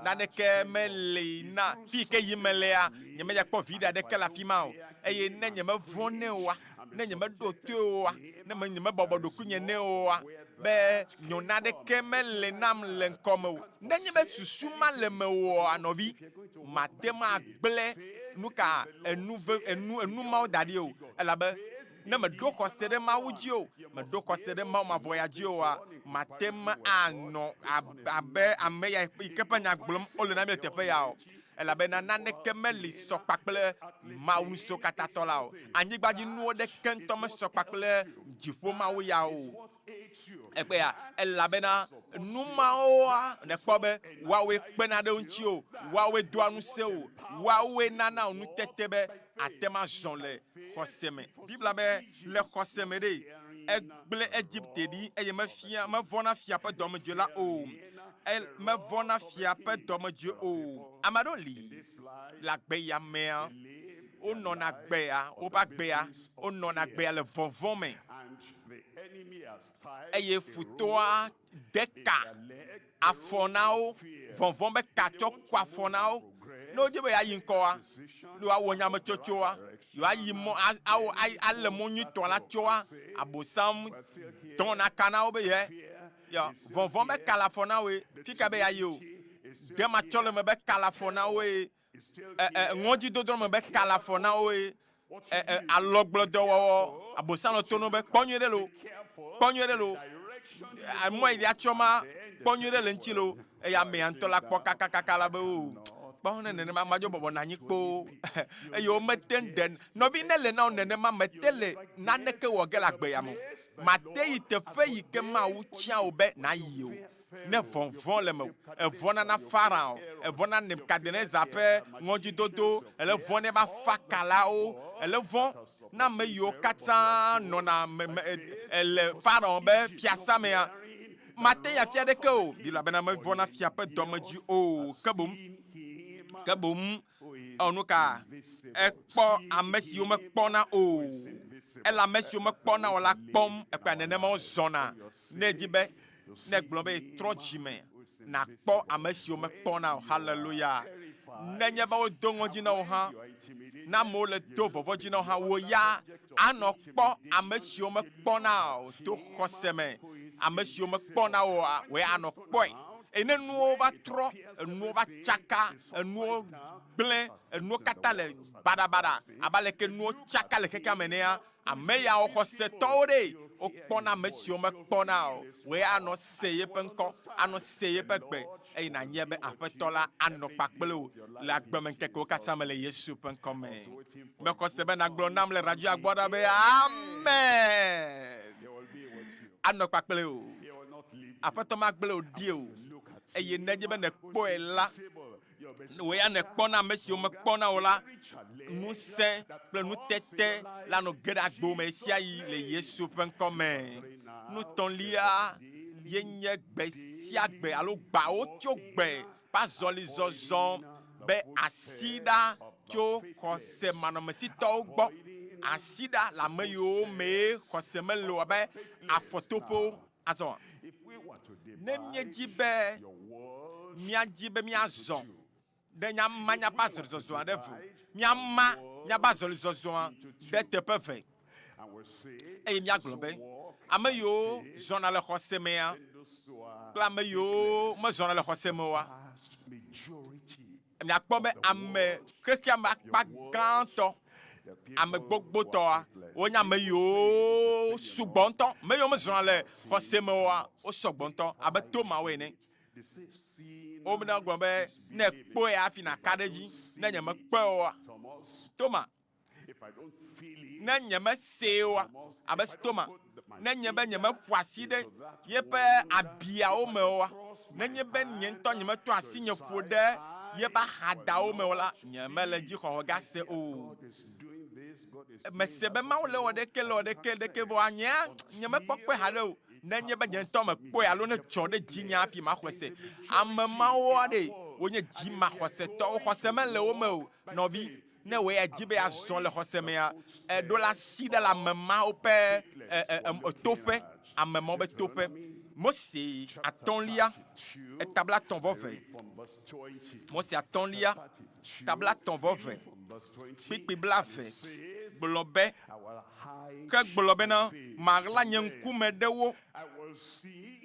[SPEAKER 16] naneke meli na fi yi ke yim melea, nyemedzakpɔ viɖe aɖeke le afi ma o, eye ne nyemevɔ̃ nɛ oa, ne nyemeɖo toe oa, ne nyemebɔbɔ ɖokuinye nɛ oa, be nyɔ naneke mele nam le ŋkɔ me o. Nenye be susu ma le mewòa, nɔvi, mate ŋu agblẽ nuka enu ve, enu, enu mawo da ɖi o. Elabe ne meɖo xɔse ɖe Mawu dzi o, meɖo xɔse ɖe Mawu mavɔ ya dzi oa, mate ŋu anɔ abe ame ya yi ke ƒe nya gblɔm wole na mí le teƒe ya o. Elabena naneke meli sɔ kpakple Mawu Ŋusẽkatãtɔ la o. Anyigbadzinuwo ɖeke ŋutɔ mesɔ kpakple dziƒo Mawu ya o. Egbea, elabena nu mawoa, nèkpɔ be woawoe kpena ɖe ŋuti o, woawoe doa ŋusẽ wò, woawoe nana wò nutete be àte ŋu azɔ le xɔse me. Biblia be, Le xɔse me ɖe, egblẽ Egipte ɖi eye mefia, mevɔ̃ na fia ƒe dɔmedzoe la o. E, mevɔ̃ na fia ƒe dɔmedzoe o. Ame aɖewo li le agbe ya mea, wonɔna agbea, woƒe agbea, wonɔna agbea le vɔvɔ̃ me. Eye futɔa de ka afɔ na wo, vɔvɔ̃ be ka tsɔ ku afɔ na wo. Ne wodzi be yeayi ŋkɔa, ne yewoawɔ nyametsotsoa, yewoayi mɔ, awɔ, alé mɔ nyuitɔ la tsoa, Abosam dɔna ka na wo be ye, yɔ, vɔvɔ̃ be ka le afɔ na woe, fika be yeayi o. Ɖe matsɔleme be ka le afɔ na woe, ɛ, ɛ, ŋɔdzidodrɔ̃ me be ka le afɔ na woe, ɛ, ɛ, alɔgblɔdɔwɔwɔ, Abosam nɔ to na wo be, kpɔ nyuie ɖe lo, kpɔ nyuie ɖe lo, mɔ yi atsɔ ma, kpɔ nyuie ɖe le ŋuti lo. Eye amea ŋutɔ la kpɔ kakakaka la be, o, kpɔ ne nenema, madzo bɔbɔ nɔ anyi kpoo. Eye womete ŋu ɖe, nɔvi, ne le na wò nenema, mete le naneke wɔ ge le agbe ya me o. Mate yi teƒe yi ke Mawu tia wò be nàyi o. Ne vɔvɔ̃ le mewò, èvɔ̃na na Farao, èvɔ̃na na Nebukadnezar ƒe ŋɔdzidodo, èle vɔ̃ na eƒe afakalawo, èle vɔ̃ na ame yiwo katã nɔna me, me, le Farao be fiasã mea, mate yi afi aɖeke o. Biblia bena mevɔ̃ na fia ƒe dɔmedzoe o, ke boŋ, ke boŋ. Ewɔ nu ka? Ekpɔ ame siwo mekpɔna o. Ele ame siwo mekpɔna o la kpɔm. Ekpɔa nenema wozɔna. Ne edi be, ne egblɔ be yetrɔ dzime, nàkpɔ ame siwo mekpɔna o. Haleluya! Nenye be wodo ŋɔdzi na wò hã, ne amewo le do vɔvɔ̃ dzi na wò hã, wò ya anɔ kpɔ ame siwo mekpɔna o to xɔse me. Ame siwo mekpɔna oa, wò ya anɔ kpɔe. Eye ne nuwo va trɔ, enuwo va tsaka, enuwo gblẽ, enuwo katã le baɖabaɖa abe aleke nuwo tsaka le xexea me enea, ame yawo xɔsetɔwo ɖe, wokpɔna ame siwo mekpɔna o. Wòe anɔ se yeƒe ŋkɔ, anɔ se yeƒe gbe, eye nànyae be Aƒetɔ la anɔ kpakple wò le agbemeŋkekewo katã me le Yesu ƒe ŋkɔ me. Mexɔ se be nàgblɔ nam le radioa gbɔ ɖa be, Amen! Anɔ kpakple wò. Aƒetɔ magblẽ wò ɖi o. Eye nenye be nèkpɔe la, wò ya nèkpɔna ame siwo mekpɔna o la, ŋusẽ kple nutete la nɔ ge ɖe agbo me ɣesiaɣi le Yesu ƒe ŋkɔ me. Nu tɔ̃lia ye nye gbe sia gbe alo gbawo tso gbe ƒe azɔlizɔzɔ be asi ɖa tso xɔsemanɔmesitɔwo gbɔ, asi ɖa le ame yiwo mee xɔse mele o abe afɔtoƒewo Azɔ, ne míedi be míadi be míazɔ ɖe míama míaƒe azɔlizɔzɔa ɖe eve, míama míaƒe azɔlizɔzɔa ɖe teƒe eve, eye míagblɔ be, ame yiwo zɔna le xɔse mea kple ame yiwo mezɔna le xɔse me oa, Miakpɔ be ame xexea me akpa gãtɔ, ame gbogbotɔa, wonye ame yiwo sugbɔ ŋutɔ. Ame yiwo mezɔna le xɔse me oa, wosɔ gbɔ ŋutɔ abe Tomawo ene. Womena gblɔ be ne èkpɔe hafi nàka ɖe edzi, ne nyemekpɔe oa, Toma, Ne nyemesee oa, abe stoma, nenye be nyemeƒo asi ɖe yeƒe abiawo me oa, nenye be nye ŋutɔ nyemetrɔ asinye ƒo ɖe yeƒe axadawo me o la, nyemele dzixɔxɔ ge ase o. Mese be Mawu le wɔ ɖeke, le wɔ ɖeke, ɖeke vɔa nyea nyemekpɔ kpɔe haɖe o. Nenye be nye ŋutɔ mekpɔe alo ne dzɔ ɖe dzinye hafi maxɔe se. Ame mawoa ɖe, wonye dzimaxɔsetɔwo, xɔse mele wo me o. Nɔvi, Ne wò ya èdi be yeazɔ le xɔse mea, èɖo la si ɖe le ame mawo ƒe toƒe, ame mawo ƒe toƒe. Mose atɔ̃lia, eta blaetɔ̃ vɔ ve. Mose atɔ̃lia, ta blaetɔ̃ vɔ ve, kpikpi blave, gblɔ be, Ke gblɔ bena, Maɣla nye ŋkume ɖe wo,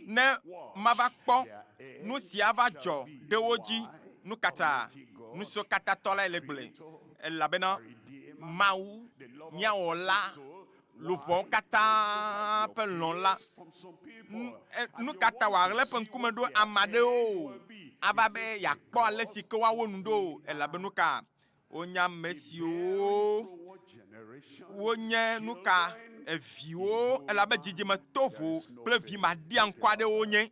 [SPEAKER 16] ne mava kpɔ nu si ava dzɔ ɖe wo dzi. Nu ka ta? Ŋusẽkatãtɔ lae le gblɔe, elabena Mawu, mía Wɔla, luʋɔwo katã ƒe lɔ̃la. Nu ka ta wòaɣla eƒe ŋkume ɖo ame aɖewo ava be yeakpɔ ale si ke woawɔ nu ɖo? Elabe nu ka? Wonye ame siwo wonye nu ka? Eviwo, elabe dzidzime tovo kple vi maɖiaŋkɔ aɖewo wonye.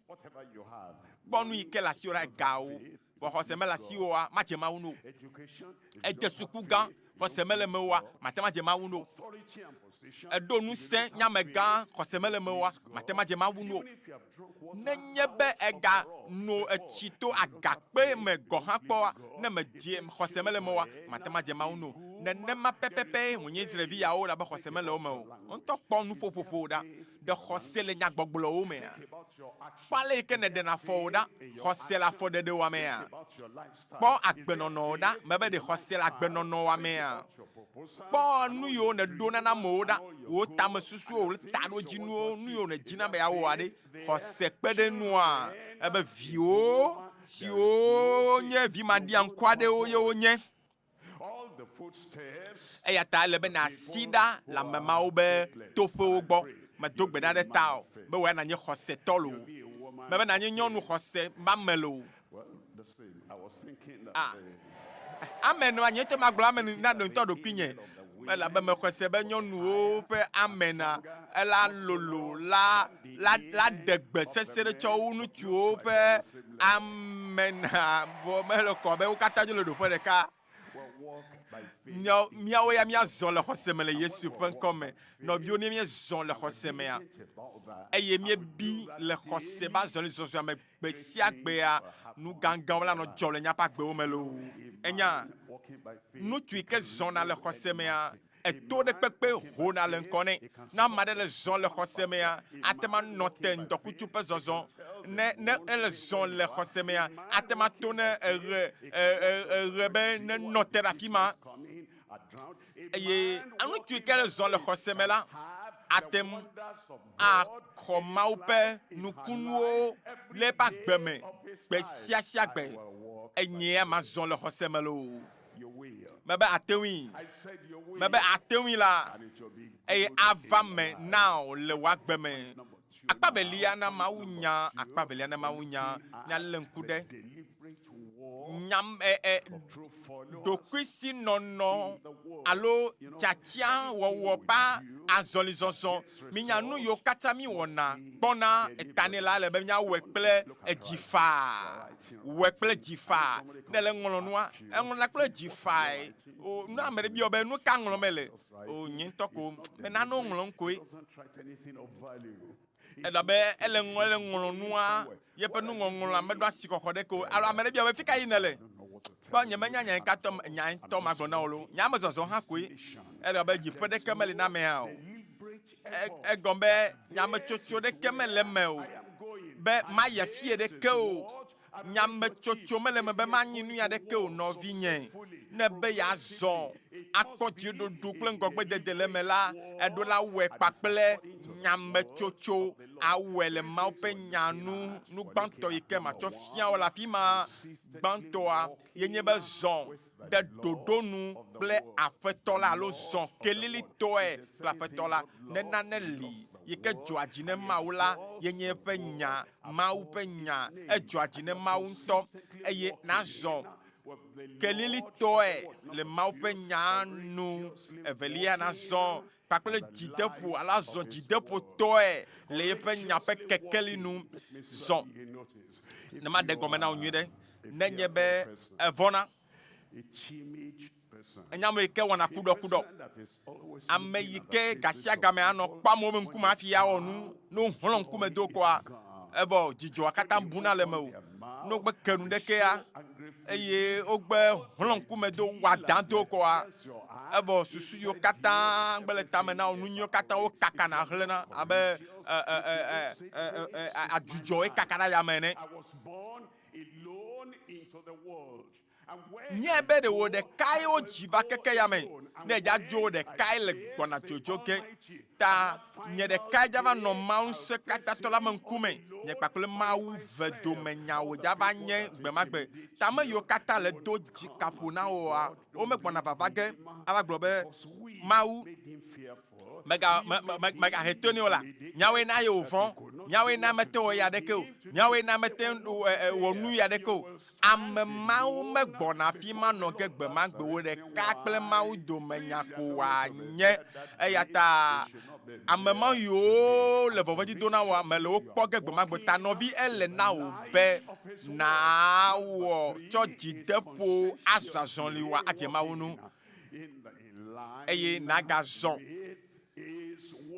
[SPEAKER 16] Kpɔ nu yi ke le asiwò ɖa, egawo, vɔ xɔse mele asiwò oa, madze Mawu ŋu o. Ède suku gã, xɔse mele mewò oa, mate ŋu adze Mawu ŋu o. Èɖo ŋusẽ nye amegã, xɔse mele mewò oa, mate ŋu adze Mawu ŋu o. Nenye be èga no etsi to agakpe me gɔ̃ hã kpɔa, ne mèdze xɔse mele mewòa, mate ŋu adze Mawu ŋu o. Nenema pɛpɛpɛe wònye Israel-vi yawo elabe xɔse mele wo me o. Wò ŋutɔ kpɔ nuƒoƒoƒo ɖa. Ɖe xɔse le nyagbɔgblɔwo mea? Kpɔ ale yi ke nèɖena afɔwò ɖa, xɔse le afɔɖeɖewoa mea? Kpɔ agbenɔnɔwò ɖa, mebe ɖe xɔse le agbenɔnɔwòa mea? Kpɔ nu yiwo nèɖona na amewo ɖa, wò tamesusuwo, wò taɖodzinuwo, nu yiwo nèdina be yeawɔa ɖe, xɔse kpe ɖe enua? Ebe viwò siwo nye vi maɖiaŋku aɖewo ye wonye. Eya ta ele be nàsi ɖa le ame mawo be toƒewo gbɔ. Medo gbe ɖa ɖe tawò be wò ya nànye xɔsetɔ loo, mebe nànye nyɔnu xɔse mame loo. Ah, amen, nye ŋutɔ magblɔ amen na ŋutɔ ɖokuinye, elabe mexɔe se be nyɔnuwo ƒe amena ela lolo la la la ɖe gbe sesẽ ɖe tsɔ wu ŋutsuwo ƒe amena. Vɔ mele kɔ be wo katã dzo le ɖoƒe ɖeka. Míawo ya míazɔ le xɔse me le Yesu ƒe ŋkɔ me. Nɔviwo, ne míezɔ le xɔse mea, eye míebi le xɔse be azɔlizɔzɔa me gbe sia gbea, nu gãgãwo la nɔ dzɔ le míaƒe agbewo me loo. Ènya, ŋutsu yi ke zɔna le xɔse mea, eto ɖe kpekpe hona le ŋkɔ nɛ. Ne ame aɖe le zɔ le xɔse mea, ate ŋu anɔ te ŋdɔkutsu ƒe zɔzɔ. Ne, ne ele zɔ le xɔse mea, ate ŋu ato ne eɣe, e, e, eɣe be nenɔ te ɖe afi ma. Eye ŋutsu yi ke le zɔ le xɔse me la, ate ŋu axɔ Mawu ƒe nukunuwo le eƒe agbe me gbe sia sia gbe. Enyea mazɔ le xɔse me loo. Mebe ate ŋui. Mebe ate ŋui la, eye ava me na wò le wò agbe me. Akpa velia na Mawu nya, akpa velia na Mawu nya, míalé ŋku ɖe nya e, e, ɖokuisinɔnɔ alo tiatia wɔwɔ ƒe azɔlizɔzɔ. Minya nu yiwo katã míwɔna kpɔna eta nɛ la, ele be míawɔe kple edzi faa. Wɔe kple dzi faa. Ne èle ŋlɔ nua, eŋlɔna kple dzi faae. O, ne ame ɖe biɔ be, nu ka ŋlɔm mele? O, nye ŋutɔ ko, me nanewo ŋlɔm koe. Elabe ele ŋlɔ, ele ŋlɔ nua, yeƒe nuŋɔŋlɔa meɖo asixɔxɔ ɖeke o. Alo ame ɖe bia be, fi ka yi nèle? Kpɔ, nyemenya nya yi ka tɔ, nya ŋutɔ magblɔ na wò loo. Nye ame zɔzɔ hã koe. Elabe dziƒe ɖeke meli na amea o. E, egɔme be nyametsotso ɖeke mele eme o be mayi afie ɖeke o. Nyametsotso mele eme be manyi nu ya ɖeke o, nɔvinye. Ne be yeazɔ akpɔ dziɖuɖu kple ŋgɔgbedede le eme la, eɖo la wɔe kpakple nyametsotso awɔe le Mawu ƒe nya nu. Nu gbãtɔ yi ke matsɔ fia wò le afi ma gbãtɔa ye nye be zɔ ɖe ɖoɖo nu kple Aƒetɔ la alo zɔ kelilitɔe kple Aƒetɔ la. Ne nane li yi ke dzɔa dzi ne Mawu la, ye nye eƒe nya, Mawu ƒe nya. Edzɔa dzi ne Mawu ŋutɔ eye nazɔ kelilitɔe le Mawu ƒe nya nu. Evelia, nazɔ kpakple dzideƒo alo azɔ dzideƒotɔe le yeƒe nya ƒe kekeli nu. Zɔ. Ne maɖe gɔme na wò nyuie ɖe, nenye be èvɔ̃na, enye ame yi ke wɔna kuɖɔkuɖɔ, ame yi ke gasiagame anɔ kpɔ amewo be ŋkume hafi awɔ nu, ne wohlɔ̃ ŋkume do koa, evɔ dzidzɔa katã buna le mewò. Ne wogbe ke nu ɖekea, eye wogbe hlɔ̃ ŋkume do, wɔ adã do koa, evɔ susu yiwo katã gbe le tame na wò, nu nyuiwo katã wokakana hlẽna abe adzudzɔ ye kaka ɖe ayame ene. Nyae be ɖe wò ɖekae wodzi va keke ya me, ne èdza dzo wò ɖekae le gbɔna dzodzo ge. Ta nye ɖekae dza va nɔ Mawu Ŋusẽkatãtɔ la me ŋkume, nye kpakple Mawu ve dome nyawo dza va nye gbemagbe. Ta ame yiwo katã le do dzika ƒo na wòa, womegbɔna vava ge ava gblɔ be, Mawu, mega, me, me, megahe to nɛ o la, míawoe na ye wòvɔ̃, míawoe na mete wɔ ya ɖeke o, míawoe na mete wɔ nu ya ɖeke o. Ame mawo megbɔna afi ma nɔ ge gbe ma gbe o, ɖeka kple Mawu dome nya ko wòanye. Eya ta ame ma yiwo le vɔvɔ̃dzi do na wòa, mele wo kpɔ ge gbe ma gbe. Ta nɔvi, ele na wò be nàwɔ tsɔ dzideƒo azɔ azɔli wòa adze Mawu ŋu, eye nàgazɔ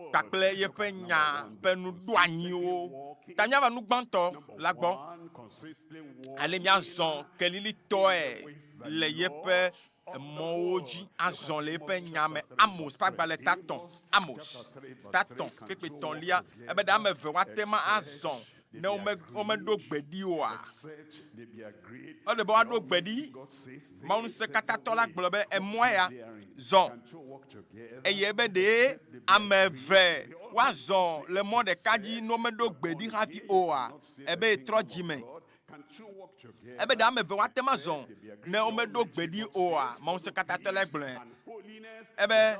[SPEAKER 16] kpakple yeƒe nya ƒe nuɖoanyiwo. Ta míava nu gbãtɔ la gbɔ, ale míazɔ kelilitɔe le yeƒe mɔwo dzi, azɔ le yeƒe nya me. Amos ƒe agbalẽ tatɔ̃, Amos tatɔ̃ kpekpe tɔ̃lia, ebe ɖe ame eve woate ŋu azɔ ne wome, womeɖo gbe ɖi oa? Ele be woaɖo gbe ɖi. Mawu Ŋusẽkatãtɔ la gblɔ be, Emɔa ya, zɔ. Eye ebe ɖee ame eve woazɔ le mɔ ɖeka dzi ne womeɖo gbe ɖi hafi oa? Ebe yetrɔ dzi me. Ebe ɖe ame eve woate ŋu azɔ ne womeɖo gbe ɖi oa? Mawu Ŋusẽkatãtɔ lae gblɔe. Ebe,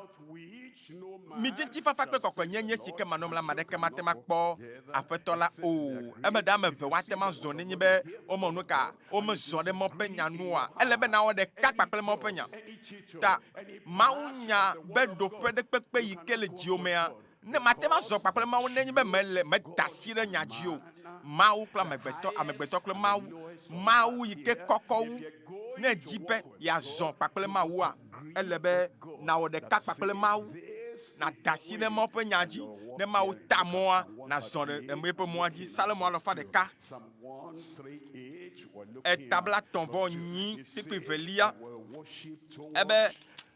[SPEAKER 16] Midi ŋutifafa kple kɔkɔenyenye si ke manɔm la, ame aɖeke mate ŋu akpɔ Aƒetɔ la o. Ebe ɖe ame eve woate ŋu azɔ nenye be womewɔ nu ka womezɔ ɖe Mawu ƒe nya nu oa? Ele be nawɔ ɖeka kpakple Mawu ƒe nya. Ta Mawu nya be ɖoƒe ɖe kpekpe yi ke le dziwò mea, ne mate ŋu azɔ kpakple Mawu nenye be mele meda asi ɖe nya dzi o. Mawu kple amegbetɔ, amegbetɔ kple Mawu, Mawu yi ke kɔkɔ wu. Ne èdi be yeazɔ kpakple Mawua, ele be nàwɔ ɖeka kpakple Mawu, nàda asi ɖe Mawu ƒe nya dzi. Ne Mawu ta mɔa, nàzɔ ɖe eƒe mɔa dzi. Salomo alafa ɖeka eta blatɔ̃ vɔ nyi kpukpui velia ebe,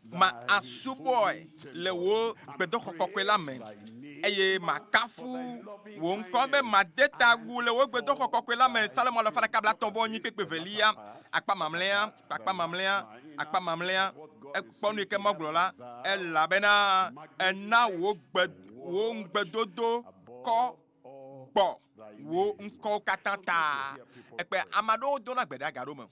[SPEAKER 16] Ma asubɔe le wò gbedoxɔ kɔkɔe la me, eye makafu wò ŋkɔ be made ta agu le wò gbedoxɔ kɔkɔe la me. Salomo alafa ɖeka blatɔ̃ vɔ nyi kpukpui velia, akpa mamlɛa, akpa mamlɛa, akpa mamlɛa. Ekpɔ nu yi ke megblɔ la, elabena èna wò gbe, wò ŋugbedodo kɔ gbɔ wò ŋkɔwo katã ta. Ekpe ame aɖewo dona gbe ɖe aga ɖo me.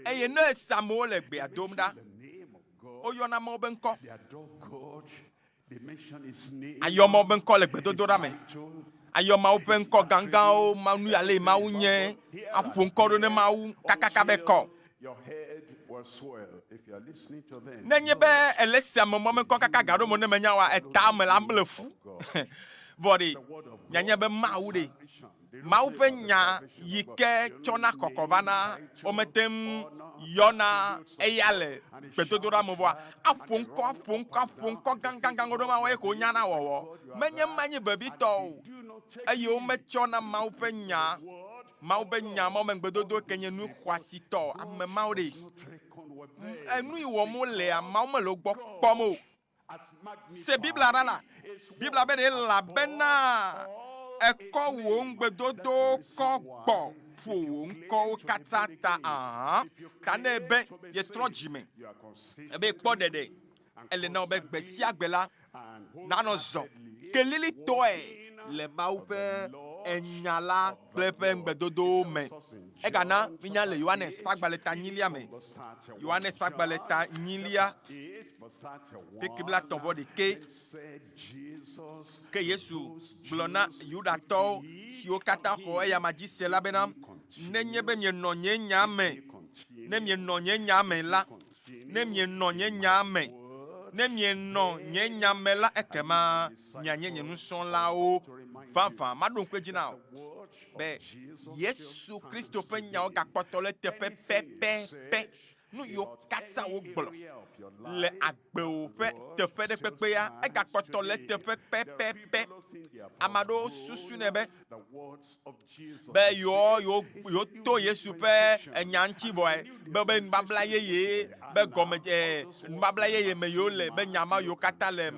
[SPEAKER 16] Eye ne ese amewo le gbea dom ɖa, woyɔna Mawu be ŋkɔ. Ayɔ Mawu be ŋkɔ le gbedodoɖa me. Ayɔ Mawu ƒe ŋkɔ gãgãwo, Mawu nu ale Mawu nye, aƒo ŋkɔ ɖo ne Mawu kakaka be kɔ. Nenye be èle se ame mɔ me ŋkɔ kaka gaɖo me ne menya oa, eta me la ble fu. Vɔ ɖe, nyanya be Mawu ɖe, Mawu ƒe nya yi ke tsɔna kɔkɔ vana, womete ŋu yɔna eya le gbedodoɖa me vɔa, aƒo ŋkɔ, aƒo ŋkɔ, aƒo ŋkɔ gãgãgãwo ɖo Mawu eye ko wonyana wɔwɔ. Menye ema nye vevitɔ o. Eye wometsɔna Mawu ƒe nya Mawu be nya, Mawu be ŋugbedodo ke nye nu xɔasitɔ. Ame mawo ɖe, enu yi wɔm wolea, Mawu mele wo gbɔ kpɔm o. Se Biblia ɖa la, Biblia be ɖe elabena ekɔ wò ŋugbedodowo kɔ gbɔ ƒo wò ŋkɔwo katã ta. Aha. Ta ne ebe yetrɔ dzime, ebe yekpɔ ɖeɖe, ele na wò be gbe sia gbe la, nanɔ zɔ kelilitɔe le Mawu ƒe enya la kple eƒe ŋugbedodowo me. Egana mínya le Yohanes ƒe agbalẽ ta nyilia me. Yohanes ƒe agbalẽ ta nyilia, kpekpe blaetɔ̃ vɔ ɖekɛ. Ke Yesu gblɔ na Yudatɔwo siwo katã xɔ eyama dzi se la bena, Nenye be mienɔ nye nya me, ne mienɔ nye nya me la, Ne mienɔ nye nya me, ne mienɔ nye nya me la, ekema mianye nye nusrɔ̃lawo vavã. Maɖo ŋku edzi na wò be Yesu Kristo ƒe nyawo gakpɔtɔ le eteƒe pɛpɛpɛ. Nu yiwo katã wogblɔ le agbewò ƒe teƒe ɖe kpekpea, egakpɔtɔ le eteƒe pɛpɛpɛ. Ame aɖewo susunɛ be be yewo yewo yewoto Yesu ƒe enya ŋuti vɔe be be nubabla yeye be gɔme e nubabla yeye me yewo le be nya ma yewo katã le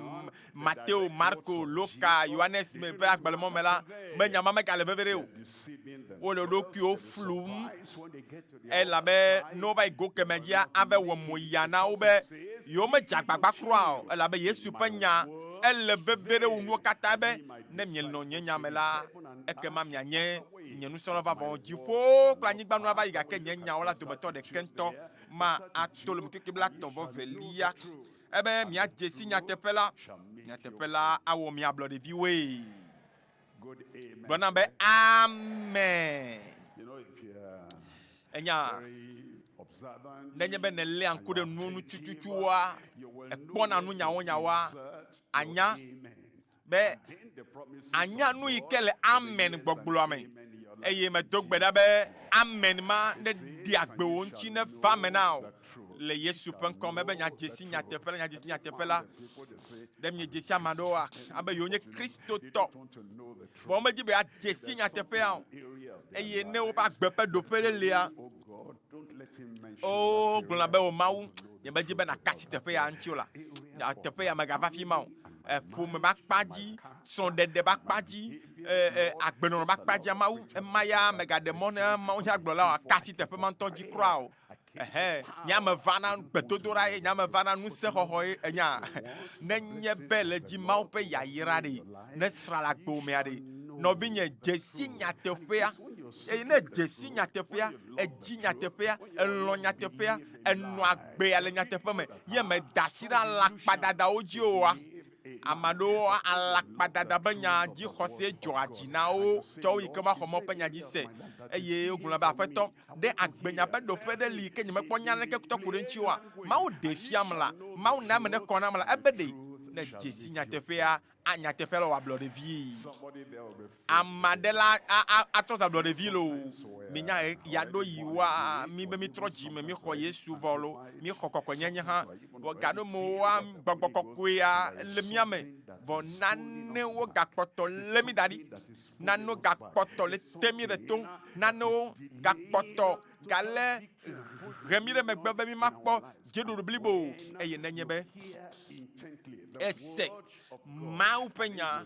[SPEAKER 16] Mateo, Marko, Luka, Yohanes me ƒe agbalẽmɔ me la be nya ma megale veve ɖe o. Wole wo ɖokuiwo flum elabe ne wova yi go kemɛ dzia ave wɔ mo ya na wo be yewomedze agbagba kura o elabe Yesu ƒe nya ele veve ɖe wu nuwo katã be Ne mielɔ̃ nye nya me la, ekema mianye nye nusrɔ̃la vavãwo. Dziƒowo kple anyigba nu ava yi, gake nye nyawo la dometɔ ɖeke ŋutɔ ma ato le ŋkeke blaetɔ̃ vɔ velia. Ebe miadze si nyateƒe la, nyateƒe la awɔ mi ablɔɖeviwoe. Gblɔ nam be, Amen. Enya, nenye be nèléa ŋku ɖe nuwo ŋu tututua, èkpɔna nu nyawonyawoa, ànya be ànya nu yi ke le amen gbɔgblɔa me. Eye medo gbe ɖa be amen ma neɖi agbe wò ŋuti neva eme na wò le Yesu ƒe ŋkɔ me be miadze si nyateƒe la, miadze si nyateƒe la. Ɖe miedze si ame aɖewoa abe yewonye Kristotɔ, vɔ womedi be yeadze si nyateƒea o. Eye ne woƒe agbe ƒe ɖoƒe ɖe lia, wogblɔna be, O Mawu, nyemedi be nàka asi teƒe ya ŋuti o la, teƒe ya megava afi ma o. Ƒome ƒe akpa dzi, srɔ̃ɖeɖe ƒe akpa dzi, agbenɔnɔ ƒe akpa dzia, Mawu, ema ya megaɖe mɔ na mawunyagblɔla wòaka asi teƒe ma ŋutɔ dzi kura o. Ehe, nye ame va na gbedodoɖa ye, nye ame va na ŋusẽxɔxɔ ye, enya, nenye be le dzi Mawu ƒe yayra ɖe, nesra le agbewò mea ɖe, nɔvinye, dze si nyateƒea, eye ne èdze si nyateƒea, èdi nyateƒea, èlɔ̃ nyateƒea, ènɔ agbea le nyateƒe me, ye mèda asi ɖe alakpadadawo dzi oa, Ame aɖewo alakpadada be nya dzixɔse dzɔa dzi na wo tsɔ wu yi ke woaxɔ Mawu ƒe nya dzi se. Eye wogblɔna be, Aƒetɔ, ɖe agbenya ƒe ɖoƒe ɖe li ke nyemekpɔ nya naneke tɔ ku ɖe eŋuti oa? Mawu ɖee fiam la, Mawu na eme nekɔ nam la, ebe ɖe. Ne dzesi nyateƒea, a nyateƒea la wɔ ablɔɖevi. Ame aɖe la a a atrɔ zu ablɔɖevi loo. Minya ɣe ya ɖo yi wa mi be mitrɔ dzi me mixɔ Yesu vɔ lo, mixɔ kɔkɔenyenye hã. Vɔ gaɖo me wa gbɔgbɔ kɔkɔea le mía me. Vɔ nanewo gakpɔtɔ lé mí da ɖi. Nanewo gakpɔtɔ le te mí ɖe to. Nanewo gakpɔtɔ galé he mí ɖe megbe be mímakpɔ dziɖuɖu blibo o. Eye nenye be èse Mawu ƒe nya,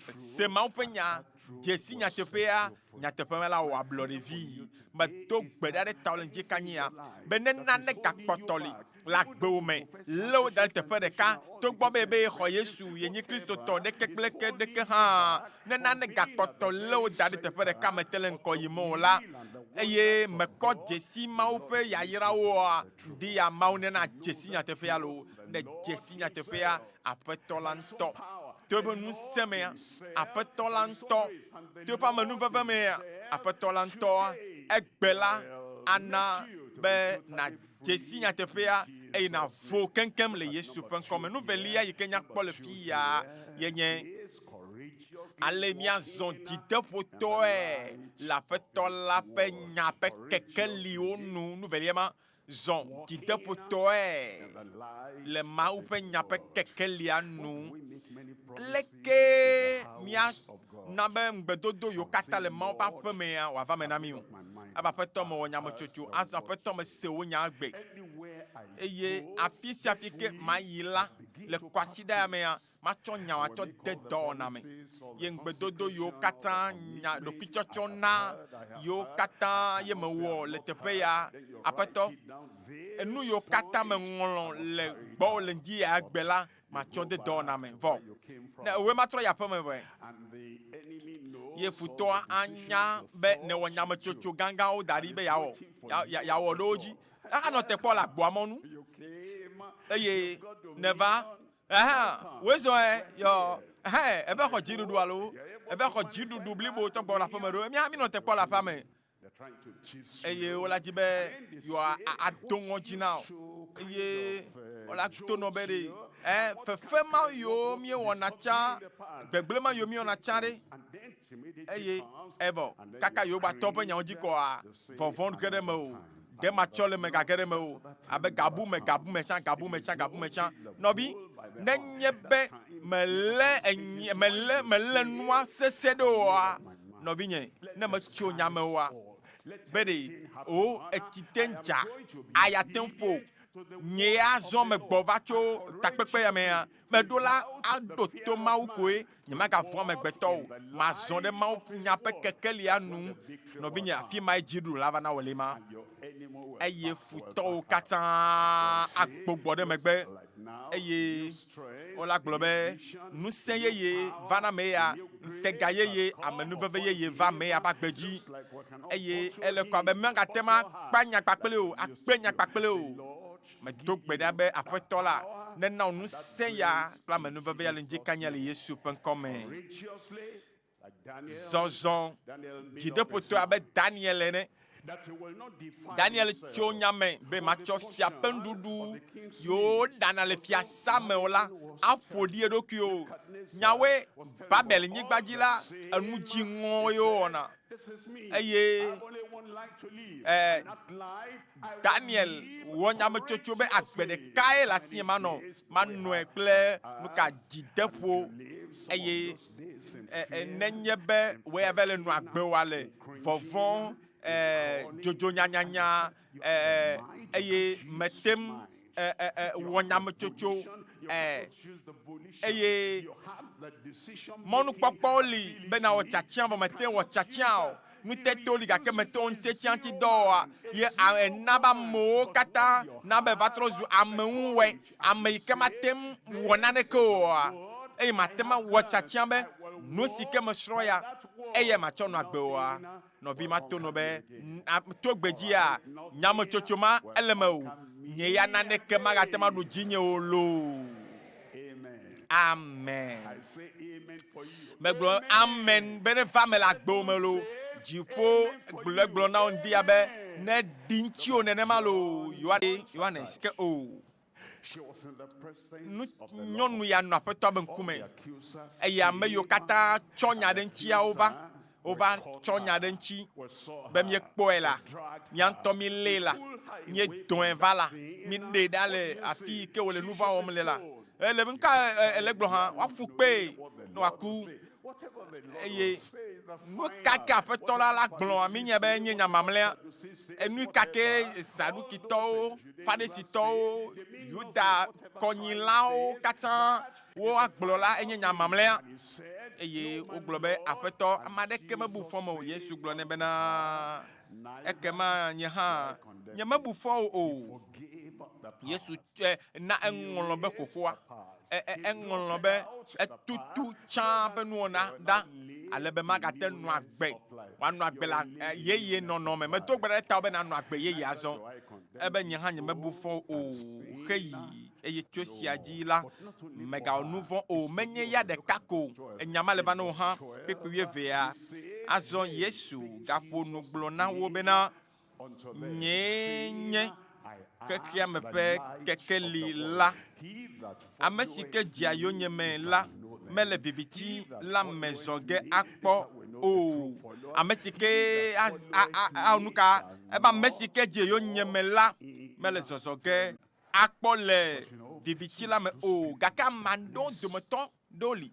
[SPEAKER 16] èse Mawu ƒe nya, dze si nyateƒea, nyateƒe me la wò ablɔɖevi. Medo gbe ɖa ɖe tawò le ŋdi kanyia be ne nane gakpɔtɔ li le agbewò me, lé wo da ɖe teƒe ɖeka, togbɔ be ebe yexɔ Yesu, yenyi Kristotɔ ɖeke kple ke ɖeke hã, ne nane gakpɔtɔ lé wo da ɖe teƒe ɖeka mete le ŋkɔ yim o la, eye mekpɔ dzesi Mawu ƒe yayrawoa, ŋdi ya Mawu nena dzesi nyateƒea loo, ne dzesi nyateƒea, Aƒetɔ la ŋutɔ, to eƒe ŋusẽ mea, Aƒetɔ la ŋutɔ, to eƒe amenuveve mea, Aƒetɔ la ŋutɔ, egbe la ana be nàdze si nyateƒea eye nàvo keŋkeŋ le Yesu ƒe ŋkɔ me. Nu velia yi ke míakpɔ le fi ya ye nye ale míazɔ dzideƒotɔe le Aƒetɔ la ƒe nya ƒe kekeliwo nu. Nu velia ma, Zɔ dzideƒotɔe le Mawu ƒe nya ƒe kekelia nu. Leke míana be ŋugbedodo yiwo katã le Mawu ƒe aƒe mea wòava eme na mí o? Ebe Aƒetɔ, mewɔ nyametsotso, azɔ Aƒetɔ, mese wò nya gbe. Eye afi sia afi ke mayi la, le kwasiɖa ya mea, matsɔ nya wòatsɔ de dɔwɔna me. Ye ŋugbedodo yiwo katã nya ɖokuitsɔtsɔ na yiwo katã ye mewɔ le teƒe ya, Aƒetɔ, enu yiwo katã meŋlɔ le gbɔwò le ŋdi ya gbe la, matsɔ de dɔwɔna me. Vɔ ne ewɔe matrɔ yi aƒeme vɔe. Ye futɔa anya be nèwɔ nyametsotso gãgãwo da ɖi be yeawɔ, yeawɔ ɖe wo dzi. Anɔ te kpɔ le agboa mɔnu eye nèva Ɛhɛn, wòe zɔe, yɔ. Ɛhɛn, eve xɔ dziɖuɖu alo eve xɔ dziɖuɖu blibo tɔ gbɔ le aƒeme ɖo. Mía mí nɔ te kpɔ le aƒea me eye wola dzi be yewoa ado ŋɔdzi na wò eye wola to nɔ be ɖe ɛ fefe ma yiwo míewɔna tsã, gbegblẽ ma yiwo míewɔna tsã ɖe eye evɔ kaka yewo gba tɔ ƒe nyawo dzi kɔa vɔvɔ̃ ge ɖe eme o. Ɖe matsɔ le me gage ɖe eme o, abe gabu me, gabu me tsã, gabu me tsã, gabu me tsã. Nɔvi, nenye be mèlé enyi, mèlé, mèlé nua sesẽ ɖe oa, nɔvinye, ne metso nya me oa, be ɖe o etsi te ŋu dza, aya te ŋu ƒo, nye ya azɔ megbɔ va tso takpekpe ya mea, Meɖo la aɖo to Mawu koe, nyemagavɔ̃ amegbetɔ o. Mazɔ ɖe Mawu nya ƒe kekelia nu. Nɔvinye, afi mae dziɖuɖu la va na wò le ma. Eye futɔwo katã agbugbɔ ɖe megbe, eye wola gblɔ be, Ŋusẽ yeye va na ame ya, ŋutega yeye, amenuveve yeye va ame ya ƒe agbe dzi. Eye ele ko abe magate ŋu akpa nya kpakple o, akpe nya kpakple o. Medo gbe ɖa be Aƒetɔ la nena wò ŋusẽ ya kple amenuveve ya le ŋdi kanya le Yesu ƒe ŋkɔ me. Zɔzɔ dzideƒotɔe abe Daniel ene. Daniel tso nya me be matsɔ fia ƒe nuɖuɖu yiwo woɖana le fiasa me o la aƒo ɖi eɖokui o. Nyawoe, Babel nyigba dzi la, enu dziŋɔ ye wowɔna. Eye eh, Daniel wɔ nyametsotso be agbe ɖekae le asinye manɔ, manɔe kple nuka dzideƒo eye nenye be wò ya va le nɔ agbe wa le vɔvɔ̃, dzodzo nyanyanya eye mete ŋu wɔ nyametsotso eye mɔnukpɔkpɔwo li be nawɔ tiatia vɔ mete ŋu wɔ tiatia o. Nutetewo li gake mete ŋu ŋutetea ŋuti dɔ oa, ye ena be amewo katã na be va trɔ zu ameŋuwɔe, ame yi ke mate ŋu wɔ naneke oa, eye mate ŋu awɔ tiatia be nu si ke mesrɔ̃ ya, eyae matsɔ nɔ agbe oa. Nɔvi mato nɔ be, to gbedzia, nyametsotso ma ele eme o, nye ya naneke magate ŋu aɖu dzinye o loo. Amen. Megblɔ amen be ne va me le agbewo me lo. Dziƒo gblɔ gblɔ na wo ŋdi abe ne ɖi ŋutiwò nenema lo. Yohanes ke o. Nu, nyɔnu ya nɔ Aƒetɔa be ŋkume eye ame yiwo katã tsɔ nya ɖe ŋutia wova, wova tsɔ nya ɖe ŋuti be míekpɔe la, mía ŋutɔ mílée la, míedɔe va la, míɖee ɖa le afi yi ke wòle nu vɔ̃ wɔm le la. Ele nuka ele gblɔ hã, woaƒu kpee ne wòaku. Eye nu ka ke Aƒetɔ la la gblɔa, míenyae be enye nya mamlɛa. Enu ka ke Zadukitɔwo, Farisitɔwo, Yuda kɔnyilawo katã woagblɔ la, enye nya mamlɛa. Eye wogblɔ be, Aƒetɔ, ame aɖeke mebu fɔ me o. Yesu gblɔ nɛ bena, Ekema nye hã nyemebu fɔ wò o. Yesu na eŋlɔ be xoxoa. Eŋlɔ be etutu tsã ƒe nuwɔna ɖa ale be magate nɔ agbe, wòanɔ agbe le yeye nɔnɔ me. Medo gbe ɖa ɖe tawò be nànɔ agbe yeye azɔ. Ebe nye hã nyemebu fɔ o xeyi, eye tso esia dzi la, mègawɔ nu vɔ̃ o. Menye ya ɖeka ko enya ma le va na wò hã. Kpukpui wuievea. Azɔ Yesu gaƒo nu gblɔ na wo bena, Nyee nye xexea me ƒe kekeli la. Ame si ke dzea yonyeme la mele viviti la me zɔ ge akpɔ o. Ame si ke awɔ nu ka? Ebe ame si ke dze yonyeme la mele zɔzɔ ge akpɔ le viviti la me o. Gake ame aɖewo dometɔ ɖewo li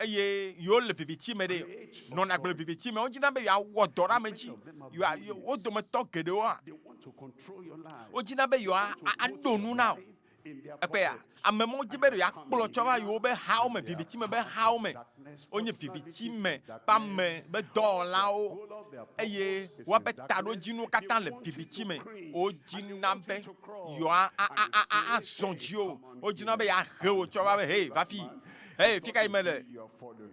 [SPEAKER 16] eye yewo le viviti me ɖe, nɔna agbe le viviti me, wodina be yewoawɔ dɔ ɖe ame dzi. Yewoa, wo dometɔ geɖewoa, wodina be yewoaɖo nu na wò. Ekpea, ame mawo di be yewoakplɔ tsɔ va yewo be hawo me, viviti me be hawo me. Wonye viviti me ƒe ame be dɔwɔlawo eye woaƒe taɖodzinuwo katã le viviti me. Wodina be yewoa a a a a azɔ dziwò. Wodzina be yeahe wò tsɔ va be, Hey, va fi. Hey, fi ka yi mele?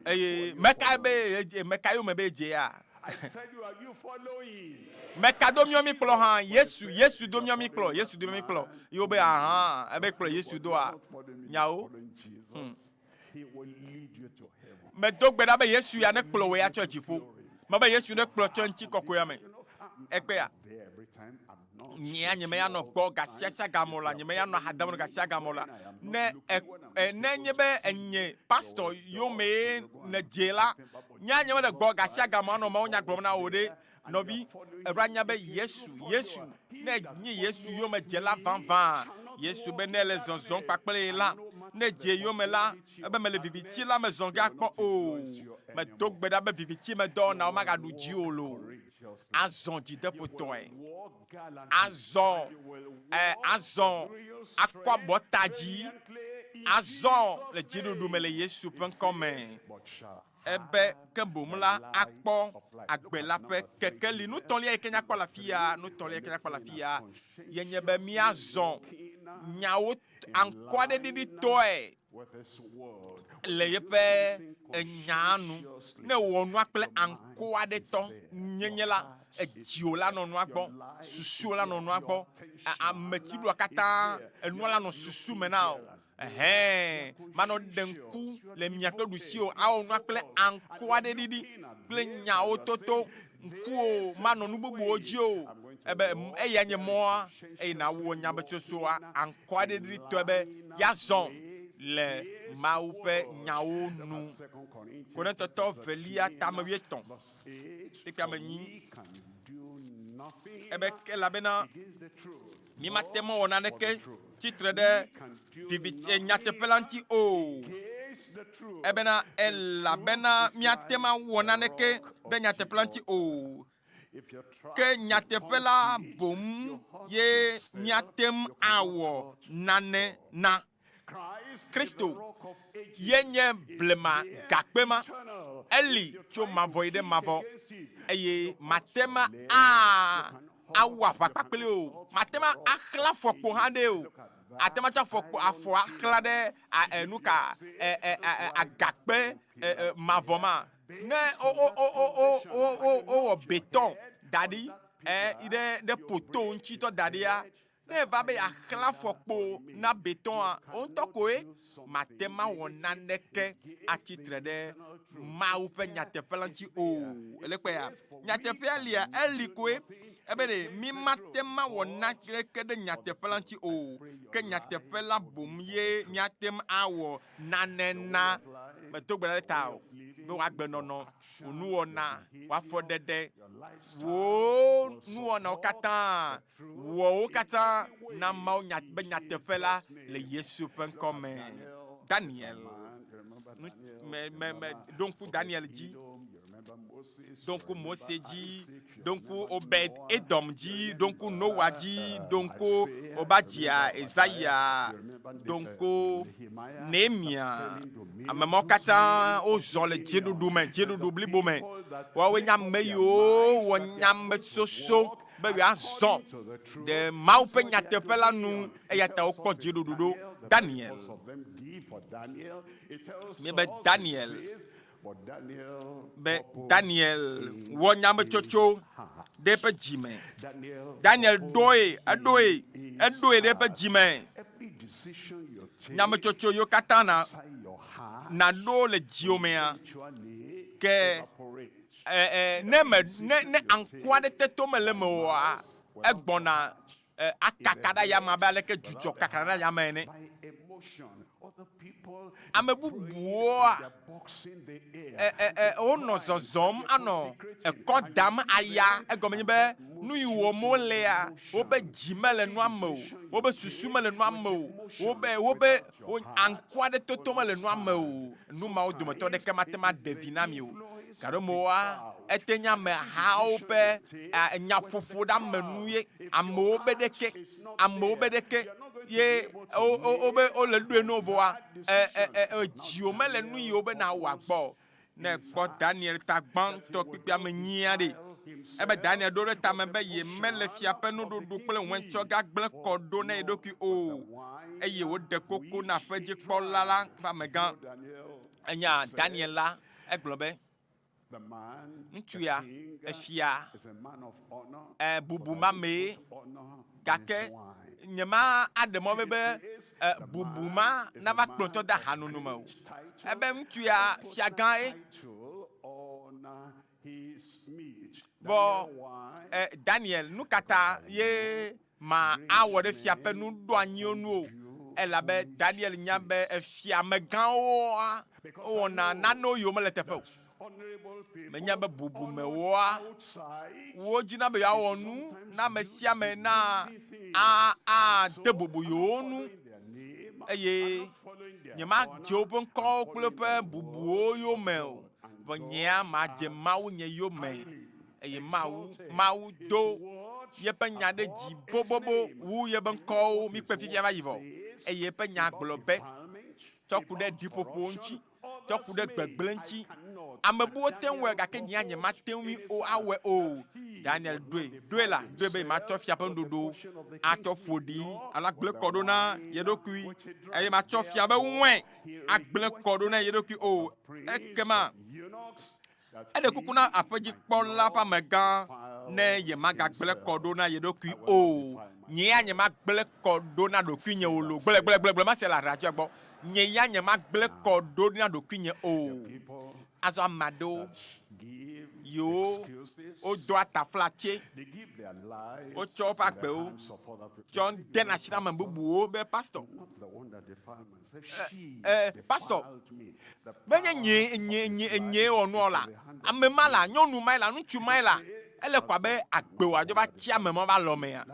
[SPEAKER 16] Eye meka be meka yome be edze ya? Meka do miɔ mi kplɔ hã? Yesu, Yesu do miɔ mi kplɔ. Yesu do miɔ mi kplɔ. Ye wobe aha, ebe kplɔ Yesu doa nyawo. Medo gbe ɖa be Yesu ya nekplɔ wò ya tsɔ dziƒo. Mebe Yesu nekplɔ tsɔ ŋutikɔkɔea me. Ekpea? Nyea nyemeya nɔ gbɔ gasiasia game o la, nyemeya nɔ aha dem no gasiasia game o la. Ne e, e, ne nye be enye pastor yomee nèdze la, nyea nyemele gbɔ gasiasia game anɔ mawunya gblɔm na wò ɖe. Nɔvi, èɖo anya be Yesu, Yesu, ne ènye Yesu yomedzela vavã, Yesu be ne èle zɔzɔm kpakple ye la, ne èdze eyome la, ebe mele viviti la me zɔ ge akpɔ o. Medo gbe ɖa be viviti me dɔwɔnawo magaɖu dziwò loo. Azɔ dzideƒotɔe. Azɔ, ɛ, azɔ akɔ abɔta dzi. Azɔ le dziɖuɖu me le Yesu ƒe ŋkɔ me. Ebe, ke boŋ la, akpɔ agbe la ƒe kekeli. Nu tɔ̃lia yi ke míakpɔ le afia, nu tɔ̃lia yi ke míakpɔ le afia ye nye be míazɔ nyawo aŋkɔaɖeɖiɖitɔe le yeƒe enyaa nu. Ne èwɔ nua kple aŋkɔaɖetɔ nyenye la, edziwò la nɔ nua gbɔ, susuwò la nɔ nua gbɔ, ame tsiɖoa katã enua la nɔ susu me na wò. Ɛhɛ̃, manɔ ɖe ŋku le mia kple ɖusi o, awɔ nua kple aŋkɔ aɖe ɖiɖi kple nyawo toto. Ŋkuwò manɔ nu bubuwo dzi o. Ebe eya nye mɔa, eye nàwɔ nyametsotsoa aŋkɔ aɖe ɖiɖitɔe be yeazɔ le Mawu ƒe nyawo nu. Korintotɔ velia tame wuietɔ̃, kpekpe ame enyi. Ebe elabena Mímate ŋu awɔ naneke tsi tre ɖe viviti, eh, nyateƒe la ŋuti o. Ebena elabena míate ŋu awɔ naneke ɖe nyateƒe la ŋuti o. Ke nyateƒe la boŋ ye míate ŋu awɔ nane na. Kristo ye nye blema gakpe ma. Eli tso mavɔ yi ɖe mavɔ, eye mate ŋu a awɔ aʋa kpakpli o. Mate ŋu axlã afɔkpo hã ɖee o. Ate ŋu atsɔ afɔkpo afɔ axlã ɖe a, e, nu ka e, e, e, agakpe e, e, mavɔ ma. Ne wo wo wo wo wo wo wowɔ beton da ɖi e, ɖe ɖe poto ŋuti tɔ da ɖia, Ne eva be yeaxlã afɔkpo na betɔa, wò ŋutɔ koe mate ŋu awɔ naneke atsi tre ɖe Mawu ƒe nyateƒe la ŋuti o. Èle kpɔea? Nyateƒea lia, eli koe. Ebe ɖe mi mate mawɔ naneke ɖe nyateƒe la ŋuti o, ke nyateƒe la boŋ ye miate ŋu awɔ nane na. Medo gbe ɖa ɖe ta o, be wò agbenɔnɔ, wò nuwɔna, wò afɔɖeɖe, wò nuwɔnawo katã, wɔ wo katã na Mawu nya, be nyateƒe la le Yesu ƒe ŋkɔ me. Daniel, nu, me, me, me, ɖo ŋku Daniel dzi, ɖo ŋku Mose dzi, ɖo ŋku Obed Edom dzi, ɖo ŋku Noa dzi, ɖo ŋku Obadya, Ezaya, ɖo ŋku Nehemia. Ame mawo katã wozɔ le dziɖuɖu me, dziɖuɖu blibo me. Woawoe nye ame yiwo wɔ nyamesoso be yewoazɔ ɖe Mawu ƒe nyateƒe la nu, eya ta wokpɔ dziɖuɖu ɖo. Daniel. Míebe Daniel be Daniel wɔ nyametsotso ɖe eƒe dzi me. Daniel ɖoe, eɖoe, eɖoe ɖe eƒe dzi me. Nyametsotso yiwo katã na naɖo le dziwò mea, ke e, e, ne me ne ne aŋku aɖe te to mele eme oa, egbɔna e, akaka ɖe ayame abe aleke dzudzɔ kakana ɖe ayame ene. Ame bubuwoa, e, e, e, wonɔ zɔzɔm anɔ ekɔ dam aya, egɔme nye be nu yi wɔm wolea, wobe dzi mele nua me o, wobe susu mele nua me o, wobe wobe wo aŋku aɖe toto mele nua me o. Nu mawo dometɔ ɖeke mate ŋu aɖe vi na mi o. Gaɖomewoa, ete nye amehawo ƒe nyaƒoƒo ɖe ame nu ye amewo be ɖeke, amewo be ɖeke ye wobe wole ɖoe no vɔa, dziwò mele nu yi wobe nawɔa gbɔ o. Ne èkpɔ Daniel ta gbãtɔ kpekpe ame nyia ɖe, ebe Daniel ɖo ɖe tame be yemele fia ƒe nuɖuɖu kple wɛntsɔga gblẽ kɔ ɖo na ye ɖokui o, eye wòɖe koko na aƒedzikpɔla la ƒe amegã. Enya Daniel la, egblɔ be, Ŋutsu ya, efia, e, bubu ma mee, gake nyema aɖe mɔ be be e, bubu ma nava kplɔ ŋutɔ de ahanono me o. Ebe ŋutsu ya fiagã ye. Vɔ e, Daniel, nu ka ta ye ma awɔ ɖe fia ƒe nuɖoanyiwo nu o? Elabe Daniel nya be efia amegãwoa wowɔna nanewo yiwo mele teƒe o. Menya be bubumewoa wodzina be yewoawɔ nu na ame sia ame na a ade bubu yewo ŋu eye nyemadze woƒe ŋkɔwo kple woƒe bubuwo yome o. Vɔ nyea madze Mawu nye yome eye Mawu Mawu do yeƒe nya ɖe dzi bobobo wu yeƒe ŋkɔwo míkpɔe fifia va yi vɔ eye eƒe nya gblɔ be tsɔ ku ɖe ɖiƒoƒo ŋuti, tsɔ ku ɖe gbegblẽ ŋuti. Ame buwo te ŋu wɔe gake nyea nyemate ŋui o awɔe o. Daniel ɖoe, ɖoe la, ɖoe be yematsɔ fia ƒe nuɖuɖu atsɔ ƒo ɖi alo agblẽ kɔ ɖo na ye ɖokui eye matsɔ fia be wɔe agblẽ kɔ ɖo na ye ɖokui o. Ekema Eɖe kuku na aƒedzikpɔla ƒe amegã ne yemagagblẽ kɔ ɖo na ye ɖokui o. Nye ya nyemagblẽ kɔ ɖo na ɖokuinye o loo. Gblɔe, gblɔe, gblɔe, gblɔe, mase le radioa gbɔ. Nye ya nyemagblẽ kɔ ɖo na ɖokuinye o. Azɔ ame aɖewo yiwo wodoa taflatse, wotsɔ woƒe agbewo tsɔ dena asi na ame bubuwo be pastor. Eh, pastor, menye nye nye nye nye wɔ nua la. Ame ma la, nyɔnu ma la, ŋutsu ma la, ele ko abe agbe wòadzɔ va tsi ame ma va lɔ mea.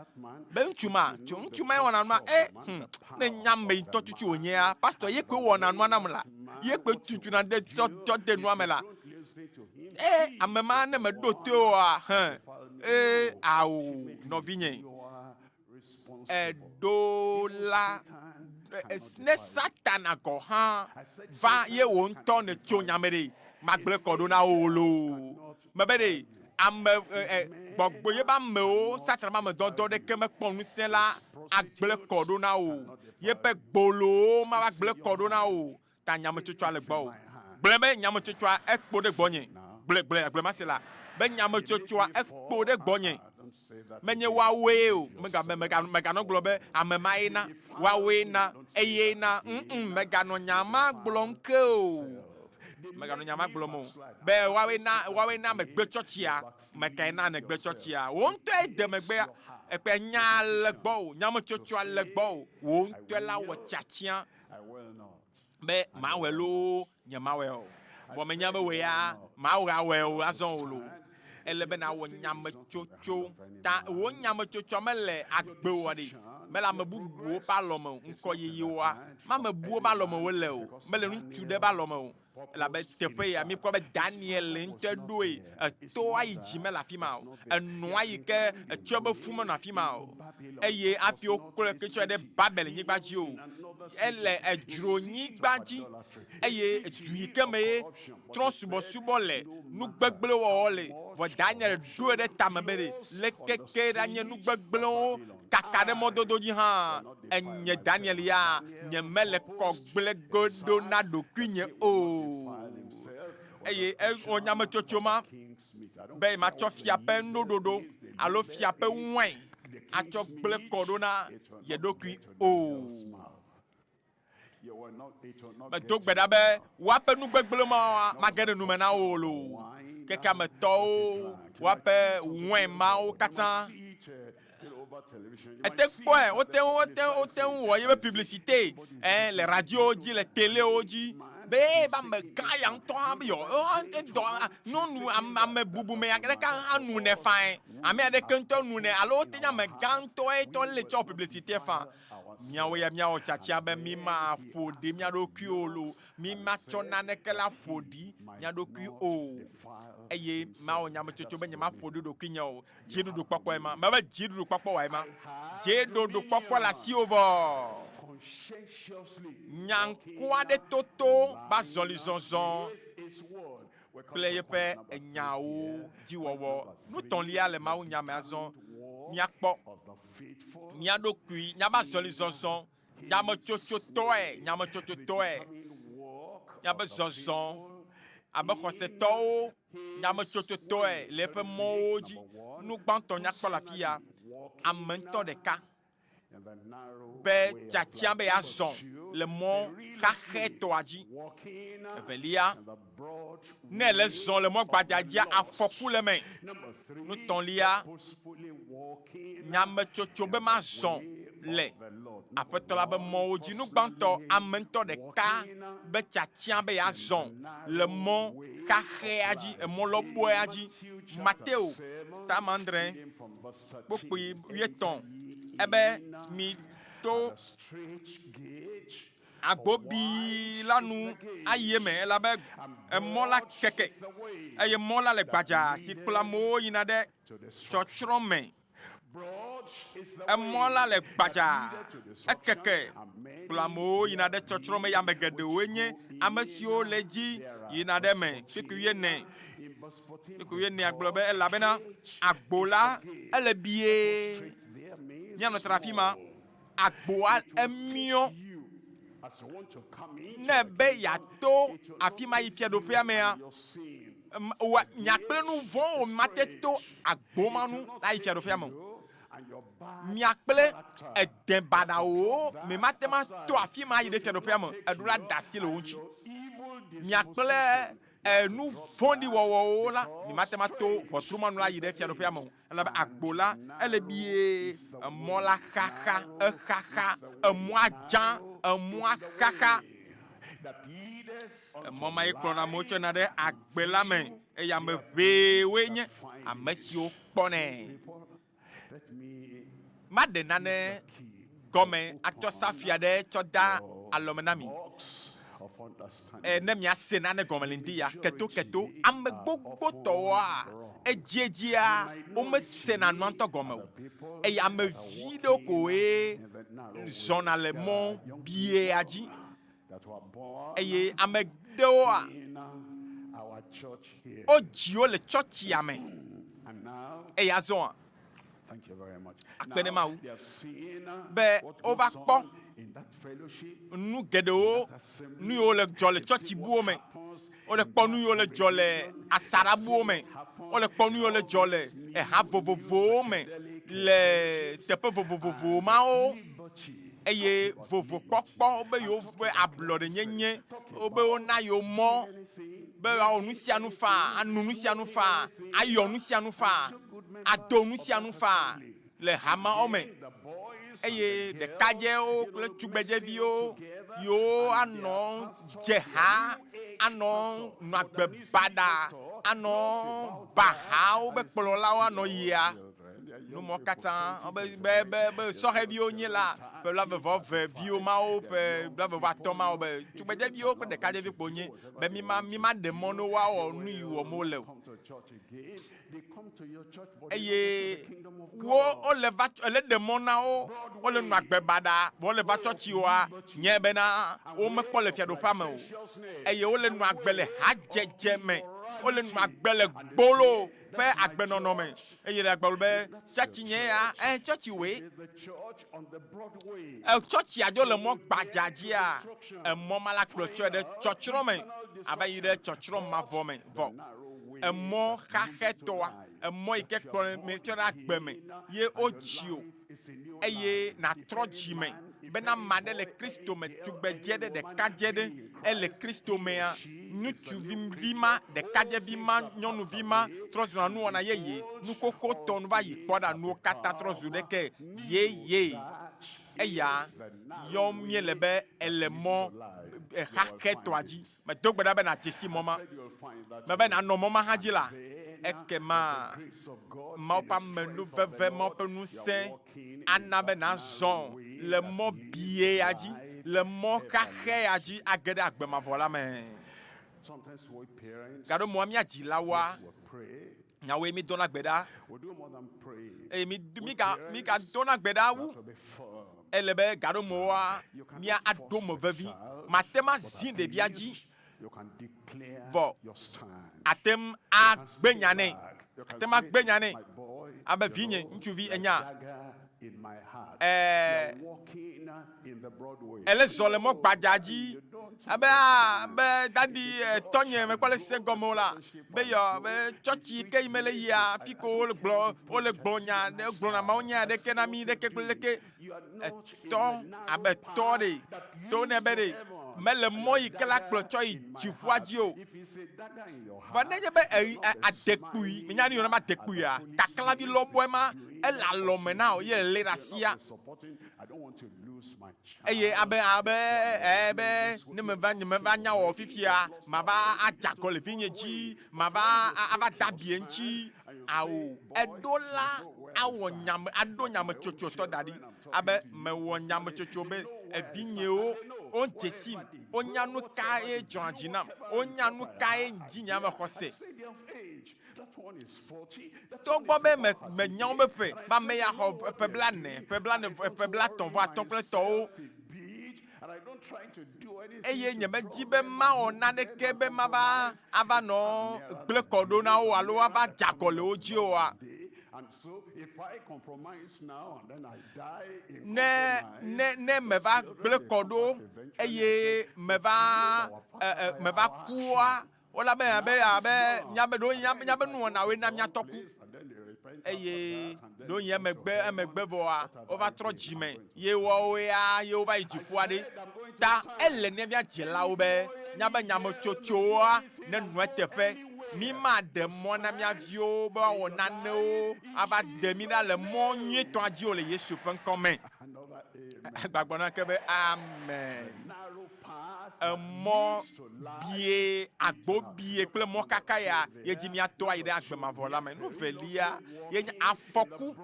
[SPEAKER 16] Be ŋutsu ma, tso ŋutsu ma wɔna nua, eh, hmm, ne nya ame ŋutɔ tutu wònyea, pastor ye koe wɔna nua nam la. Ye koe tutuna de tsɔ tsɔ de nua me la. Eh, ame ma ne meɖo toe oa, hẽ, eh, ao, nɔvinye. Eɖo la, ne Satana gɔ̃ hã va ye wò ŋutɔ nètso nya me ɖe, magblẽ kɔ ɖo na wò loo. Mebe ɖe ame gbɔgbɔ ye be amewo, Satana ƒe ame dɔdɔ ɖeke mekpɔ ŋusẽ la agblẽ kɔ ɖo na wò o. Yeƒe gbolowo mava gblẽ kɔ ɖo na wò o. Ta nyametsotsoa le gbɔwò. Gblɔe be nyametsotsoa ekpo ɖe gbɔnye. Gblɔe, gblɔe, gblɔe mase la, be nyametsotsoa ekpo ɖe gbɔnye. Menye woawoe o. Mega, me, mega, meganɔ gblɔ be ame mae na, woawoe na, eye na. Ŋ, ŋ, meganɔ nya ma gblɔm ke o. Mèganɔ nya ma gblɔm o. Be woawoe na, woawoe na megbe tsɔtsia. Mekae na nègbe tsɔtsia? Wò ŋutɔe de megbea. Ekpea nya le gbɔwò, nyametsotsoa le gbɔwò. Wò ŋutɔe la wɔ tiatia be mawɔe loo, nyemawɔe o. Vɔ menya be wò ya mawɔe o azɔ o loo. Ele be nàwɔ nyametsotso. Ta wò nyametsotsoa mele agbe o ɖe, mele ame bubuwo ƒe alɔme o. Ŋkɔyiyiwoa, me ame bubuwo ƒe alɔme wole o, mele ŋutsu ɖe ƒe alɔme o. Elabe teƒe ya míekpɔ be Daniel ŋutɔe ɖoe. Etoa yi dzi mele afi ma o. Enɔa yi ke etsɔe be fu menɔ afi ma o. Eye hafi wokplɔe ke tsɔe ɖe Babel nyigba dzi o. Ele edzronyigba dzi eye du yi ke me ye trɔ̃subɔsubɔ le, nu gbegblẽ wɔwɔ le. Vɔ Daniel ɖoe ɖe tame be ɖe leke ke ɖanye nu gbegblẽwo kaka ɖe mɔdodo dzi hã, enye Daniel ya nyemele kɔ gblẽ go ɖo na ɖokuinye o. Eye ewɔ nyametsotso ma be matsɔ fia ƒe nuɖoɖo alo fia ƒe wain atsɔ gblẽ kɔ ɖo na ye ɖokui o. Medo gbe ɖa be woaƒe nu gbegblẽ ma mage ɖe nu me na wo loo. Keke me tɔwo, woaƒe wain mawo katã. Ete kpɔe, wote ŋu, wote ŋu, wote ŋu wɔ yeƒe publicité eh, le radiowo dzi, le telewo dzi. Be ba ame gã ya ŋutɔ hã be yɔ, edɔ nyɔnu ame bubume aɖeke hã nu nɛ fae. Ame aɖeke ŋutɔ nu nɛ alo wote nye ame gã ŋutɔe tɔ le tsɔ publicité faa. Míawo ya míawɔ tiatia be mímaƒo ɖi mía ɖokui o loo, mímatsɔ naneke la ƒo ɖi mía ɖokui o, eye mawɔ nyametsotso be nyemaƒo ɖi ɖokuinye o. Dziɖuɖukpɔkpɔe ma. Mebe dziɖuɖukpɔkpɔ wɔe ma. Dziɖuɖukpɔkpɔ le asiwò vɔ. Nya ŋku aɖe toto be azɔlizɔzɔ kple yeƒe nyawo dzi wɔwɔ. Nu tɔ̃lia le mawunya me azɔ, míakpɔ mía ɖokui, míaƒe azɔlizɔzɔ, nyametsotsotɔe, nyametsotsotɔe, míaƒe zɔzɔ abe xɔsetɔwo, nyametsotsotɔe le eƒe mɔwo dzi. Nu gbãtɔ míakpɔ le afia, ame ŋutɔ ɖeka be tiatia be yeazɔ le mɔ xaxɛtɔa dzi. Evelia, ne èle zɔ le mɔ gbadza dzia, afɔku le eme. Nutɔ̃lia, nyametsotso be mazɔ le Aƒetɔ la be mɔwo dzi. Nu gbãtɔ, ame ŋutɔ ɖeka be tiatia be yeazɔ le mɔ xaxɛa dzi, emɔ lɔbɔea dzi. Mateo ta adre kpukpui wuietɔ̃, ebe, Mito agbo bii la nu ayi eme, elabe emɔ la keke, eye mɔ la le gbadzaa, si kplɔa amewo yina ɖe tsɔtsrɔ̃ me. Emɔ la le gbadzaa, ekeke, kplɔ amewo yina ɖe tsɔtsrɔ̃ me, eye ame geɖewoe nye ame siwo le edzi yina ɖe eme. Kpukpui wuiene. Kpukpui wuienea gblɔ be, Elabena agbo la ele bie. Míanɔ te ɖe afi ma. Agboa emiɔ. Ne ebe yeato afi ma yi fiaɖuƒea mea, nya kple nu vɔ̃wo mate to agbo ma nu ayi fiaɖuƒea me o. Mia kple ede baɖawo me mate ŋu ato afi ma ayi ɖe fiaɖuƒea me o. Eɖo la ɖe asi le wo ŋuti. Mia kple enu vɔ̃ɖi wɔwɔwo la, mi mate ŋu ato ʋɔtru ma nu ayi ɖe fiaɖuƒea me o, elabe agbo la, ele bie, emɔ la xaxa, exaxa, emɔa dza, emɔa xaxa. Emɔ ma ye kplɔna amewo tsɔna ɖe agbe la me, eye ame ʋeewoe nye ame siwo kpɔnɛ. Maɖe nane gɔme atsɔ safia ɖe tsɔ da alɔme na mi, e, ne miase nane gɔme le ŋdi ya. Ketoketo, ame gbogbotɔwoa, edziedzia, womesena nua ŋutɔ gɔme o. Eye ame vi ɖewo koe zɔna le mɔ biea dzi. Eye ame ɖewoa, wodzi wo le tsɔtsia me. Eye azɔa, akpe ne Mawu be wova kpɔ nu geɖewo, nu yiwo le dzɔ le tsɔtsi buwo me, wole kpɔ nu yiwo le dzɔ le asaɖa buwo me, wole kpɔ nu yiwo le dzɔ le eha vovovowo me le teƒe vovovovo mawo. Eye vovokpɔkpɔ wobe yewoƒe ablɔɖenyenye, wobe wona yewo mɔ. Be woawɔ nu sia nu faa, anu nu sia nu faa, ayɔ nu sia nu faa, ado nu sia nu faa le hameawo me. Eye ɖekadzewo kple tugbedzeviwo yiwo anɔ dze ha, anɔ nɔ agbe baɖa, anɔ ba hawo be kplɔlawo anɔ yia. Nu mɔ katã be be be be sɔhɛviwo nye la ƒe blaeve-vɔ-eve viwo mawo ƒe blaeve-vɔ-atɔ̃ mawo be tugbedzeviwo kple ɖekadzevi kpo nye be mi ma mi ma ɖe mɔ ne woawɔ nu yi wɔm wole o. Eye wo wole va ele ɖe mɔ na wo wole nɔ agbe baɖa vɔ wole va tsɔtsi woa nye bena womekpɔ le fiaɖuƒea me o. Eye wole nɔ agbe le hadzedze me wole nɔ agbe le gbolo ƒe agbenɔnɔ me. Eye le agblɔ be, Tsɔtsi nye ya, ẽ, tsɔtsi woe. E, tsɔtsi adzo le mɔ gbadza dzia, emɔ ma la kplɔ tsɔe ɖe tsɔtsrɔ̃ me, ava yi ɖe tsɔtsrɔ̃ mavɔ me vɔ. Emɔ xaxɛtɔa, emɔ yi ke kplɔ me tsɔ ɖe agbe me ye wodzi o, eye nàtrɔ dzi me bena ame aɖe le Kristo me, tugbedze ɖe, ɖekadze ɖe, ele Kristo mea, ŋutsuvi vi ma, ɖekadzevi ma, nyɔnuvi ma trɔ zuna nuwɔna yeye, nu xoxotɔ nu va yi kpɔ ɖa, nuwo katã trɔ zu ɖeke yeye. Eya yɔm míele be ele mɔ xaxɛtɔa dzi. Medo gbe ɖa be nàdze si mɔ ma. Mebe nànɔ mɔ ma hã dzi la, ekema Mawu ƒe amenuveve, Mawu ƒe ŋusẽ ana be nàzɔ le mɔ bie ya dzi, le mɔ xaxɛ ya dzi age ɖe agbe mavɔ la me. Gaɖo mɔa mía dzilawoa, nyawoe mídona gbe ɖa eye mígadona gbe ɖa wu. Ele be gaɖomewoa mía aɖo me vevi. Mate ŋu azi ɖevia dzi vɔ ate ŋu agbe nya nɛ. Ate ŋu agbe nya nɛ abe vinye ŋutsuvi enya. Ɛɛ, ele zɔ le mɔ gbadza dzi abe a be dadi tɔnye mekpɔ le se gɔme o la be yɔ be tsɔtsi ke yi mele yia fi ko wole gblɔ wole gblɔ nya ɖe gblɔna mawu nya ɖeke na mi ɖeke kple ɖeke etɔ abe tɔ ɖe to ne be ɖe mele mɔ yi ke la kplɔ tsɔ yi dziƒoa dzi o vɔ nenye be adekpui menya ne yɔna be adekpuia kaklavi lɔbɔe ma ele alɔme na wò ye lé ɖe asia eye abe abe ɛɛ be ne meva nye meva nya wɔ fifia mava adze agɔ le vinye dzi mava ava da abi eŋuti ao eɖo la awɔ nyame aɖo nyametsotso tɔ da ɖi abe mewɔ nyametsotso be evinyewo wodze sim wonya nu kae dzɔa dzi nam wonya nu kae ŋdi nye ame xɔse Togbɔ be me, menya wobe ƒe, be ame ya xɔ ƒe blane, ƒe blane, ƒe blatɔ̃ vɔ atɔ̃ kple tɔwo, eye nyemedi be mawɔ naneke be mava ava nɔ gblẽ kɔ ɖo na wo alo ava dze agɔ le wo dzi oa, ne, ne, ne meva gblẽ kɔ ɖo eye meva, e, e, meva kua, Wola be abe abe míabe ɖo míabe nuwɔnawoe na míatɔ ku eye ɖo yi emegbe emegbe vɔa wova trɔ dzime ye woawo ya ye wova yi dziƒoa ɖe ta ele ne mía dzilawo be míabe nyametsotsowoa ne nɔ eteƒe. Mí maɖe mɔ na mía viwo be woawɔ nanewo ava de mí ɖa le mɔ nyuietɔa dzi o le Yesu ƒe ŋkɔ me. Egbagbɔ na ke be amen. Emɔ bie, agbo bie kple mɔ kaka ya ye dzi míato ayi ɖe agbe mavɔ la me. Nu velia ye nye afɔku.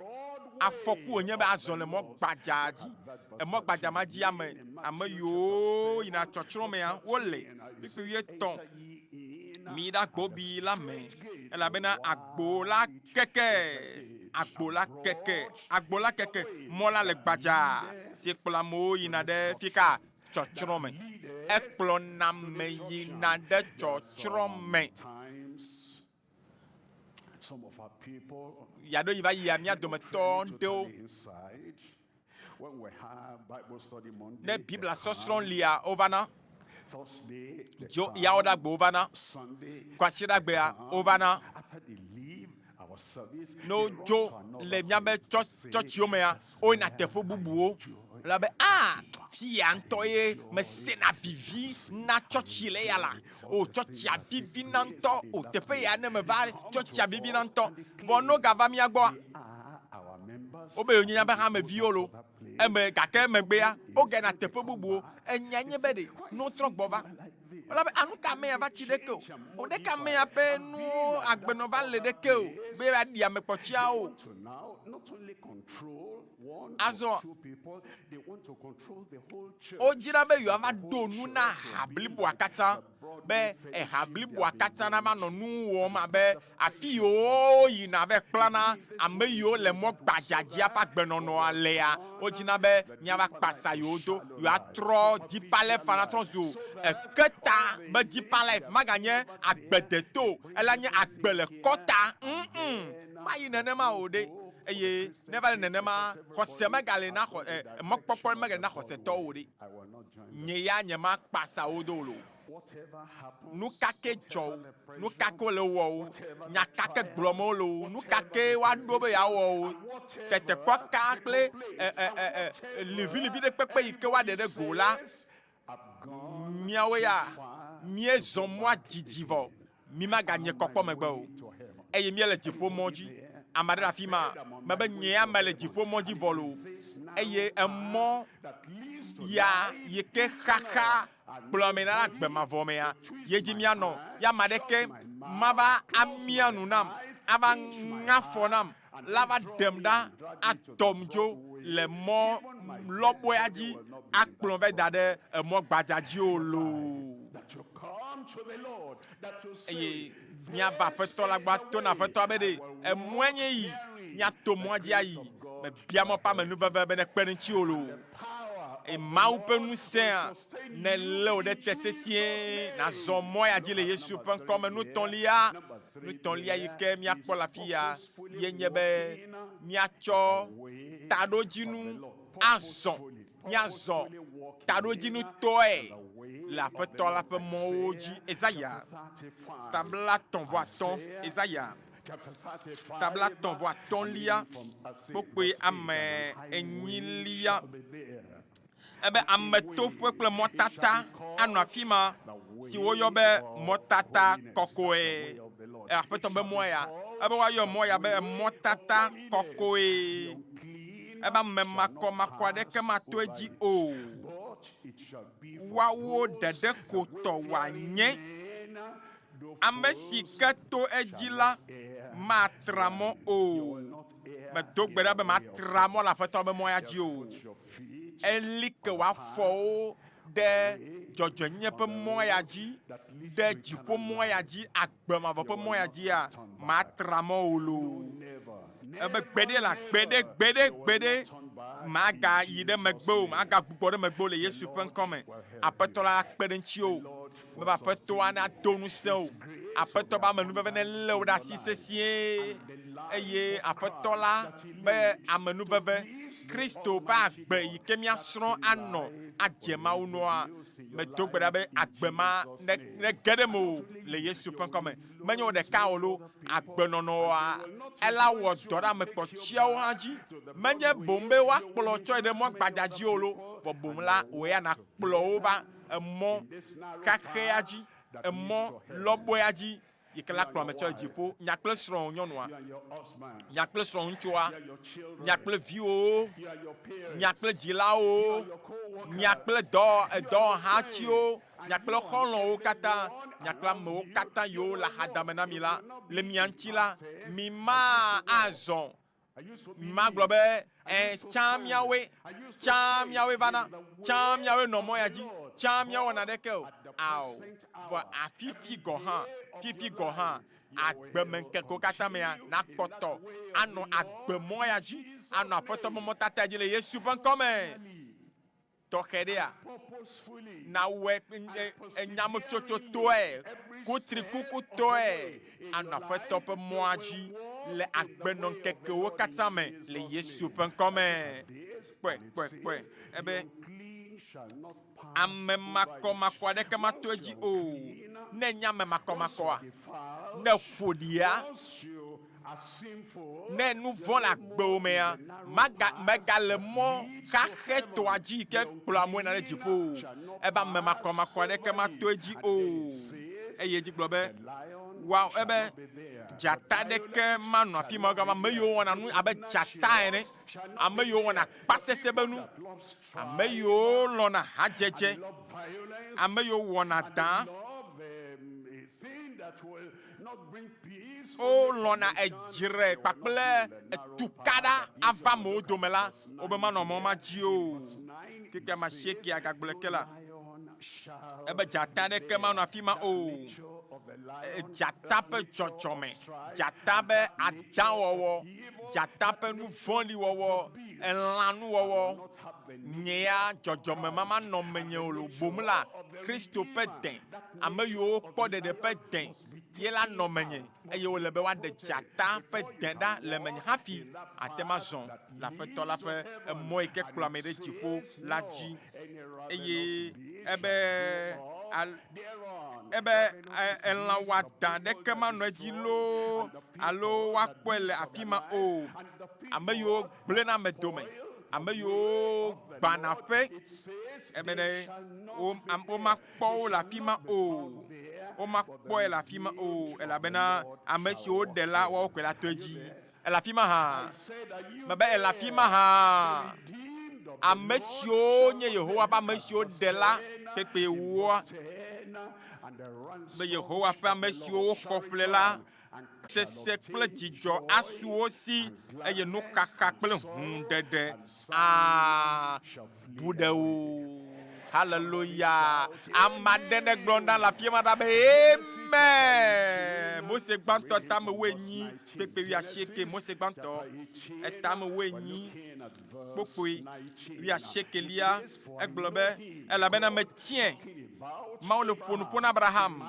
[SPEAKER 16] Afɔku wònye be azɔ le mɔ gbadza dzi. Emɔ gbadza ma dzi ame ame yiwo yina tsɔtsrɔ̃ mea wole. Kpukpui wuietɔ̃, Miyi ɖe agbo bi la me, elabena agbo la keke, agbo la keke, agbo la keke, mɔ la le gbadza si kplɔ amewo yina ɖe fika? Tsɔtsrɔ̃ me. Ekplɔna ame yina ɖe tsɔtsrɔ̃ me. Yaɖo yi va yia mía dometɔ ɖewo. Ne Biblia sɔsrɔ̃ lia, wovana. Dzo yawoɖagbe wovana. Kwasiɖagbea wovana. Ne wodzo le míabe tsɔtsiwo mea, woyina teƒe bubuwo. La be, a, fia ŋutɔ ye mesena vivi na tsɔtsi le ya la. O, tsɔtsia vivina ŋutɔ. O, teƒe ya ne meva, tsɔtsia vivina ŋutɔ. Vɔ ne wogava mía gbɔa, wobe yewonye míaƒe hameviwo lo. Eme gake emegbea, wogayina teƒe bubuwo. Enyae nye be ɖe ne wotrɔ gbɔ va, elabe a nu ka amea va tsi ɖeke o. O ɖeke amea ƒe nuwo agbenɔ va le ɖeke o be yeaɖi ame kpɔtɔeawo o. Azɔ wodzina be yewoava ɖo nu na ha bliboa katã be eha bliboa katã nava nɔ nu wɔm abe afi yiwo woyina vɛ kplana ame yiwo le mɔ gbadza dzia ƒe agbenɔnɔa lea. Wodzina be míava kpasa yewo do, yewoatrɔ Deeper Life natrɔ zu eketa be Deeper Life maganye agbe deto o, ela nye agbe le kɔta. Ŋ-ŋ, mayi nenema o ɖe. Eye ne eva le nenema, xɔse megali na xɔ, e, mɔkpɔkpɔ megali na xɔsetɔwo o ɖe. Nye ya nyemakpasa wo do o loo. Nu ka ke dzɔ o, nu ka ke wole wɔ o, nya ka ke gblɔm wole o, nu ka ke woaɖo be yeawɔ o, tetekpɔ ka kple e, e, e, e, liʋiliʋi ɖe kpekpe yi ke woaɖe ɖe go la, míawo ya míezɔ mɔa didi vɔ, mímaganye kɔkpɔ megbe o, eye míele dziƒo mɔ dzi. Ame aɖe le afi ma, mebe nye ya mele dziƒo mɔ dzi vɔ loo, eye emɔ ya yi ke xaxa kplɔ ame na agbe mavɔ mea, ye dzi míanɔ. Ye ame aɖeke mava amia nu nam, ava ŋe afɔ nam, la va ɖem ɖa atɔm dzo le mɔ lɔbɔea dzi akplɔm va da ɖe emɔ gbadza dzi o loo. Eye míava Aƒetɔ la gbɔ ato na Aƒetɔa be ɖe emɔe nye yi, míato mɔa dzi ayi. Mebia mɔ ƒe amenuveve be nekpe ɖe ŋutiwò loo. Eye Mawu ƒe ŋusẽa nelé wò ɖe te sesĩe nàzɔ mɔ ya dzi le Yesu ƒe ŋkɔ me. Nutɔ̃lia, nutɔ̃lia yi ke míakpɔ le afi ya ye nye be míatsɔ taɖodzinu azɔ, míazɔ taɖodzinutɔe le Aƒetɔ la ƒe mɔwo dzi. Esaya ta 35, Esaya ta 35lia, kpukpui ame enyilia. Ebe ametoƒe kple mɔtata anɔ afi ma si woyɔ be mɔtata kɔkɔe. Aƒetɔ be mɔ ya. Ebe woayɔ mɔ ya be mɔtata kɔkɔe. Ebe ame makɔmakɔ aɖeke mato edzi o. Woawo ɖeɖe ko tɔ wòanye. Ame si ke to edzi la matra mɔ o. Medo gbe ɖa be matra mɔ le Aƒetɔ be mɔ ya dzi o. Eli ke wò afɔwo ɖe dzɔdzɔenyenye ƒe mɔ ya dzi, ɖe dziƒo mɔ ya dzi, agbe mavɔ ƒe mɔ ya dzia, matra mɔ o loo. Ebe gbeɖe la, gbeɖe, gbeɖe, gbeɖe, magayi ɖe megbe o, magagbugbɔ ɖe megbe o le Yesu ƒe ŋkɔ me. Aƒetɔ la akpe ɖe ŋutiwò. Be Aƒetɔa nado ŋusẽ wò. Aƒetɔ be amenuveve nelé wò ɖe asi sesĩe. Eye Aƒetɔ la be amenuveve, Kristo ƒe agbe yi ke míasrɔ̃ anɔ adze Mawu nua, medo gbe ɖa be agbe ma ne, nege ɖe mewò le Yesu ƒe ŋkɔ me. Menye wò ɖeka o loo, agbenɔnɔa, ela wɔ dɔ ɖe ame kpɔtɔeawo hã dzi. Menye boŋ be woakplɔ tsɔe ɖe mɔ gbadza dzi o loo, vɔ boŋ la, wò ya nàkplɔ wo va emɔ xaxɛa dzi, emɔ lɔbɔea dzi yi ke la kplɔ ame tsɔ yi dziƒo. Nya kple srɔ̃wò nyɔnua, nya kple srɔ̃wò ŋutsua, nya kple viwòwo, nya kple dzilawo, nya kple dɔ edɔwɔhatiwo, nya kple xɔlɔ̃wo katã, nya kple amewo katã yiwo le axadame na mi la, le mia ŋuti la, mi ma azɔ Magblɔ be, Ẽ, tsã míawoe, tsã míawoe vana, tsã míawoe nɔ mɔ ya dzi, tsã míawɔ naneke o. Ao, vɔ afifi gɔ̃ hã, fifi gɔ̃ hã, agbemeŋkekewo katã mea, nàkpɔtɔ anɔ agbemɔ ya dzi, anɔ Aƒetɔ ƒe mɔtataa dzi le Yesu ƒe ŋkɔ me. Tɔxɛ ɖea, nàwɔe enyametsotsotɔe, kutrikukutɔe, anɔ Aƒetɔ ƒe mɔa dzi le agbenɔŋkekewo katã me le Yesu ƒe ŋkɔ me. Kpɔe, kpɔe, kpɔe. Ebe, Ame makɔmakɔ aɖeke mato edzi o. Ne ènye ame makɔmakɔa, ne ƒo ɖia, Ne nu vɔ̃ le agbewò mea, maga, mègale mɔ xaxɛtɔa dzi yi ke kplɔa amewo yina ɖe dziƒo o. Ebe ame makɔmakɔ aɖeke mato edzi o. Eye edzi gblɔ be, wa, ebe dzata aɖeke manɔ afi ma o, gake ame yiwo wɔna nu abe dzata ene, ame yiwo wɔna akpasesẽ be nu, ame yiwo lɔ̃na hadzedze, ame yiwo wɔna dã, wolɔ̃na edzre kpakple tukaɖa ava amewo dome la, wobe manɔ mɔ ma dzi o. Keke ame asiekea gagblɔe ke la, ebe dzata aɖeke manɔ afi ma o. Dzata ƒe dzɔdzɔme, dzata ƒe adãwɔwɔ, dzata ƒe nu vɔ̃ɖi wɔwɔ, elãnuwɔwɔ, nye ya dzɔdzɔme ma manɔ menye o lo. Boŋ la, Kristo ƒe dẽ, ame yiwo kpɔ ɖeɖe ƒe dẽ ye la nɔ menye, eye wòle be woaɖe dzata ƒe dẽ ɖa le menye hafi ate ŋu azɔ le Aƒetɔ la ƒe mɔ yi ke kplɔ ame ɖe dziƒo la dzi. Eye ebe al, ebe elã wɔadã ɖeke manɔ edzi loo alo woakpɔe le afi ma o. Ame yiwo gblẽna ame dome, ame yiwo gbãna aƒe, ebe ɖe wo, womakpɔ wo le afi ma o. Womakpɔe le afi ma o, elabena ame siwo woɖe la, woawo koe la to edzi. Ele afi ma hã. Mebe ele afi ma hã. Ame siwo nye Yehowa ƒe ame siwo ɖe la kpekpe woa be Yehowa ƒe ame siwo woxɔ ƒle la sese kple dzidzɔ asu wo si eye nuxaxa kple hũɖeɖe abu ɖe wo. Haleluya! Ame aɖe negblɔ na le afi ma ɖa be Amen! Mose gbãtɔ tame wuenyi kpekpe wuiasieke. Mose gbãtɔ etame wuenyi kpokpoe wuiasiekelia egblɔ be elabena metiae. Mawu le ƒo nu ƒo na Abraham,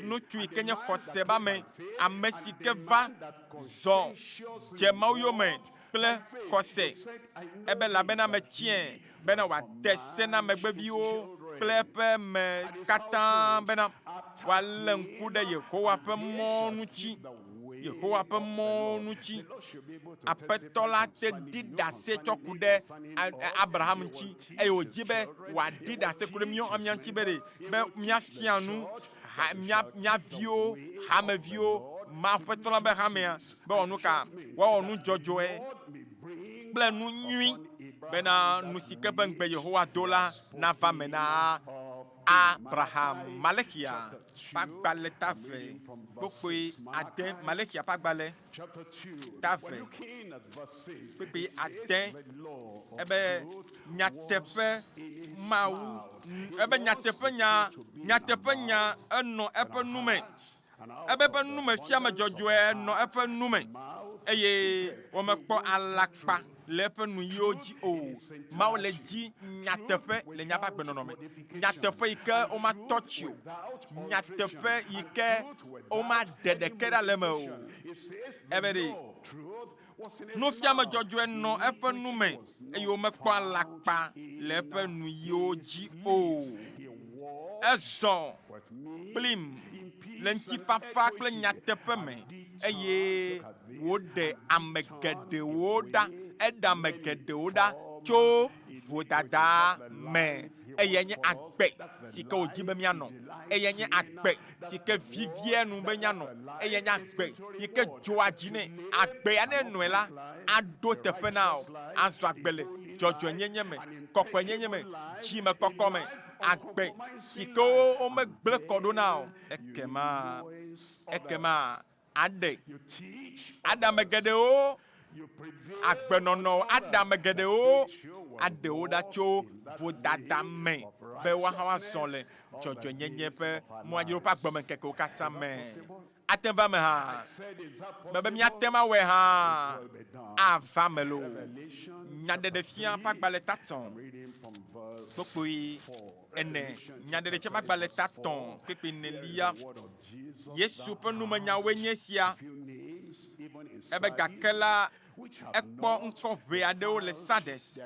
[SPEAKER 16] ŋutsu yi ke nye xɔse be ame, ame si ke va zɔ dze Mawu yome kple xɔse. Ebe elabena metiae bena wòade se na megbeviwo kple eƒe me katã bena woalé ŋku ɖe Yehowa ƒe mɔ ŋuti. Yehowa ƒe mɔwo ŋuti. Aƒetɔ la te ɖi ɖase tsɔ ku ɖe Abraham ŋuti eye wòdi be wòaɖi ɖase ku ɖe míawo mía ŋuti be ɖe be míafia nu ha, mía, mía viwo, hameviwo, ma Aƒetɔ la be hamea be wɔnu ka? Woawɔ nu dzɔdzɔe kple nu nyui bena nu si ke ƒe ŋugbe Yehowa do la nava me na Abraham. Malexia ƒe agbalẽ ta ve kpokpoe ade. Malexia ƒe agbalẽ ta ve kpokpoe ade. Ebe nyateƒe Mawu, ebe nyateƒe nya, nyateƒe nya enɔ eƒe nu me. Ebe eƒe numefiame dzɔdzɔe nɔ eƒe nu me, eye womekpɔ alakpa le eƒe nuyiwo dzi o. Mawu le di nyateƒe le míaƒe agbenɔnɔ me, nyateƒe yi ke womatɔ tsi o, nyateƒe yi ke womaɖe ɖeke ɖa le eme o. Ebe ɖe nufiame dzɔdzɔe nɔ eƒe nu me, eye womekpɔ alakpa le eƒe nuyiwo dzi o. Ezɔ kplim le ŋutifafa kple nyateƒe me, eye wòɖe ame geɖewo ɖa. Eɖe ame geɖewo ɖa tso vodada me. Eyae nye agbe si ke wòdi be míanɔ. Eyae nye agbe si ke vivia nu be míanɔ. Eyae nye agbe yi ke dzɔa dzi nɛ. Agbe ya ne ènɔe la, aɖo teƒe na wò. Azɔ agbe le dzɔdzɔenyenye me, kɔkɔenyenye me, dzimekɔkɔ me. Agbe si ke womegblẽ kɔ ɖo na o. Ekema, ekema aɖe, aɖe ame geɖewo agbenɔnɔ, aɖe ame geɖewo, aɖe wo ɖa tso vodada me be woahã woazɔ le dzɔdzɔenyenye ƒe mɔa dzi le woƒe agbemeŋkekewo katã me. Ate ŋu ava eme hã be míate ŋu awɔe hã ava eme loo. Nyaɖeɖefia ƒe agbalẽ tatɔ kpukpui ene. Nyaɖeɖefia ƒe agbalẽ tatɔ kpukpui enelia. Yesu ƒe numenyawoe nye esia. Ebe gake la, Ekpɔ ŋkɔ ʋɛ aɖewo le Sardes,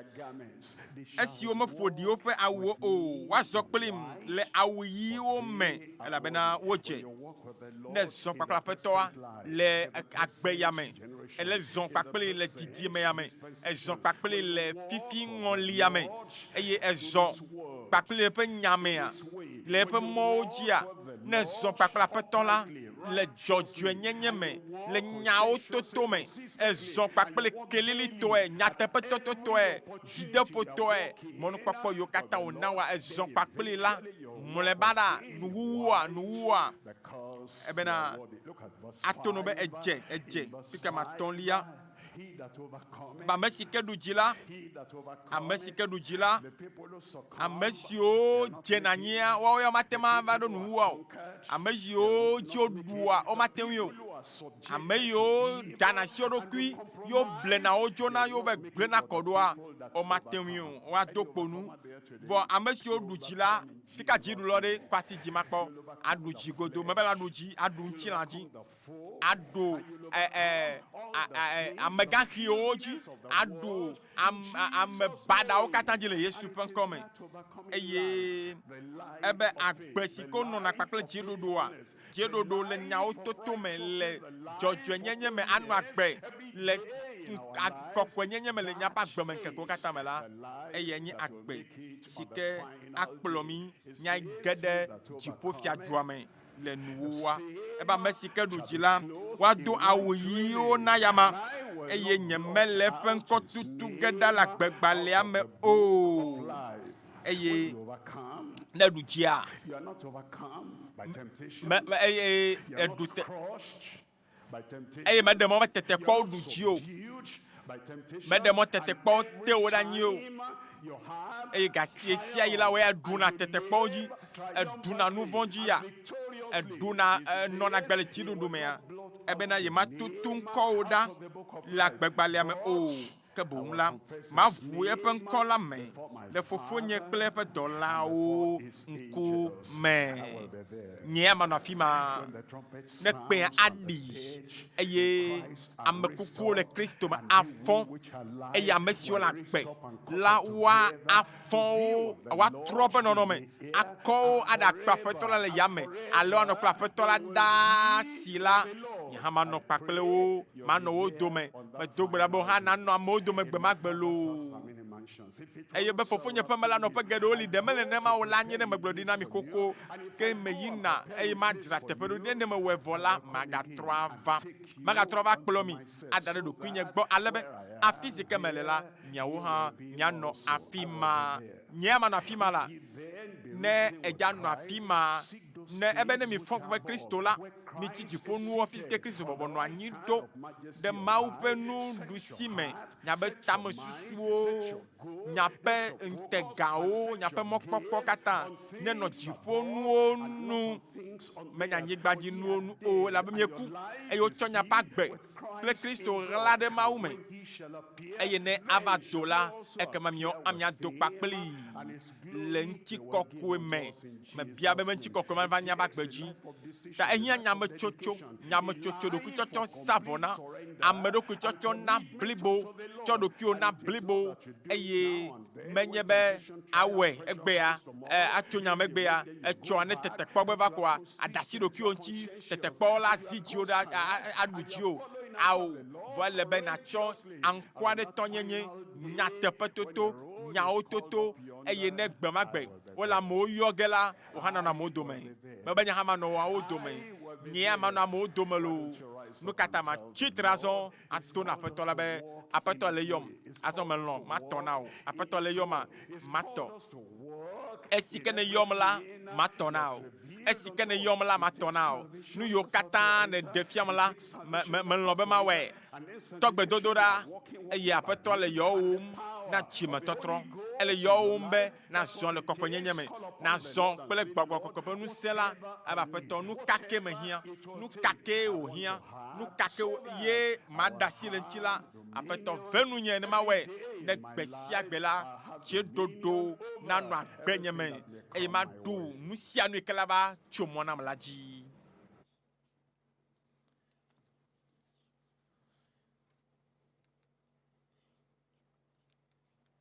[SPEAKER 16] esiwo meƒo ɖi woƒe awuwo o. Woazɔ kplim le awu ɣiwo me, elabena wodze. Ne èzɔ kpakple Aƒetɔa le agbe ya me, èle zɔ kpakplii le didime ya me, èzɔ kpakplii le fifi ŋɔlia me, eye èzɔ kpakplii le eƒe nya mea, le eƒe mɔwo dzia, ne èzɔ kpakple Aƒetɔ la le dzɔdzɔenyenye me, le nyawo toto me, èzɔ kpakple kelilitɔe, nyateƒetototɔe, dzideƒotɔe, mɔnukpɔkpɔ yiwo katã wòna wòa, èzɔ kpakplii la, mlɔeba la, nuwuwua, nuwuwua, ebena ato no be edze, edze, fika matɔ̃lia. Be ame si ke ɖu dzi la, ame si ke ɖu dzi la, ame siwo dzena anyia, woawo ya womate ŋu ava ɖo nuwuwua o. Ame siwo dzi woɖua, womate ŋui o. Ame yiwo dana asi wo ɖokui, ye woblena wo dzona, ye wova gblẽna kɔ ɖoa, womate ŋui o. Woado kpo nu. Vɔ ame siwo ɖu dzi la, fika dziɖulawo ɖe kɔ asi dzi makpɔ aɖu dzi godo. Mebe la ɖu dzi, aɖu ŋutilã dzi. aɖu amegãxiwo dzi, aɖu ame baɖawo katã dzi le Yesu ƒe ŋkɔ me. Eye ebe agbe si ke wonɔna kpakple dziɖuɖua, dziɖuɖu le nyawo toto me le dzɔdzɔenyenye me anɔ agbe le kɔkɔenyenye me le míaƒe agbemeŋkekewo katã me la, eyae nye agbe si ke akplɔ mí míage ɖe dziƒofiadua me. le nuwuwua. Ebe ame si ke ɖu dzi la, woado awu ɣiwo na yama, eye nyemele eƒe ŋkɔ tutu ge ɖa le agbegbalẽa me o. Eye ne eɖu dzia, me, me, eye eɖu te, eye meɖe mɔ be tetekpɔwo ɖu dzi o. Meɖe mɔ tetekpɔwo te wo ɖe anyi o. Eye gasi ɣesiaɣi la, wò ya èɖuna tetekpɔwo dzi, èɖuna nu vɔ̃ dzi ya, èɖuna, ènɔna agbe le dziɖuɖu mea, ebena yematutu ŋkɔwò ɖa le agbegbalẽa me o. Ke boŋ la, maʋu eƒe ŋkɔ la me le Fofonye kple eƒe dɔlawo ŋku me. Nyea manɔ afi ma ne kpẽa aɖi, eye ame kukuwo le Kristo me afɔ, eye ame siwo le agbe la woafɔ wo, woatrɔ woƒe nɔnɔme, akɔ wo aɖe akpe Aƒetɔ la le yame, alo anɔ kple Aƒetɔ la ɖaa si la, nye hã manɔ kpakple wo, manɔ wo dome. Medo gbe ɖa be wò hã nànɔ amewo dome gbe ma gbe loo. Eye be fofonye ƒe me la nɔƒe geɖewo li, ɖe mele nenema o la, anye ne megblɔe ɖi na mi xoxo. Ke meyina eye madzra teƒe ɖo ɖi. Ne mewɔe vɔ la, magatrɔ ava. Magatrɔ ava kplɔ mi ada ɖe ɖokuinye gbɔ ale be afi si ke mele la, miawo hã mianɔ afi ma. Nyea manɔ afi ma la, ne èdza nɔ afi ma, ne ebe ne mifɔ kple Kristo la, mitsi dziƒonuwo afi si ke Kristo bɔbɔ nɔ anyi ɖo ɖe Mawu ƒe nuɖusi me, miabe tamesusuwo, miaƒe ŋutegawo, miaƒe mɔkpɔkpɔ katã nenɔ dziƒonuwo nu, menye anyigbadzinuwo nu o, elabe mieku, eye wotsɔ miaƒe agbe kple Kristo ɣla ɖe Mawu me. Eye ne ava do la, ekema miawo hã miado kpakplii le ŋutikɔkɔe me. Mebia be ŋutikɔkɔe ma va míaƒe agbe dzi. Ta ehiã nyametsotso, nyametsotso ɖokuitsɔtsɔ sa vɔ na ame ɖokuitsɔtsɔ na blibo, tsɔ ɖokuiwò na blibo, eye menye be awɔe egbea, atso nya me egbea, etsɔa ne tetekpɔ gbe va koa, aɖe asi ɖokuiwò ŋuti, tetekpɔwo la zi dziwò ɖe aɖu dziwò. Ao, vɔ ele be nàtsɔ aŋkuaɖetɔnyenye, nyateƒetoto, nyawo toto, eye ne gbe ma gbe wole amewo yɔ ge la, wò hã nànɔ amewo dome. Mebe nye hã manɔ woawo dome. Nyea manɔ amewo dome loo. Nu ka ta matsi tre azɔ ato na Aƒetɔ la be, Aƒetɔ le yɔm, azɔ melɔ̃, matɔ na wò. Aƒetɔ le yɔma, matɔ. Esi ke nèyɔm la, matɔ na wò. Esi ke nèyɔm la, matɔ na wò. Nu yiwo katã nèɖe fiam la, me, me, melɔ̃ be mawɔe. Tɔ gbedodoɖa, eye Aƒetɔ le yɔwòm na dzimetɔtrɔ. Ele yɔwòm be nàzɔ le kɔkɔenyenye me, nàzɔ kple Gbɔgbɔ Kɔkɔe ƒe ŋusẽ la. Ebe Aƒetɔ, nu ka ke mehiã? Nu ka kee wòhiã? Nu ka ke ye maɖe asi le ŋuti la? Aƒetɔ, ve nunye ne mawɔe, ne gbe sia gbe la, dziɖoɖo nanɔ agbenye me, eye maɖu nu sia nu yi ke lava tso mɔ nam la dzi.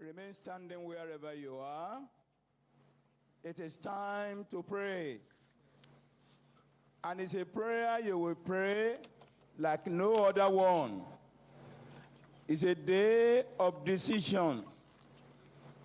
[SPEAKER 17] Remain standing wherever you are. It is time to pray. And it's a prayer you will pray like no other one. It's a day of decision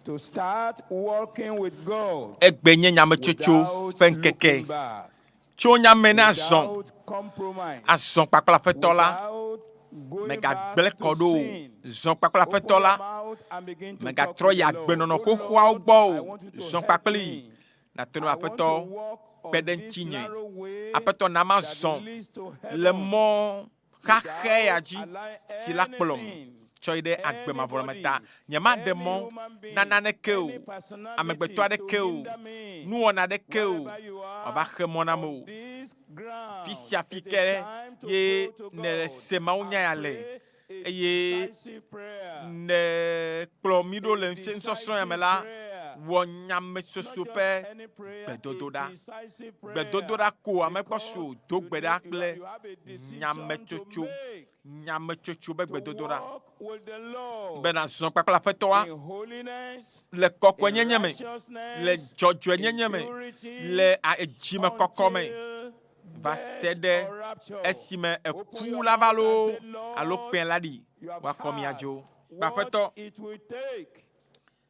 [SPEAKER 17] to start walking with God.
[SPEAKER 16] Egbe nye nyametsotso
[SPEAKER 17] without
[SPEAKER 16] ƒe ŋkeke.
[SPEAKER 17] looking back,
[SPEAKER 16] Tso nyame ne azɔ,
[SPEAKER 17] without compromise,
[SPEAKER 16] azɔ kpakple Aƒetɔ la.
[SPEAKER 17] without going
[SPEAKER 16] Mègagblẽ
[SPEAKER 17] back
[SPEAKER 16] kɔ
[SPEAKER 17] to
[SPEAKER 16] ɖo o.
[SPEAKER 17] sin.
[SPEAKER 16] Zɔ kpakple
[SPEAKER 17] Open
[SPEAKER 16] Aƒetɔ
[SPEAKER 17] your
[SPEAKER 16] la.
[SPEAKER 17] mouth and begin to talk
[SPEAKER 16] Mègatrɔ
[SPEAKER 17] to
[SPEAKER 16] yi
[SPEAKER 17] the Lord.
[SPEAKER 16] agbenɔnɔ
[SPEAKER 17] Oh
[SPEAKER 16] xoxoawo
[SPEAKER 17] Lord,
[SPEAKER 16] gbɔ
[SPEAKER 17] I
[SPEAKER 16] o.
[SPEAKER 17] want you to
[SPEAKER 16] Zɔ
[SPEAKER 17] help
[SPEAKER 16] kpakplii.
[SPEAKER 17] me.
[SPEAKER 16] Nàte ŋu
[SPEAKER 17] I want
[SPEAKER 16] Aƒetɔ
[SPEAKER 17] to walk
[SPEAKER 16] kpe
[SPEAKER 17] on
[SPEAKER 16] ɖe
[SPEAKER 17] this
[SPEAKER 16] ŋutinye.
[SPEAKER 17] narrow way
[SPEAKER 16] Aƒetɔ na
[SPEAKER 17] that
[SPEAKER 16] mazɔ
[SPEAKER 17] leads to
[SPEAKER 16] le
[SPEAKER 17] heaven
[SPEAKER 16] mɔ xaxɛ ya
[SPEAKER 17] without
[SPEAKER 16] dzi
[SPEAKER 17] allowing
[SPEAKER 16] si la kplɔm
[SPEAKER 17] anything,
[SPEAKER 16] tsɔ yi ɖe agbe mavɔ me ta.
[SPEAKER 17] anybody,
[SPEAKER 16] Nyemaɖe
[SPEAKER 17] any
[SPEAKER 16] mɔ
[SPEAKER 17] human
[SPEAKER 16] na
[SPEAKER 17] being,
[SPEAKER 16] naneke o,
[SPEAKER 17] any
[SPEAKER 16] amegbetɔ
[SPEAKER 17] personality to
[SPEAKER 16] aɖeke o,
[SPEAKER 17] hinder me.
[SPEAKER 16] nuwɔna aɖeke o,
[SPEAKER 17] Wherever you are
[SPEAKER 16] wòava xe mɔ nam
[SPEAKER 17] on
[SPEAKER 16] o.
[SPEAKER 17] this ground,
[SPEAKER 16] Fi sia fi
[SPEAKER 17] it is
[SPEAKER 16] ke
[SPEAKER 17] time to
[SPEAKER 16] ye
[SPEAKER 17] go to
[SPEAKER 16] nèle
[SPEAKER 17] God
[SPEAKER 16] se mawunya
[SPEAKER 17] and
[SPEAKER 16] ya le
[SPEAKER 17] pray a
[SPEAKER 16] eye
[SPEAKER 17] decisive prayer.
[SPEAKER 16] nèkplɔ mí ɖo
[SPEAKER 17] A
[SPEAKER 16] le nusɔsrɔ̃ ya me
[SPEAKER 17] decisive
[SPEAKER 16] la,
[SPEAKER 17] prayer.
[SPEAKER 16] wɔ nyamesoso
[SPEAKER 17] Not
[SPEAKER 16] ƒe
[SPEAKER 17] just any prayer, a
[SPEAKER 16] gbedodoɖa.
[SPEAKER 17] decisive prayer.
[SPEAKER 16] Gbedodoɖa ko ame kpɔ
[SPEAKER 17] Because
[SPEAKER 16] su o, do
[SPEAKER 17] you
[SPEAKER 16] gbe ɖa
[SPEAKER 17] need, you,
[SPEAKER 16] kple
[SPEAKER 17] you have a decision to
[SPEAKER 16] nyametsotso,
[SPEAKER 17] make
[SPEAKER 16] nyametsotso be
[SPEAKER 17] to
[SPEAKER 16] gbedodoɖa.
[SPEAKER 17] walk with the Lord
[SPEAKER 16] Be nàzɔ kpakple Aƒetɔa
[SPEAKER 17] in holiness,
[SPEAKER 16] le
[SPEAKER 17] in
[SPEAKER 16] kɔkɔenyenye me, le
[SPEAKER 17] righteousness, in
[SPEAKER 16] dzɔdzɔenyenye me,
[SPEAKER 17] purity,
[SPEAKER 16] le dzimekɔkɔ me
[SPEAKER 17] until
[SPEAKER 16] va se
[SPEAKER 17] death
[SPEAKER 16] ɖe
[SPEAKER 17] or rapture.
[SPEAKER 16] esime
[SPEAKER 17] Open
[SPEAKER 16] eku
[SPEAKER 17] your
[SPEAKER 16] la va
[SPEAKER 17] mouth and
[SPEAKER 16] loo
[SPEAKER 17] say,
[SPEAKER 16] alo
[SPEAKER 17] Lord,
[SPEAKER 16] kpẽ la ɖi
[SPEAKER 17] you have
[SPEAKER 16] woakɔ mía
[SPEAKER 17] heard
[SPEAKER 16] dzo. Be
[SPEAKER 17] what
[SPEAKER 16] Aƒetɔ,
[SPEAKER 17] it will take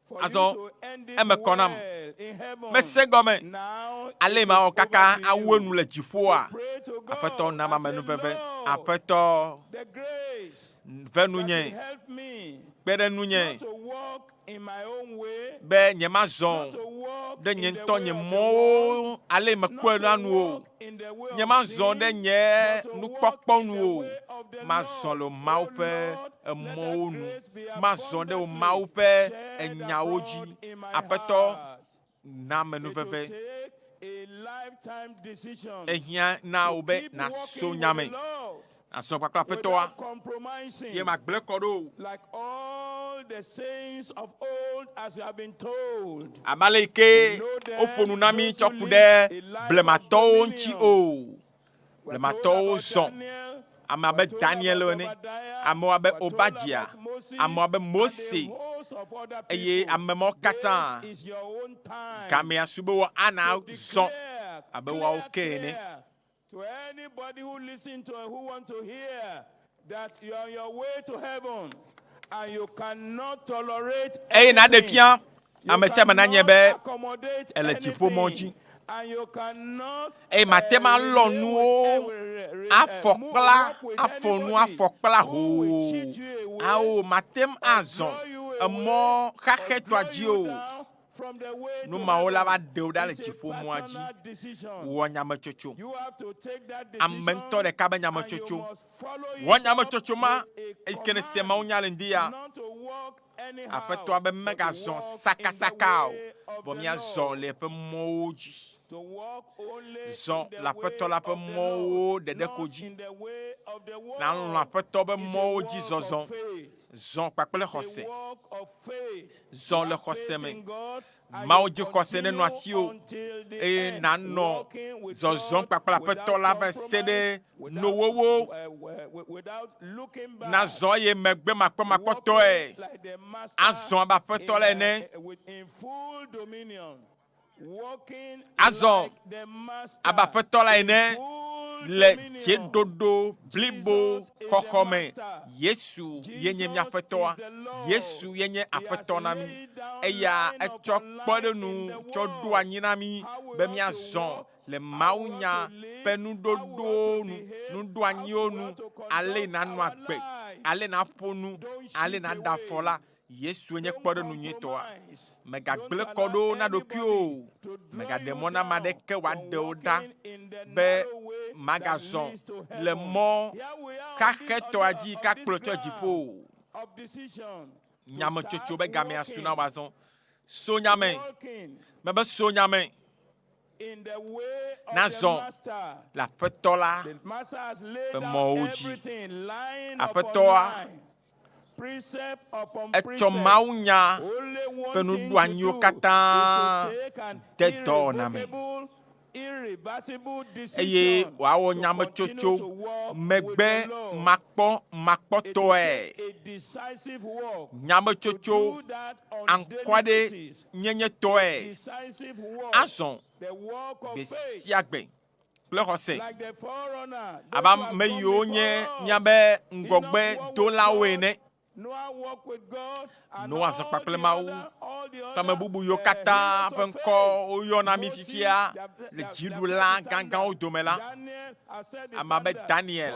[SPEAKER 17] for you
[SPEAKER 16] azɔ
[SPEAKER 17] to end it
[SPEAKER 16] eme kɔ nam.
[SPEAKER 17] well in heaven.
[SPEAKER 16] Mese gɔme.
[SPEAKER 17] Now
[SPEAKER 16] Ale
[SPEAKER 17] it
[SPEAKER 16] mawɔ
[SPEAKER 17] is over
[SPEAKER 16] kaka
[SPEAKER 17] to
[SPEAKER 16] awu
[SPEAKER 17] you
[SPEAKER 16] enu le
[SPEAKER 17] to
[SPEAKER 16] dziƒoa.
[SPEAKER 17] pray to
[SPEAKER 16] Aƒetɔ
[SPEAKER 17] God
[SPEAKER 16] na
[SPEAKER 17] and
[SPEAKER 16] ame
[SPEAKER 17] say,
[SPEAKER 16] nuveve.
[SPEAKER 17] Lord,
[SPEAKER 16] Aƒetɔ
[SPEAKER 17] the grace
[SPEAKER 16] ve
[SPEAKER 17] that
[SPEAKER 16] nunye,
[SPEAKER 17] will help me
[SPEAKER 16] kpe ɖe nunye
[SPEAKER 17] not to walk in my own way,
[SPEAKER 16] be nyemazɔ
[SPEAKER 17] not to walk
[SPEAKER 16] ɖe nye
[SPEAKER 17] in the
[SPEAKER 16] ŋutɔ
[SPEAKER 17] way
[SPEAKER 16] nye
[SPEAKER 17] of the world,
[SPEAKER 16] mɔwo ale
[SPEAKER 17] not
[SPEAKER 16] mekpɔe
[SPEAKER 17] to
[SPEAKER 16] la nu o.
[SPEAKER 17] walk in the way of
[SPEAKER 16] Nyemazɔ ɖe
[SPEAKER 17] sin,
[SPEAKER 16] nye
[SPEAKER 17] but to walk
[SPEAKER 16] nukpɔkpɔ
[SPEAKER 17] in
[SPEAKER 16] nu
[SPEAKER 17] the
[SPEAKER 16] o.
[SPEAKER 17] way of the
[SPEAKER 16] Mazɔ
[SPEAKER 17] Lord.
[SPEAKER 16] le Mawu
[SPEAKER 17] Oh
[SPEAKER 16] ƒe
[SPEAKER 17] Lord, let that
[SPEAKER 16] emɔwo nu.
[SPEAKER 17] grace be
[SPEAKER 16] Mazɔ ɖe wo
[SPEAKER 17] abundantly
[SPEAKER 16] Mawu ƒe
[SPEAKER 17] shed
[SPEAKER 16] enyawo
[SPEAKER 17] abroad
[SPEAKER 16] dzi.
[SPEAKER 17] in my
[SPEAKER 16] Aƒetɔ
[SPEAKER 17] heart.
[SPEAKER 16] na
[SPEAKER 17] It will
[SPEAKER 16] amenuveve.
[SPEAKER 17] take a lifetime decision
[SPEAKER 16] Ehiã na
[SPEAKER 17] to
[SPEAKER 16] wò be
[SPEAKER 17] keep
[SPEAKER 16] nàso
[SPEAKER 17] walking with the
[SPEAKER 16] nyame.
[SPEAKER 17] Lord
[SPEAKER 16] Nàzɔ kpakple Aƒetɔa.
[SPEAKER 17] without compromising,
[SPEAKER 16] Ye magblẽ kɔ ɖo o.
[SPEAKER 17] like all the saints of old, as you have been told.
[SPEAKER 16] Abe ale yi
[SPEAKER 17] We
[SPEAKER 16] ke
[SPEAKER 17] know
[SPEAKER 16] woƒo
[SPEAKER 17] them,
[SPEAKER 16] nu na mí
[SPEAKER 17] those
[SPEAKER 16] tsɔ
[SPEAKER 17] who
[SPEAKER 16] ku
[SPEAKER 17] lived
[SPEAKER 16] ɖe
[SPEAKER 17] a life of
[SPEAKER 16] blematɔwo ŋuti
[SPEAKER 17] dominion.
[SPEAKER 16] o.
[SPEAKER 17] We're told
[SPEAKER 16] Blematɔwo
[SPEAKER 17] about
[SPEAKER 16] zɔ.
[SPEAKER 17] Daniel,
[SPEAKER 16] Ame
[SPEAKER 17] we're
[SPEAKER 16] abe
[SPEAKER 17] told
[SPEAKER 16] Daniel
[SPEAKER 17] about
[SPEAKER 16] ene,
[SPEAKER 17] Obadiah,
[SPEAKER 16] amewo abe
[SPEAKER 17] we're told
[SPEAKER 16] Obadia,
[SPEAKER 17] about Moses,
[SPEAKER 16] amewo abe
[SPEAKER 17] and a
[SPEAKER 16] Mose
[SPEAKER 17] host of other
[SPEAKER 16] eye
[SPEAKER 17] people.
[SPEAKER 16] ame mawo
[SPEAKER 17] This
[SPEAKER 16] katã
[SPEAKER 17] is your own time
[SPEAKER 16] gamea su be wo ana
[SPEAKER 17] to
[SPEAKER 16] zɔ
[SPEAKER 17] declare
[SPEAKER 16] abe woawo
[SPEAKER 17] clear,
[SPEAKER 16] ke ene.
[SPEAKER 17] clear to anybody who listen to and who want to hear that you are on your way to heaven and you cannot tolerate
[SPEAKER 16] Eye nàɖe
[SPEAKER 17] anything.
[SPEAKER 16] fia
[SPEAKER 17] You
[SPEAKER 16] ame sia ame nanye
[SPEAKER 17] cannot
[SPEAKER 16] be
[SPEAKER 17] accommodate
[SPEAKER 16] ele dziƒomɔ dzi.
[SPEAKER 17] anything and you cannot
[SPEAKER 16] Eye mate ŋu alɔ
[SPEAKER 17] remain with,
[SPEAKER 16] nuwo afɔkpla,
[SPEAKER 17] work with
[SPEAKER 16] afɔ nu
[SPEAKER 17] anybody
[SPEAKER 16] afɔkpla
[SPEAKER 17] who will
[SPEAKER 16] hoo.
[SPEAKER 17] cheat you away
[SPEAKER 16] Ao mate ŋu
[SPEAKER 17] or
[SPEAKER 16] azɔ
[SPEAKER 17] draw you away
[SPEAKER 16] emɔ
[SPEAKER 17] or
[SPEAKER 16] xaxɛtɔa
[SPEAKER 17] draw
[SPEAKER 16] dzi
[SPEAKER 17] you
[SPEAKER 16] o.
[SPEAKER 17] down from the way
[SPEAKER 16] Nu
[SPEAKER 17] to
[SPEAKER 16] mawo la va
[SPEAKER 17] heaven.
[SPEAKER 16] ɖe wò ɖa le
[SPEAKER 17] It's a
[SPEAKER 16] dziƒomɔa dzi.
[SPEAKER 17] personal decision.
[SPEAKER 16] Wɔ nyametsotso.
[SPEAKER 17] You have to take that
[SPEAKER 16] Ame
[SPEAKER 17] decision
[SPEAKER 16] ŋutɔ ɖeka be
[SPEAKER 17] and you
[SPEAKER 16] nyametsotso.
[SPEAKER 17] must follow
[SPEAKER 16] Wɔ
[SPEAKER 17] it up
[SPEAKER 16] nyametsotso ma
[SPEAKER 17] with a
[SPEAKER 16] eyi ke nèse
[SPEAKER 17] command
[SPEAKER 16] Mawu nya le ŋdi ya.
[SPEAKER 17] not to walk anyhow,
[SPEAKER 16] Aƒetɔa be
[SPEAKER 17] but to
[SPEAKER 16] megazɔ
[SPEAKER 17] walk in the
[SPEAKER 16] sakasaka o,
[SPEAKER 17] way of
[SPEAKER 16] vɔ
[SPEAKER 17] the
[SPEAKER 16] míazɔ
[SPEAKER 17] Lord.
[SPEAKER 16] le eƒe mɔwo dzi.
[SPEAKER 17] To walk only
[SPEAKER 16] Zɔ
[SPEAKER 17] in the
[SPEAKER 16] le Aƒetɔ
[SPEAKER 17] way
[SPEAKER 16] la ƒe
[SPEAKER 17] of the Lord,
[SPEAKER 16] mɔwo ɖeɖe ko
[SPEAKER 17] not
[SPEAKER 16] dzi.
[SPEAKER 17] in the way of the
[SPEAKER 16] Nàlɔ̃
[SPEAKER 17] world.
[SPEAKER 16] Aƒetɔ be
[SPEAKER 17] It's a
[SPEAKER 16] mɔwo dzi
[SPEAKER 17] walk of
[SPEAKER 16] zɔzɔ.
[SPEAKER 17] faith.
[SPEAKER 16] Zɔ kpakple
[SPEAKER 17] It's a
[SPEAKER 16] xɔse.
[SPEAKER 17] walk of faith. You
[SPEAKER 16] Zɔ le
[SPEAKER 17] have
[SPEAKER 16] xɔse
[SPEAKER 17] faith
[SPEAKER 16] me.
[SPEAKER 17] in God and
[SPEAKER 16] Mawu
[SPEAKER 17] you
[SPEAKER 16] dzi xɔse nenɔ
[SPEAKER 17] continue
[SPEAKER 16] asiwò
[SPEAKER 17] until the
[SPEAKER 16] eye
[SPEAKER 17] end,
[SPEAKER 16] nànɔ
[SPEAKER 17] walking with
[SPEAKER 16] zɔzɔm
[SPEAKER 17] God
[SPEAKER 16] kpakple Aƒetɔ
[SPEAKER 17] without
[SPEAKER 16] la va se ɖe
[SPEAKER 17] compromise, without
[SPEAKER 16] nowowo.
[SPEAKER 17] without looking back,
[SPEAKER 16] Nazɔ eye megbe makpɔmakpɔtɔe.
[SPEAKER 17] walking like the master
[SPEAKER 16] Azɔ abe Aƒetɔ
[SPEAKER 17] in,
[SPEAKER 16] la ene.
[SPEAKER 17] with in full dominion, walking
[SPEAKER 16] Azɔ
[SPEAKER 17] like the master
[SPEAKER 16] abe Aƒetɔ la
[SPEAKER 17] in
[SPEAKER 16] ene
[SPEAKER 17] full
[SPEAKER 16] le
[SPEAKER 17] dominion.
[SPEAKER 16] dziɖoɖo blibo
[SPEAKER 17] Jesus is the
[SPEAKER 16] xɔxɔ me.
[SPEAKER 17] master.
[SPEAKER 16] Yesu ye nye
[SPEAKER 17] Jesus
[SPEAKER 16] mía
[SPEAKER 17] is
[SPEAKER 16] Aƒetɔa.
[SPEAKER 17] the Lord.
[SPEAKER 16] Yesu ye nye
[SPEAKER 17] He has
[SPEAKER 16] Aƒetɔ na mí.
[SPEAKER 17] laid down
[SPEAKER 16] Eya
[SPEAKER 17] line
[SPEAKER 16] etsɔ
[SPEAKER 17] upon line in
[SPEAKER 16] kpɔɖenu
[SPEAKER 17] the
[SPEAKER 16] tsɔ ɖo
[SPEAKER 17] world
[SPEAKER 16] anyi na mí
[SPEAKER 17] how we
[SPEAKER 16] be
[SPEAKER 17] ought to
[SPEAKER 16] míazɔ
[SPEAKER 17] walk,
[SPEAKER 16] le
[SPEAKER 17] how we ought
[SPEAKER 16] mawunya
[SPEAKER 17] to live,
[SPEAKER 16] ƒe
[SPEAKER 17] how we ought
[SPEAKER 16] nuɖoɖowo
[SPEAKER 17] to
[SPEAKER 16] nu,
[SPEAKER 17] behave, how
[SPEAKER 16] nuɖoanyiwo
[SPEAKER 17] we
[SPEAKER 16] nu,
[SPEAKER 17] ought to
[SPEAKER 16] ale
[SPEAKER 17] conduct
[SPEAKER 16] nànɔ
[SPEAKER 17] our
[SPEAKER 16] agbe,
[SPEAKER 17] life.
[SPEAKER 16] ale nàƒo nu,
[SPEAKER 17] Don't
[SPEAKER 16] ale
[SPEAKER 17] cheat
[SPEAKER 16] nàɖe afɔ
[SPEAKER 17] away.
[SPEAKER 16] la. Yesue nye
[SPEAKER 17] Don't
[SPEAKER 16] kpɔɖenu nyuitɔa.
[SPEAKER 17] compromise. Don't
[SPEAKER 16] Mègagblẽ kɔ
[SPEAKER 17] allow
[SPEAKER 16] ɖo na ɖokuiwò
[SPEAKER 17] anybody
[SPEAKER 16] o.
[SPEAKER 17] to draw
[SPEAKER 16] Mègaɖe
[SPEAKER 17] you
[SPEAKER 16] mɔ na ame
[SPEAKER 17] down
[SPEAKER 16] aɖeke
[SPEAKER 17] from
[SPEAKER 16] wòaɖe wò ɖa
[SPEAKER 17] walking in the
[SPEAKER 16] be
[SPEAKER 17] narrow way that
[SPEAKER 16] magazɔ
[SPEAKER 17] leads to
[SPEAKER 16] le
[SPEAKER 17] heaven.
[SPEAKER 16] mɔ
[SPEAKER 17] Here we are on this on,
[SPEAKER 16] xaxɛtɔa
[SPEAKER 17] the,
[SPEAKER 16] dzi yi
[SPEAKER 17] on
[SPEAKER 16] ke
[SPEAKER 17] this
[SPEAKER 16] akplɔ tso dziƒo
[SPEAKER 17] ground
[SPEAKER 16] o.
[SPEAKER 17] of decision to
[SPEAKER 16] Nyametsotso
[SPEAKER 17] start
[SPEAKER 16] be gamea su na
[SPEAKER 17] walking,
[SPEAKER 16] wò azɔ. So nyame.
[SPEAKER 17] walking
[SPEAKER 16] Mebe so nyame.
[SPEAKER 17] in the way of the
[SPEAKER 16] Nazɔ
[SPEAKER 17] master.
[SPEAKER 16] le Aƒetɔ la
[SPEAKER 17] The master has laid
[SPEAKER 16] ƒe
[SPEAKER 17] down
[SPEAKER 16] mɔwo dzi.
[SPEAKER 17] everything, line upon
[SPEAKER 16] Aƒetɔa
[SPEAKER 17] line, precept upon
[SPEAKER 16] etsɔ
[SPEAKER 17] precept.
[SPEAKER 16] mawunya
[SPEAKER 17] Only
[SPEAKER 16] ƒe
[SPEAKER 17] one thing to
[SPEAKER 16] nuɖoanyiwo
[SPEAKER 17] do is
[SPEAKER 16] katã
[SPEAKER 17] to take an
[SPEAKER 16] de dɔwɔna me.
[SPEAKER 17] irrevocable
[SPEAKER 16] Eye wòawɔ nyametsotso megbe makpɔ makpɔtɔe. Nyametsotso aŋkɔaɖe nyenyetɔe azɔ gbe sia gbe kple xɔse abe ame yiwo nye míabe ŋgɔgbedolawo ene. Noa zɔ kpakple Mawu kple ame bubu yiwo katã ƒe ŋkɔ woyɔ na mí fifia le dziɖula gãgãwo dome la, ame abe Daniel,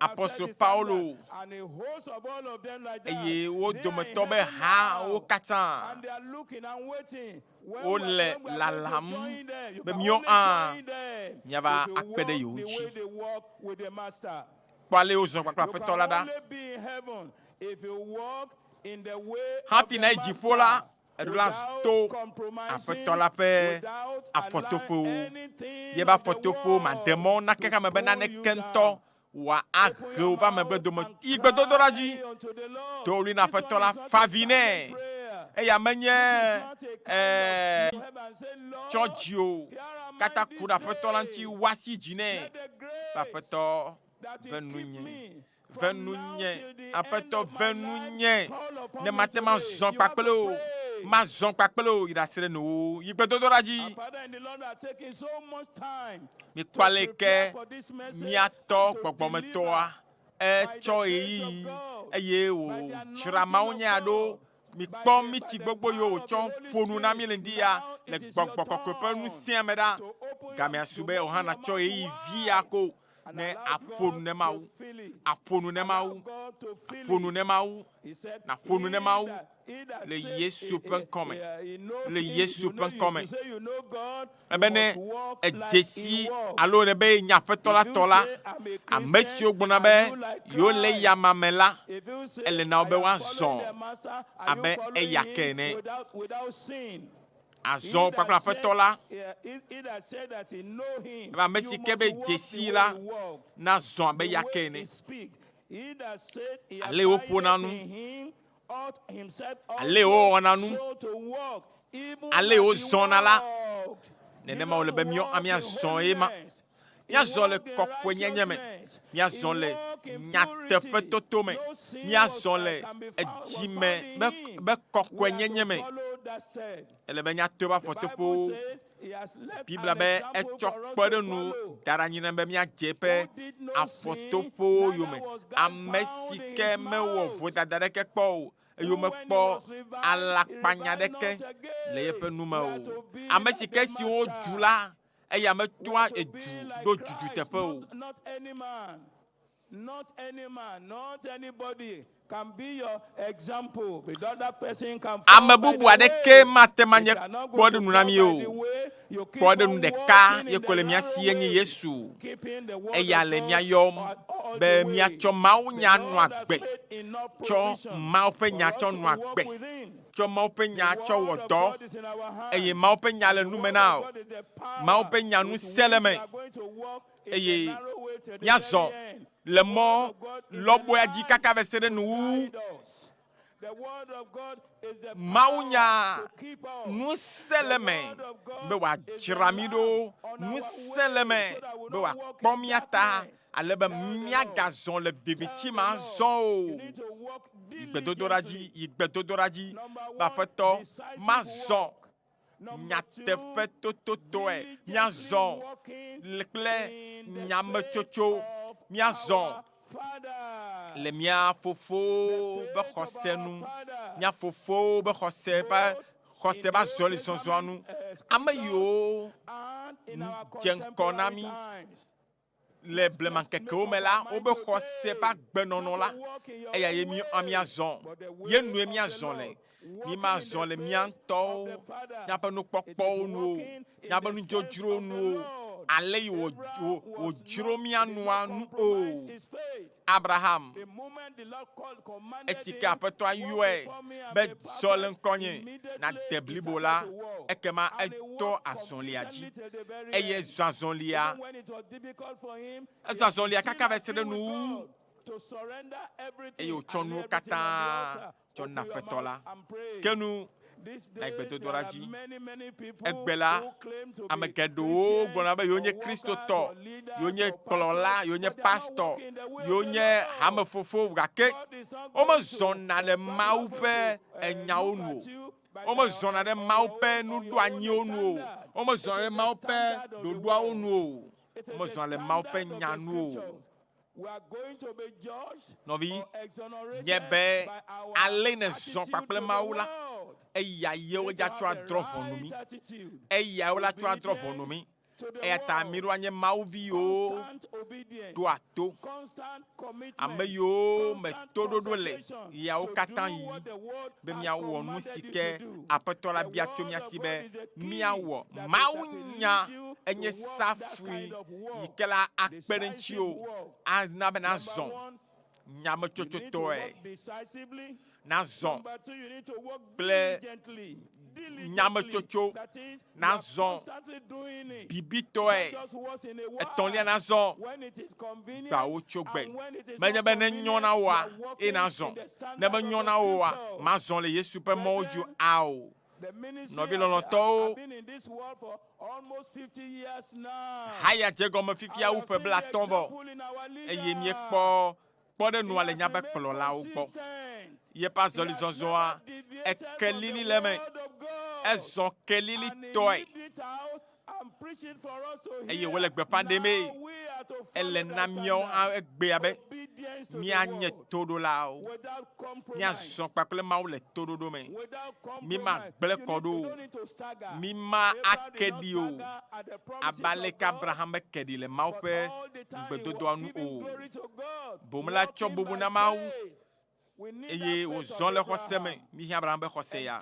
[SPEAKER 16] apostolo Paulo, eye wo dometɔ be hawo katã wole lalam be míawo hã míava akpe ɖe yewo ŋuti. Kpɔ ale wozɔ kpakple Aƒetɔ la ɖa. Hafi nayi dziƒo la, eɖo la to Aƒetɔ la ƒe afɔtoƒewo. Yebe afɔtoƒewo maɖe mɔ na xexeame be naneke ŋutɔ wòa ahe wo va megbe dome. Yi gbedodoɖa dzi. Do ɣli na Aƒetɔ la, fa avi nɛ. Eya menye ee, tsɔ dzi o. Katã ku ɖe Aƒetɔ la ŋuti, wu asi dzi nɛ. Be Aƒetɔ, ve nunye, ve nunye, Aƒetɔ, ve nunye, ne mate ŋu azɔ kpakple wò, mazɔ kpakple wò yi ɖase ɖe nuwò. Yi gbedodoɖa dzi. Mikpɔ aleke mía tɔ gbɔgbɔmetɔa etsɔ ɣeyiɣi eye wòdzra mawunya ɖo. Mikpɔ miti gbogbo yiwo wòtsɔ ƒo nu na mí le ŋdi ya le gbɔgbɔ kɔkɔe ƒe ŋusẽa me ɖa. Gamea su be wò hã nàtsɔ ɣeyiɣi vi ya ko ne aƒo nu ne Mawu, aƒo nu ne Mawu, aƒo nu ne Mawu, nàƒo nu ne Mawu le Yesu ƒe ŋkɔ me, le Yesu ƒe ŋkɔ me. Ebe ne èdze si alo ne be nye Aƒetɔ la tɔ la, ame siwo gblɔna be yewole eyama me la, ele na wo be woazɔ abe eya ke ene. Azɔ kpakple Aƒetɔ la, ebe ame si ke be dze si la nazɔ abe eya ke ene. Ale woƒona nu, ale wowɔna nu, ale wozɔna la, nenema wòle be míawo hã míazɔ ye ma. Míazɔ le kɔkɔenyenye me, míazɔ le nyateƒetoto me, míazɔ le edzime be, be kɔkɔenyenye me. Ele be míato eƒe afɔtoƒewo. Biblia be etsɔ kpeɖeŋu da ɖe anyi na be míadze eƒe afɔtoƒewo yome. Ame si ke mewɔ vodada aɖeke kpɔ o, eye womekpɔ alakpanya aɖeke le yeƒe nu me o. Ame si ke si wodzu la, eya metoa edu ɖo dudu teƒe o. Ame bubu aɖeke mate ŋu anye kpɔɖeŋu na mí o. Kpɔɖeŋu ɖeka ye ko le mía si ye nye Yesu. Eya le mía yɔm be míatsɔ Mawu nya nɔ agbe, tsɔ Mawu ƒe nya tsɔ nɔ agbe, tsɔ Mawu ƒe nya tsɔ wɔ dɔ, eye Mawu ƒe nya le nu me na wò. Mawu ƒe nya ŋusẽ le eme. eye míazɔ le mɔ lɔbɔea dzi kaka va se ɖe nuwuwu. Mawunya ŋusẽ le eme be wòadzra mí ɖo, ŋusẽ le eme be wòakpɔ mía ta ale be míagazɔ le viviti me azɔ o. Yi gbedodoɖa dzi, yi gbedodoɖa dzi be Aƒetɔ, mazɔ nyateƒetototɔe, míazɔ kple nyametsotso, míazɔ le mía fofowo ƒe xɔse nu, mía fofowo ƒe xɔse ƒe xɔse ƒe azɔlizɔzɔa nu. Ame yiwo dze ŋgɔ na mí Le blemaŋkekewo me la, wobe xɔse ƒe agbenɔnɔ la, eya ye mí míazɔ, ye nue míazɔ le. Mímazɔ le mía ŋutɔwo, míaƒe nukpɔkpɔwo nu o, míaƒe nudzodzrowo nu o, ale yi wòdzro mía nua nu o. Abraham, esi ke Aƒetɔa yɔe be zɔ le ŋkɔnye nàde blibo la, ekema etɔ azɔlia dzi, eye ezɔ azɔlia, ezɔ azɔlia kaka va se ɖe nuwuwu, eye wòtsɔ nuwo katã tsɔ na Aƒetɔ la. Ke nu. Na gbedodoɖa dzi. Egbe la, ame geɖewo gblɔna be yewonye Kristotɔ, yewonye kplɔla, yewonye pastɔ, yewonye hamefofo gake womezɔna le Mawu ƒe enyawo nu o. Womezɔna ɖe Mawu ƒe nuɖoanyiwo nu o. Womezɔna ɖe Mawu ƒe ɖoɖoawo nu o. Womezɔna le Mawu ƒe nya nu o. Nɔvi, nye be ale nèzɔ kpakple Mawu la, eya ye wodzatsɔ adrɔ̃ ʋɔnu mí. Eyae woatsɔ adrɔ̃ ʋɔnu mí. Eya ta míɖo anye Mawu viwo ɖoa to. Ame yiwo me toɖoɖo le ɣeawo katã ɣi be míawɔ nu si ke Aƒetɔ la bia tso mía si be míawɔ. Mawunya enye safui yi ke la akpe ɖe ŋutiwò ana be nazɔ nyametsotsotɔe, nazɔ kple nyametsotso, nazɔ bibitɔe. Etɔ̃lia, nazɔ gbawo tso gbe. Menye be ne nyɔ na wòa, eye nazɔ. Ne menyɔ na wò oa, mazɔ le Yesu ƒe mɔwo dzi o. Ao. Nɔvi lɔlɔ̃tɔwo, haya dze egɔme fifia wu ƒe blatɔ̃ vɔ, eye míekpɔ kpɔɖeŋua le míaƒe kplɔlawo gbɔ. Yeƒe azɔlizɔzɔa, eke lili le eme, ezɔ kelilitɔe, eye wòle gbeƒã ɖemee. Ele na míawo hã egbea be míanye toɖolawo, míazɔ kpakple Mawu le toɖoɖo me. Mímagblẽ kɔ ɖo o, míma ake ɖi o, abe aleke Abraham meke ɖi le Mawu ƒe ŋugbedodoa nu o. Boŋ la, etsɔ bubu na Mawu eye wòzɔ le xɔse me. Míhiã Abraham ƒe xɔse ya.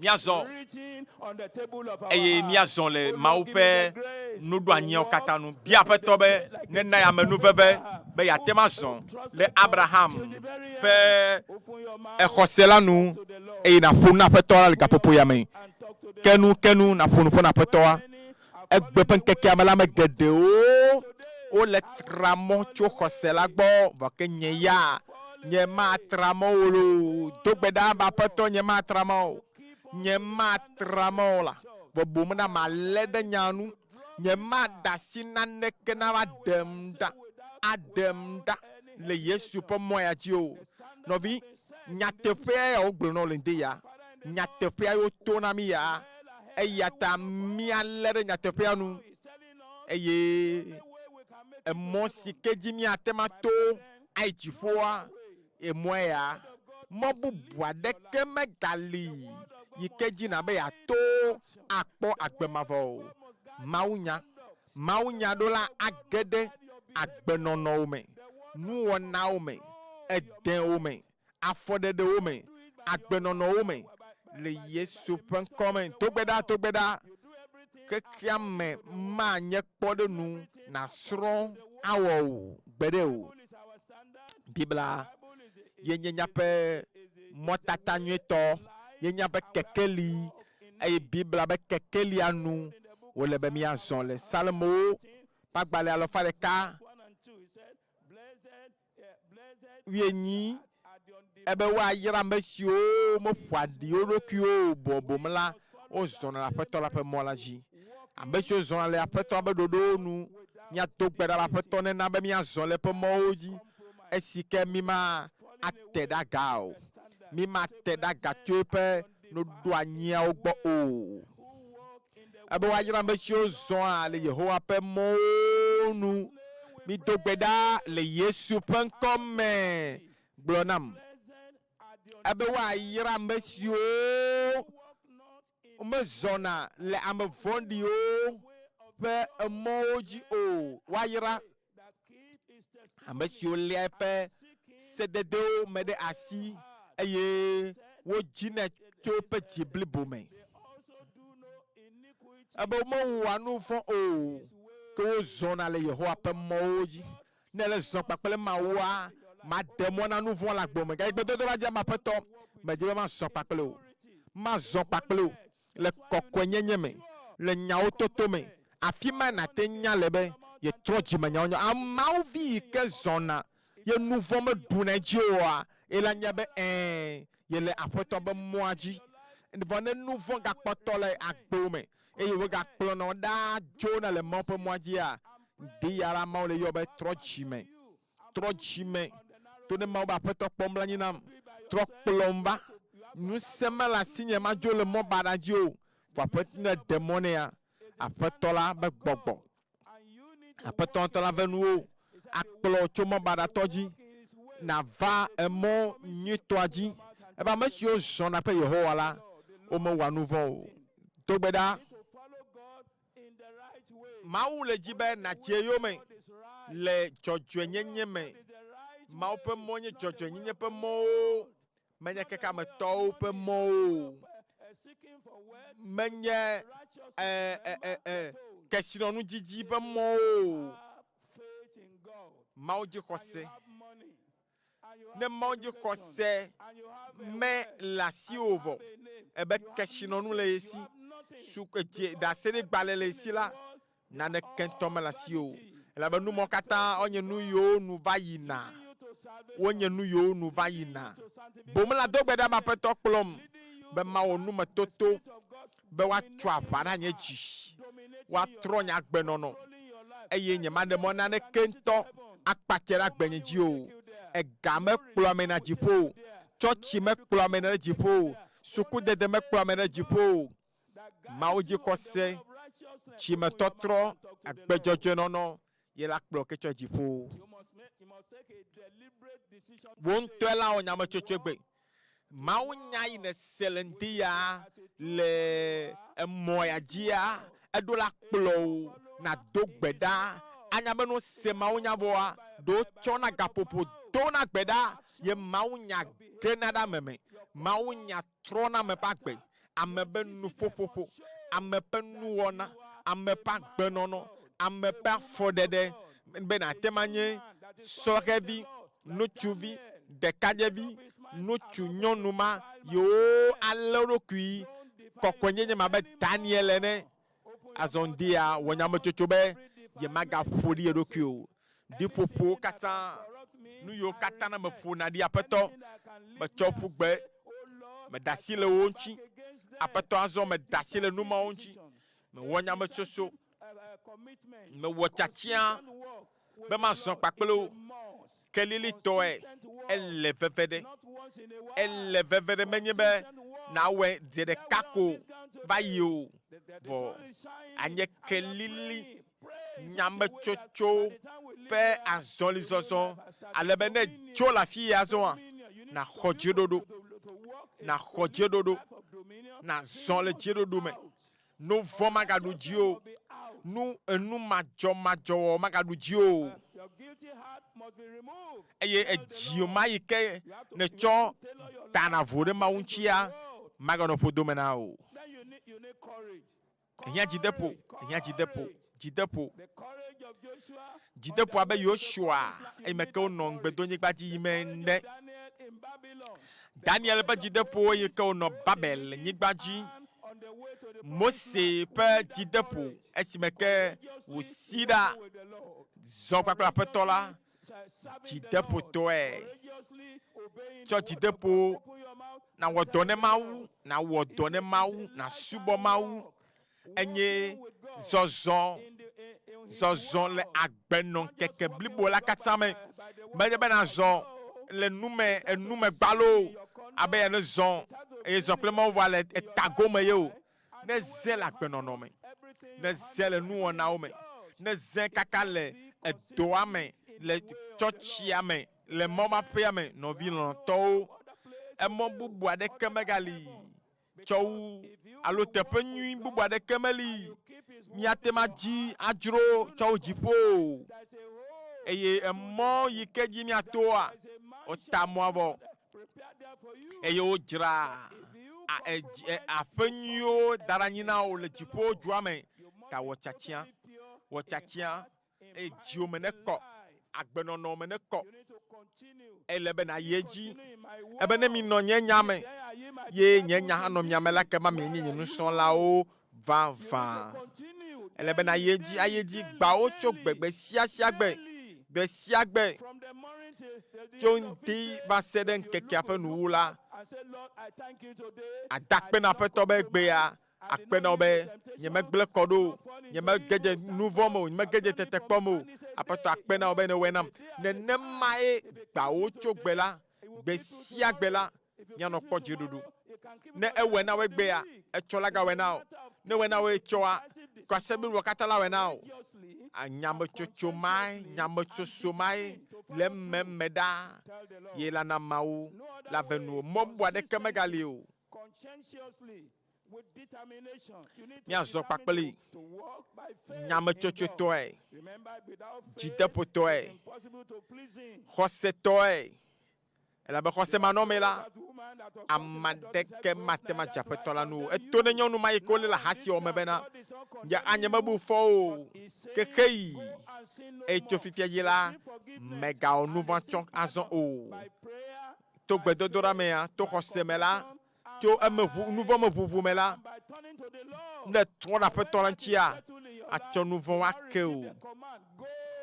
[SPEAKER 16] Míazɔ eye míazɔ le Mawu ƒe nuɖoanyiawo katã nu. Bia Aƒetɔ be nena ye amenuveve be yeate ŋu azɔ le Abraham ƒe xɔse la nu eye nàƒo nu na Aƒetɔ la le gaƒoƒo ya me. Ke nu, ke nu, nàƒo nuƒo na Aƒetɔa. Egbe ƒe ŋkekea me la, ame geɖewo wole tra mɔ tso xɔse la gbɔ, vɔ ke nye ya, nye matra mɔ o loo. Do gbe ɖa be, Aƒetɔ, nye matra mɔ o. Nye matra mɔ o la, vɔ boŋ na malé ɖe nya nu. Nye maɖe asi naneke nava ɖem ɖa, aɖem ɖa le Yesu ƒe mɔ ya dzi o. Nɔvi, nyateƒea ya wogblɔ na wò le ŋdi ya. Nyateƒea ye woto na mí ya. Eya ta míalé ɖe nyateƒea nu, eye emɔ si ke dzi míate ŋu ato ayi dziƒoa, emɔe ya. Mɔ bubu aɖeke megali yi ke dzi nàbe yeato akpɔ agbe mavɔ o. Mawunya, Mawunyaɖola age ɖe agbenɔnɔwo me, nuwɔnawo me, edɛ̃wo me, afɔɖeɖewo me, agbenɔnɔwo me, le Yesu ƒe ŋkɔ me. Do gbe ɖa, do gbe ɖa. Xexea me manye kpɔɖeŋu nàsrɔ̃ awɔ o gbeɖe o. Biblia ye nye míaƒe mɔtata nyuitɔ, ye nye míaƒe kekeli, eye Biblia be kekelia nu wòle be míazɔ le. Psalmowo ƒe agbalẽ alafa ɖeka wuienyi ebe woayra ame siwo meƒoa ɖi wo ɖokuiwo o boŋ la, wozɔna le Aƒetɔ la ƒe mɔ la dzi. Ame siwo zɔna le Aƒetɔ la ƒe ɖoɖowo nu, míado gbe ɖa be Aƒetɔ nena be míazɔ le eƒe mɔwo dzi, esi ke míma ate ɖe aga o. Mímate ɖe aga tso eƒe nuɖoanyiawo gbɔ o. Ebe woayra ame siwo zɔa le Yehowa ƒe mɔwo nu. Mido gbe ɖa le Yesu ƒe ŋkɔ me. Gblɔ nam. Ebe woayra ame siwo mezɔna le ame vɔ̃ɖiwo ƒe mɔwo dzi o. Woayra ame siwo léa eƒe sededewo me ɖe asi eye wodzinɛ tso woƒe dzi blibo me. Ebe womewɔa nu vɔ̃ o, ke wozɔna le Yehowa ƒe mɔwo dzi. Ne èle zɔ kpakple Mawua, maɖe mɔ na nu vɔ̃ le agbo me. Gake gbedodoɖa dzi ame Aƒetɔ, medi be mazɔ kpakple wò. Mazɔ kpakple wò le kɔkɔenyenye me, le nyawo toto me. Afi mae nàte ŋu nya le be yetrɔ dzime nyawo. Mawu vi yi ke zɔna.
[SPEAKER 3] ye nu vɔ̃ meɖuna edzi oa, ela nya be ɛ̃, yele Aƒetɔ be mɔa dzi. Vɔ ne nu vɔ̃ gakpɔtɔ le agbo me eye wogakplɔna wo ɖaa dzona le Mawu ƒe mɔa dzia, ŋdi ya la Mawu le yɔ be trɔ dzime. Trɔ dzime to ne Mawu be Aƒetɔ kpɔ nublanui nam. Trɔ kplɔm va. Ŋusẽ mele asinye madzo le mɔ baɖa dzi o. Vɔ Aƒetɔ ne ɖe mɔ nɛa, Aƒetɔ la be gbɔgbɔ, Aƒetɔ ŋutɔ la ve nuwò akplɔ wò tso mɔ baɖatɔ dzi nàva emɔ nyuitɔa dzi. Ebe ame siwo zɔna kple Yehowa la, womewɔa nu vɔ̃ o. Do gbe ɖa. Mawu le dzi be nàdze eyome le dzɔdzɔenyenye me. Mawu ƒe mɔ nye dzɔdzɔenyenye ƒe mɔwo, menye xexeametɔwo ƒe mɔwo o. Menye kesinɔnudidi ƒe mɔwo o. Mawu dzixɔse. Ne Mawu dzixɔse me le asiwò vɔ, ebe kesinɔnu le ye si, su dze ɖaseɖigbalẽ le ye si la, naneke ŋutɔ mele asiwò o. Elabe nu mawo katã wonye nu yiwo nu va yina. Wonye nu yiwo nu va yina. Boŋ la, do gbe ɖa be Aƒetɔ kplɔm be mawɔ numetoto be woatso aʋa na nye dzi, woatrɔ nye agbenɔnɔ, eye nyemaɖe mɔ naneke ŋutɔ akpatse ɖe agbenye dzi o. Ega mekplɔa ame yina dziƒo o, tsɔtsi mekplɔa ame yina ɖe dziƒo o, sukudede mekplɔa ame ɖe dziƒo o. Mawu dzixɔse, dzimetɔtrɔ, agbedzɔdzɔenɔnɔ ye la kplɔ ke tsɔ dziƒo. Wò ŋutɔe la wɔ nyametsotsoe gbe. Mawu nya yi nèse le ŋdi ya le emɔ ya dzia, eɖo la kplɔ wò nàdo gbe ɖa. Anya be ne wose Mawu nya vɔa, ɖe wotsɔna gaƒoƒo dona gbe ɖa ye Mawu nya gena ɖe ame me. Mawu nya trɔna ame ƒe agbe, ame ƒe nuƒoƒoƒo, ame ƒe nuwɔna, ame ƒe agbenɔnɔ, ame ƒe afɔɖeɖe be nàte ŋu anye sɔhɛvi, ŋutsuvi, ɖekadzɛvi, ŋutsu, nyɔnu ma yewo alé wo ɖokui kɔkɔenyenye me abe Daniel ene. Azɔ ŋdia, wɔ nyametsotso be yemagaƒo ɖi ye ɖokui o. Ɖiƒoƒowo katã, nu yiwo katã na meƒona ɖi Aƒetɔ, metsɔ ƒu gbe, meɖe asi le wo ŋuti. Aƒetɔ, azɔ meɖe asi le nu mawo ŋuti. Mewɔ nyametsotso, mewɔ tiatia be mazɔ kpakple wò. Kelilitɔe, ele veve ɖe. Ele veve ɖe menye be nàwɔe zi ɖeka ko va yi o, vɔ anye kelili nyametsotso ƒe azɔlizɔzɔ ale be ne èdzo le afi ya azɔa, nàxɔ dziɖoɖo, nàxɔ dziɖoɖo, nàzɔ le dziɖoɖo me. Nu vɔ̃ magaɖu dzi o, nu enu madzɔmadzɔwɔwɔ magaɖu dzi o, eye edzi ma yi ke nètsɔ dana vo ɖe Mawu ŋutia maganɔ ƒodo me na o. Ehiã dzideƒo, ehiã dzideƒo, dzideƒo. Dzideƒo abe Yosua eyime ke wonɔ ŋugbedonyigba dzi yim ene. Daniel ƒe dzideƒo eyi ke wonɔ Babel nyigba dzi. Mose ƒe dzideƒo esime ke wòsi ɖa zɔ kpakple Aƒetɔ la dzideƒotɔe. Tsɔ dzideƒo nàwɔ dɔ ne Mawu, nàwɔ dɔ ne Mawu, nàsubɔ Mawu. Enye zɔzɔ, zɔzɔ le agbenɔŋkeke blibo la katã me. Menye be nàzɔ le nu me, enu me gbalo abe ya ne zɔ eye zɔ kple Mawu vɔa le eta gome ye o. Ne ze le agbenɔnɔ me, ne ze le nuwɔnawo me, ne ze kaka le edɔa me, le tsɔtsia me, le Mawu ƒe aƒea me, nɔvi lɔlɔ̃tɔwo, emɔ bubu aɖeke megali tsɔ wu alo teƒe nyui bubu aɖeke meli míate ŋu adzi adzro tsɔ wu dziƒo o. Eye emɔ yi ke dzi míatoa, wota mɔa vɔ eye wodzra aƒe nyuiwo da ɖe anyi na wò le dziƒo dua me. Ta wɔ tiatia, wɔ tiatia eye dziwò me nekɔ, agbenɔnɔ me nekɔ. Ele be nàyi edzi ebe ne minɔ nye nya me ye nye nya hã nɔ mia me la, ekema mienye nye nusrɔ̃lawo vavã. Ele be nàyi edzi ayi edzi gbawo tso gbe gbe sia sia gbe.
[SPEAKER 16] Gbe sia gbe, tso ŋdi va se ɖe ŋkekea ƒe nuwuwu la, àda akpe na Aƒetɔ be egbea akpe na wò be nyemegblẽ kɔ ɖo o, nyemege dze nu vɔ̃ me o, nyemege dze tetekpɔ me o. Aƒetɔ akpe na wò be nèwɔe nam. Nenemae gbawo tso gbe la, gbe sia gbe la, míanɔ kpɔ dziɖuɖu. Ne ewɔe na wò egbea, etsɔ la gawɔe na wò. Ne ewɔe na wò etsɔa, kwasiɖa bliboa katã la wɔe na wò. Nyametsotso mae, nyametsotso mae le ememe ɖaa ye la na Mawu la ve nuwò. Mɔ bubu aɖeke megali o. Míazɔ kpakpli nyametsotsotɔe, dzideƒotɔe, xɔsetɔe, elabe xɔse manɔmee la, ame aɖeke mate ŋu adze Aƒetɔ la nu o. Eto ne nyɔnu ma yi ke wolé le ahasiwɔwɔ me bena, Nye anye mebu fɔ o, ke xeyi, eye tso fifia dzi la, mègawɔ nuvɔ̃ tsɔ azɔ o. To gbedodoɖa mea, to xɔse me la, tso eme ʋu, nuvɔ̃ me ʋuʋu me la, ne ètrɔ ɖe Aƒetɔ la ŋutia, atsɔ nuvɔ̃wo ake wò.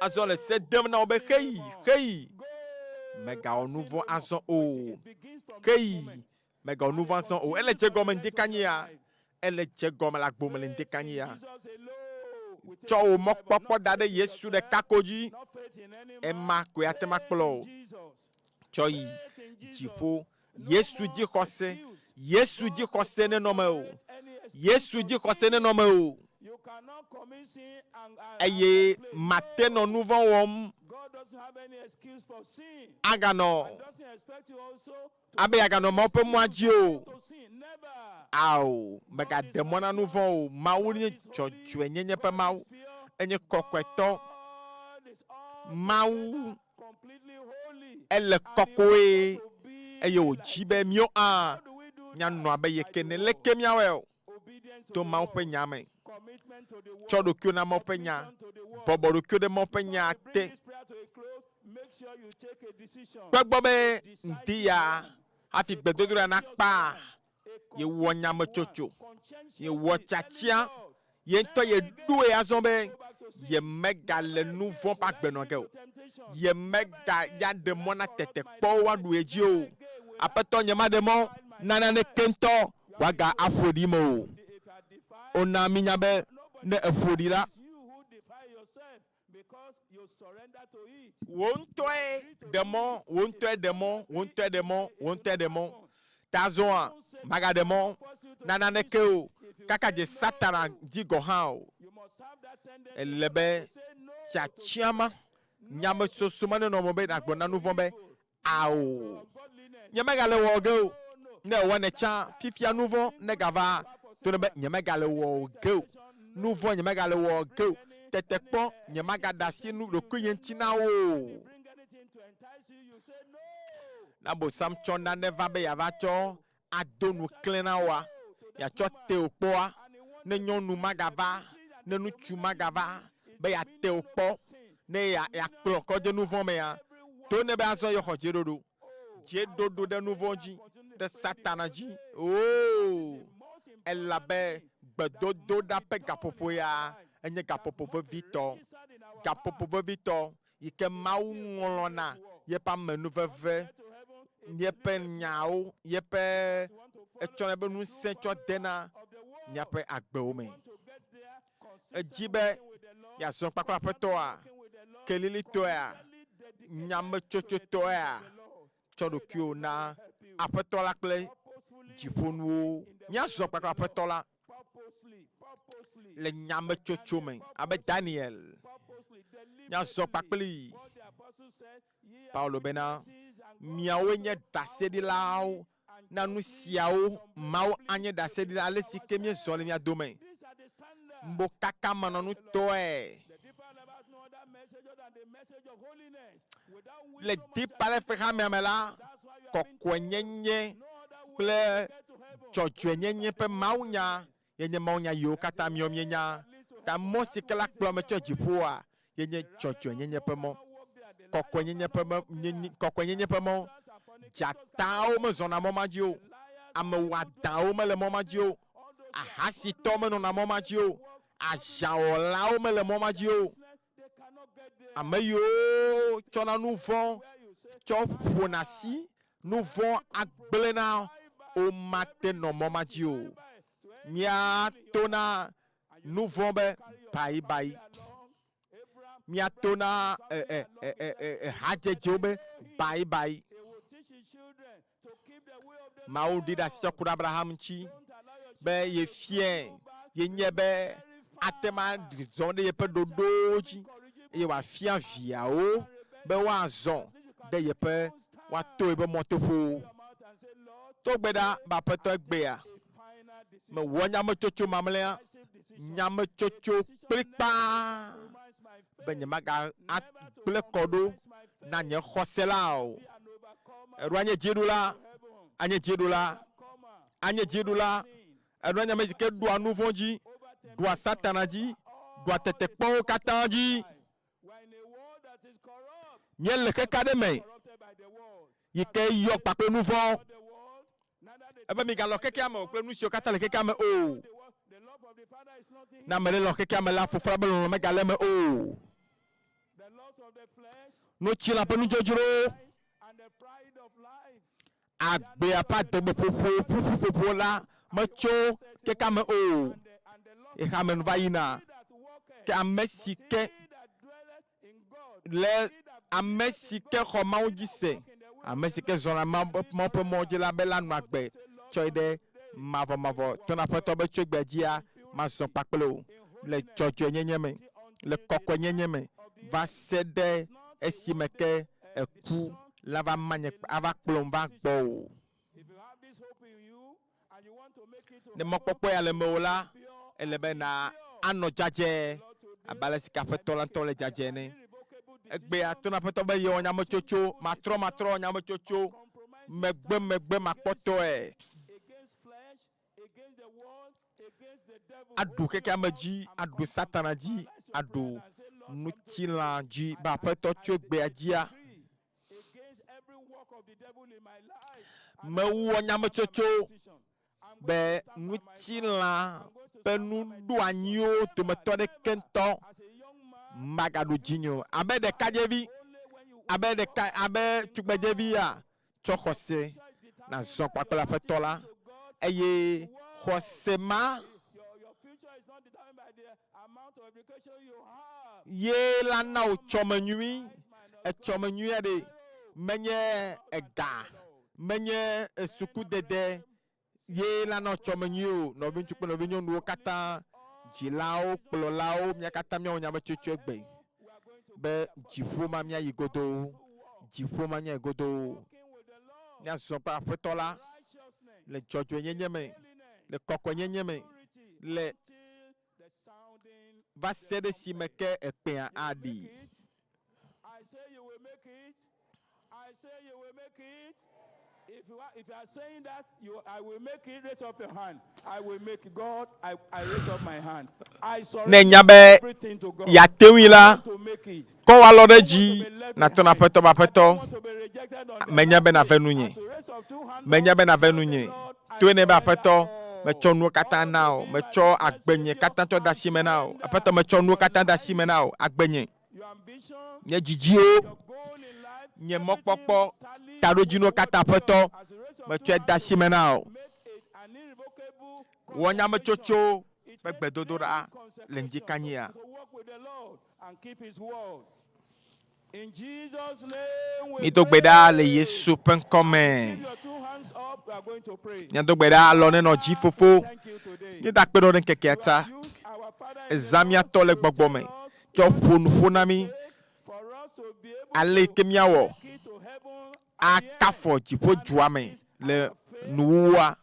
[SPEAKER 16] Azɔ le se dem na wò be, Xeyi, xeyi, mègawɔ nuvɔ̃ azɔ o. Xeyi, mègawɔ nuvɔ̃ azɔ o. Ele dze gɔme ŋdikanyia? Ele dze gɔme le agbo me le ŋdikanyia? Tsɔ wò mɔkpɔkpɔ da ɖe Yesu ɖeka ko dzi. Ema koe ate ŋu akplɔ wò. tsɔ yi dziƒo. Yesu dzixɔse, Yesu dzixɔse nenɔ mewò. Yesu dzixɔse nenɔ mewò. Eye mate nɔ nu vɔ̃ wɔm aganɔ abe yeaganɔ Mawu ƒe mɔa dzi o. Ao, mègaɖe mɔ na nu vɔ̃ o. Mawu nye dzɔdzɔenyenye ƒe Mawu. Enye kɔkɔetɔ. Mawu Ele kɔkɔe eye wòdi be míwo hã míanɔ abe ye ke ene. Leke míawɔe o? To Mawu ƒe Nya me. Tsɔ ɖokuiwò na Mawu ƒe Nya. Bɔbɔ ɖokuiwò ɖe Mawu ƒe Nya te. Kpɔ egbɔ be ŋdi ya hafi gbedodoɖa nakpaa, yewɔ nyametsotso, yewɔ tiatia, ye ŋutɔ yeɖoe azɔ be yemegale nu vɔ̃ ƒe agbe nɔ ge o. Yemegaɖe mɔ na tetekpɔwo woaɖu ye dzi o. Aƒetɔ, nyemaɖe mɔ na naneke ŋutɔ wòaga aƒo ɖim o. Wona mínya be ne èƒo ɖi la, Wò ŋutɔe ɖe mɔ, wò ŋutɔe ɖe mɔ, wò ŋutɔe ɖe mɔ, wò ŋutɔe ɖe mɔ. Ta azɔa, màgaɖe mɔ na naneke o, kaka dze Satana dzi gɔ̃ hã o. Ele be tiatia ma, nyamesoso ma nenɔ mewò be nàgblɔ na nuvɔ̃ be, Ao, nyemegale wɔwɔ ge o. Ne èwɔnɛ tsã, fifia nu vɔ̃ negava to ne be, Nyemegale wɔwɔ ge o. Nu vɔ̃ nyemegale wɔwɔ ge o. Tetekpɔ nyemagaɖe asi nu ɖokuinye ŋuti na wò o. Ne Abosam tsɔ nane va be yeava tsɔ ado nu klẽ na wòa, yeatsɔ te wò kpɔa? Ne nyɔnu magava, ne ŋutsu magava be yeate wò kpɔ, ne yeakplɔ kɔ de nu vɔ̃ mea, to ne be azɔ yexɔ dzeɖoɖo. Dzeɖoɖo ɖe nu vɔ̃ dzi, ɖe Satana dzi. Oo, elabe gbedodoɖa ƒe gaƒoƒo ya enye gaƒoƒo vevitɔ. Gaƒoƒo vevitɔ yi ke Mawu ŋlɔna yeƒe amenuveve, yeƒe nyawo, yeƒe etsɔna eƒe ŋusẽ tsɔ dena míaƒe agbewo me. Edzi be yeazɔ kpakple Aƒetɔa, kelilitɔea, nyametsotsotɔea, tsɔ ɖokuiwò na Aƒetɔ la kple dziƒonuwo. Míazɔ kpakple Aƒetɔ la le nyametsotso me abe Daniel. Míazɔ kpakplii. Paulo bena, Miawoe nye ɖaseɖilawo na nu siawo. Mawu anye ɖaseɖila ale si ke míezɔ le mia dome mokakamanɔnutɔe. Le Deeper Life hamea me la, kɔkɔenyenye kple dzɔdzɔenyenye ƒe mawunya ye nye mawunya yiwo katã míawo míenya. Ta mɔ si ke la kplɔ ame tso dziƒoa ye nye dzɔdzɔenyenye ƒe mɔ, kɔkɔenyenye ƒe mɔ, kɔkɔenyenye ƒe mɔ. Dzatawo mezɔna mɔ ma dzi o, ame wɔadãwo mele mɔ ma dzi o, ahasitɔwo menɔna mɔ ma dzi o, azãwɔlawo mele mɔ ma dzi o. Ame yiwo. tsɔna nu vɔ̃ tsɔ ƒona asi nu vɔ̃ agblẽ na womate nɔ mɔ ma dzi o. Míato na nu vɔ̃ be bayibayi. Míato na hadzedzewo be bayibayi. Mawu ɖi ɖe asi tsɔ ku ɖe Abraham ŋuti be yefiae yenye be ate ŋu azɔ ɖe yeƒe ɖoɖowo dzi eye wòafia viawo be woazɔ ɖe yeƒe woato yeƒe mɔtoƒowo. Do gbe ɖa be Aƒetɔ egbea mewɔ nyametsotso mamlɛa, nyametsotso kplikpaa be nyemaga agblẽ kɔ ɖo na nye xɔse la o. Eɖo anye dziɖula, anye dziɖula, anye dziɖula. Eɖo anye ame si ke ɖua nu vɔ̃ dzi, ɖua Satana dzi, ɖua tetekpɔwo katã dzi. Míele xexe aɖe me yi ke yɔ kpakple nu vɔ̃. Ebe migalɔ̃ xexea me o kple nu siwo katã le xexea me o. Ne ame ɖe lɔ̃ xexea me la, fofoa ƒe lɔlɔ̃ megale eme o. Nutsilã ƒe nudzodzrowo, agbea ƒe adegbeƒoƒo, ƒuƒuƒoƒo la metso xexea me o. Xexea me nu va yina. Ke ame si ke le ame si ke xɔ Mawu dzi se, ame si ke zɔna Mawu ƒe mɔ dzi la be la nɔ agbe tsɔ yi ɖe mavɔmavɔ. Tɔna Aƒetɔ be tso egbea dzia, mazɔ kpakple wò le dzɔdzɔenyenye me, le kɔkɔenyenye me va se ɖe esime ke eku la va ma nye ava kplɔm va gbɔwò. Ne mɔkpɔkpɔ ya le mewò la, ele be na anɔ dzadzɛ abe ale si ke Aƒetɔ la ŋutɔ le dzadzɛ ene. Egbea to na Aƒetɔ be yewɔ nyametsotso matrɔmatrɔ, nyametsotso megbemegbmakpɔtɔe aɖu xexeame dzi, aɖu Satana dzi, aɖu ŋutilã dzi be Aƒetɔ tso egbea dzia, Mewɔ nyametsotso be ŋutilã ƒe nuɖoanyiwo dometɔ aɖeke ŋutɔ magaɖu dzinye o. Abe ɖekadzevi, abe ɖeka, abe tugbedzevia, tsɔ xɔse nàzɔ kpakple Aƒetɔ la, eye xɔse ma Ye la na wò tsɔme nyui, etsɔme nyui aɖe, menye ega, menye sukudede ye la na wò tsɔme nyui o. Nɔviŋutsu kple nɔvinyɔnuwo katã, dzilawo, kplɔlawo, mía katã míawɔ nyametsotso egbe be dziƒo ma míayi godoo, dziƒo ma míayi godoo. Míazɔ kple Aƒetɔ la le dzɔdzɔenyenye me, le kɔkɔenyenye me, le va se ɖe esime ke ekpẽa aɖi. Ne ènya be yeate ŋui la, kɔ wò alɔ ɖe dzi nàtɔ na Aƒetɔ be, Aƒetɔ, menya be nàve nunye. Menya be nàve nunye. Toe nɛ be, Aƒetɔ, metsɔ nuwo katã na wò. Metsɔ agbenye katã tsɔ de asi me na wò. Aƒetɔ, metsɔ nuwo katã de asi me na wò. Agbenye, nye didiwo, nye mɔkpɔkpɔ, taɖodzinuwo katã, Aƒetɔ, metsɔe de asi me na wò. Wɔ nyametsotso ƒe gbedodoɖa le ŋdikanyia. Mido gbe ɖa le Yesu ƒe ŋkɔ me. Miado gbe ɖa alɔ nenɔ dzi fofo. Míeda akpe ɖe ŋkekea ta. Ezã mía tɔ le gbɔgbɔ me tsɔ ƒo nuƒo na mí ale yi ke míawɔ akafɔ dziƒodua me le nuwuwua.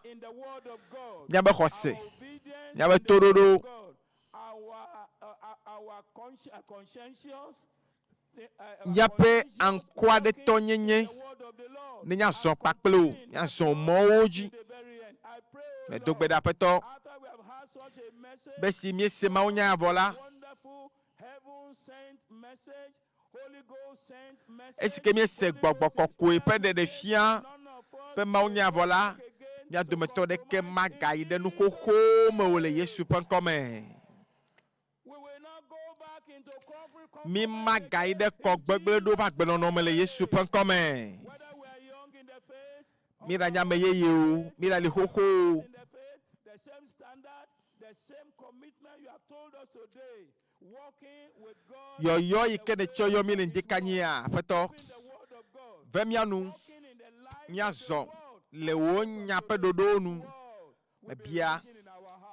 [SPEAKER 16] Míabe xɔse, míabe toɖoɖo Míaƒe aŋkɔaɖetɔnyenye ne míazɔ kpakple wò, míazɔ mɔwo dzi. Medo gbe ɖa, Aƒetɔ, be esi míese mawunya ya vɔ la, Esi ke míese gbɔgbɔ kɔkɔe ƒe ɖeɖefia ƒe mawunya vɔ la, mía dometɔ ɖeke magayi ɖe nu xoxowo me o le Yesu ƒe ŋkɔ me. Mi magayi ɖe kɔ gbegblẽ ɖo ƒe agbenɔnɔ me le Yesu ƒe ŋkɔ me. Mi ɖanye ame yeye o, mi ɖali xoxo o. Yɔyɔ yi ke nètsɔ yɔ mí le ŋdikanyia, Aƒetɔ, ve mía nu míazɔ le wò nya ƒe ɖoɖowo nu. Mebia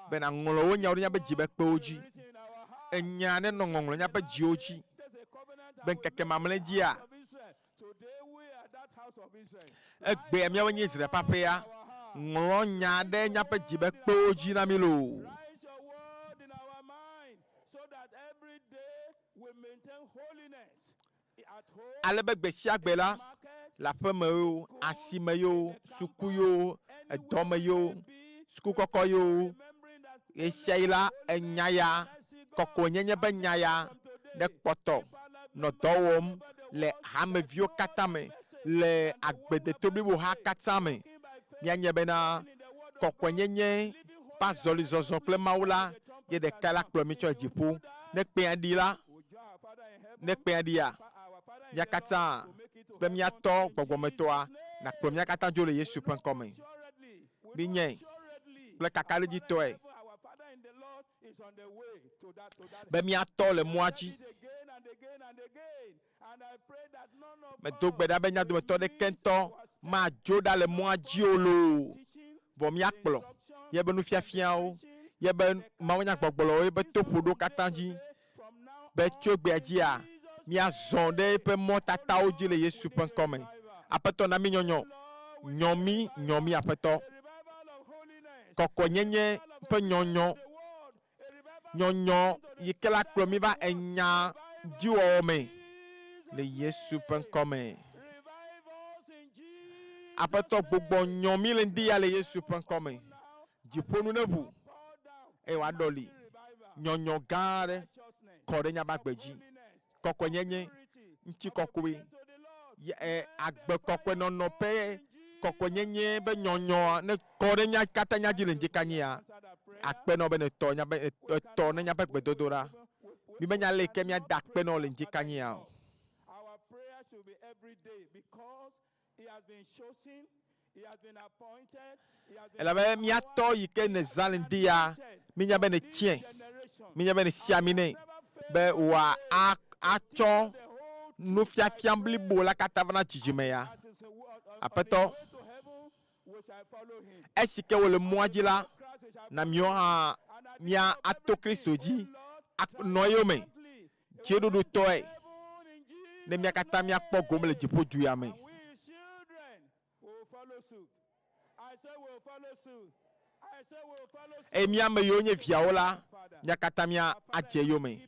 [SPEAKER 16] be nàŋlɔ wò nyawo ɖe míaƒe dzi ƒe kpewo dzi. Enya nenɔ ŋɔŋlɔ míaƒe dziwo dzi be ŋkeke mamlɛ dzia, egbea míawoe nye Israel ƒe aƒea. Ŋlɔ nya ɖe míaƒe dzi ƒe kpewo dzi na mí loo. Ale be gbe sia gbe la, le aƒeme yoo, asime yoo, suku yoo, edɔme yoo, suku kɔkɔ yoo, ɣesiaɣi la, enya ya, kɔkɔenyenye be nya ya, nekpɔtɔ nɔ dɔ wɔm le hameviwo katã me, le agbedeto bliboha katã me. Míanye bena kɔkɔenyenye ƒe azɔlizɔzɔ kple Mawu la ye ɖeka la kplɔ mí tsɔ yi dziƒo. Ne kpẽa ɖi la, Ne kpẽa ɖia, mía katã kple mía Tɔ gbɔgbɔmetɔa nakplɔ mía katã dzo le Yesu ƒe ŋkɔ me. Mínyɛ kple kakaɖedzitɔe be mía Tɔ le mɔa dzi. Medo gbe ɖa be mía dometɔ ɖeke ŋutɔ madzo ɖa le mɔa dzi o loo, vɔ míakplɔ yebe nufiafiawo, yebe mawunyagbɔgblɔwo, yebe toƒoɖowo katã dzi, be tso egbea dzia, míazɔ ɖe eƒe mɔtatawo dzi le Yesu ƒe ŋkɔ me. Aƒetɔ, na mí nyɔnyɔ. Nyɔ mí, nyɔ mí, Aƒetɔ. Kɔkɔenyenye ƒe nyɔnyɔ. Nyɔnyɔ yi ke la kplɔ mí va enya dziwɔwɔ me le Yesu ƒe ŋkɔ me. Aƒetɔ gbugbɔ nyɔ mí le ŋdi ya le Yesu ƒe ŋkɔ me. Dziƒo nu neʋu eye wòaɖɔli nyɔnyɔ gã aɖe kɔ ɖe míaƒe agbe dzi. Kɔkɔenyenye, ŋutikɔkɔe, agbe kɔkɔe nɔnɔ ƒe kɔkɔenyenye be nyɔnyɔ ne kɔ ɖe mía katã mía dzi le ŋdikanyia, akpe nɔ be nètɔ míaƒe, etɔ ne míaƒe gbedodoɖa. Mímenya ale yi ke míada akpe nɔ le ŋdikanyia o. Elabe mía tɔ yi ke nèzã le ŋdi ya, mínya be nètiae, mínya be nèsi ami nɛ be wòa atsɔ nufiafia blibo la katã va na dzidzime ya. Aƒetɔ, esi ke wòle mɔa dzi la, na míawo hã mía ato Kristo dzi anɔ eyome Dziɖuɖutɔe, ne mía katã míakpɔ gome le dziƒodu ya me. Eye mía ame yiwo nye viawo la, mía katã míadze eyome.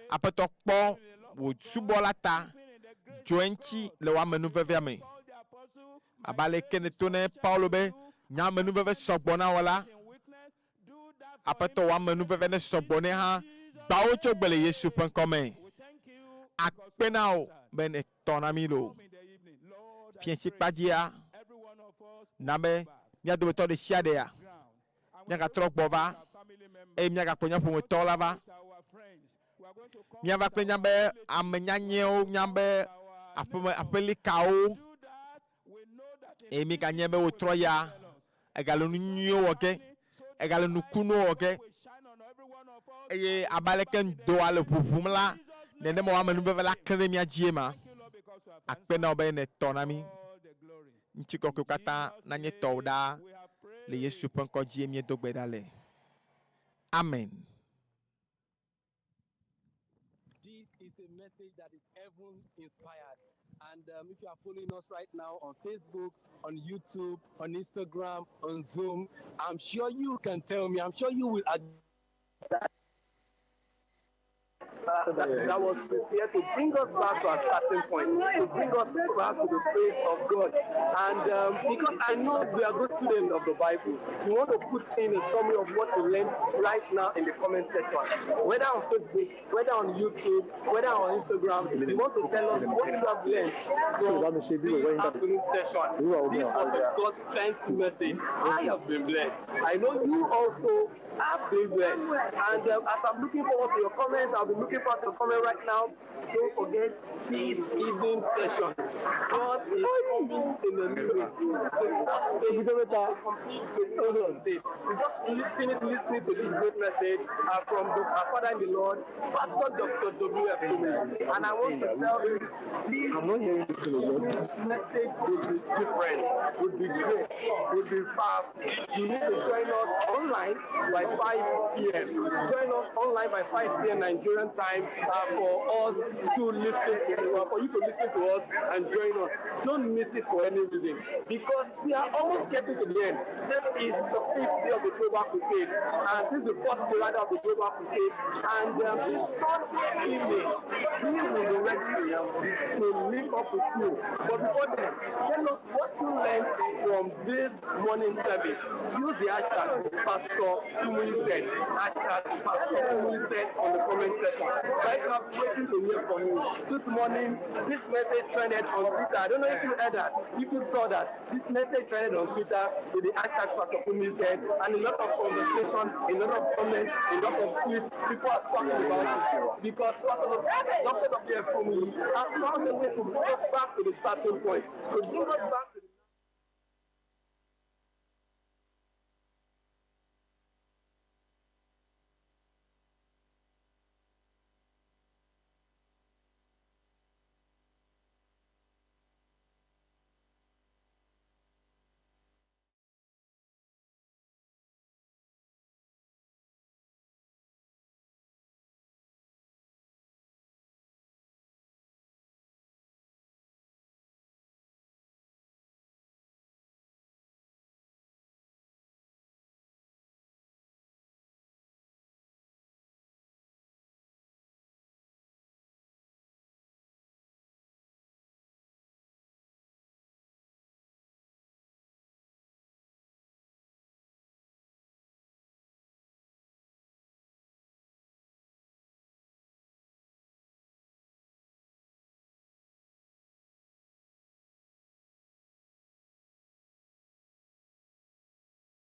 [SPEAKER 16] Aƒetɔ, kpɔ wò subɔla ta, dzɔ eŋuti le wò amenuvevea me. Abe aleke nèto na Paulo be, Nye amenuveve sɔgbɔ na wò la, Aƒetɔ, wò amenuveve nesɔ gbɔ nɛ hã. Gba wo tso gbe le Yesu ƒe ŋkɔ me. Akpe na wò be nètɔ na mí loo. Fiẽsikpadzia, na be mía dometɔ ɖesiaɖea míagatrɔ gbɔ va eye míagakplɔ mía ƒometɔwo la va. Míava kple míaƒe ame nyanyɛwo, míaƒe aƒeme, aƒelikawo eye míganye be wotrɔ ya Egale nu nyuiwo wɔ ge, egale nukunuwo wɔ ge, eye abe aleke ŋdɔa le ʋuʋum la, nenema wò amenuveve la klẽ ɖe mía dzie ma. Akpe na wò be nètɔ na mí. Ŋutikɔkɔewo katã nanye tɔwò ɖaa. Le Yesu ƒe ŋkɔ dzie míedo gbe ɖa le. Amen.
[SPEAKER 13] This is a message that is heaven inspired. And if you are following us right now on Facebook, on YouTube, on Instagram, on Zoom, I'm sure you can tell me, I'm sure you will agree that was prepared to bring us back to our starting point, to bring us back to the face of God. And because I know we are good students of the Bible, you want to put in a summary of what you learned right now in the comment section. Whether on Facebook, whether on YouTube, whether on Instagram, you want to tell us what you have learned from this afternoon session. This was a God sent message. I have been blessed. I know you also have been blessed. And as I'm looking forward to your comments, I'll be looking forward
[SPEAKER 18] out your comment right now. Don't forget this evening session. God is coming in a new way. The first phase of the complete global crusade. We just finished listening to this great message from our Father in the Lord, Pastor Dr. W.F. Kumuyi. And I want to tell you, this
[SPEAKER 11] I'm not hearing
[SPEAKER 18] this message will be different, will be great, will be fast. You need to join us online by 5 p.m. Join us online by 5 p.m. Nigerian time for us to listen to you, for you to listen to us and join us. Don't miss it for any reason because we are almost getting to the end. This is the fifth day of the Global Crusade, and this is the first day rather of the Global Crusade. And this Sunday evening, we will be ready to link up with you. But before then, tell us what you learned from this morning service. Use the hashtag Pastor Kumuyi said. Hashtag Pastor Kumuyi said on the comment section. Right now, waiting to hear from you. This morning, this message trended on Twitter. I don't know if you heard that, if you saw that. This message trended on Twitter with the hashtag Pastor Kumuyi said, and a lot of conversation, a lot of comments, a lot of tweets. People are talking about it because Pastor Dr. W.F. Kumuyi has found a way to bring us back to the starting point, to bring us back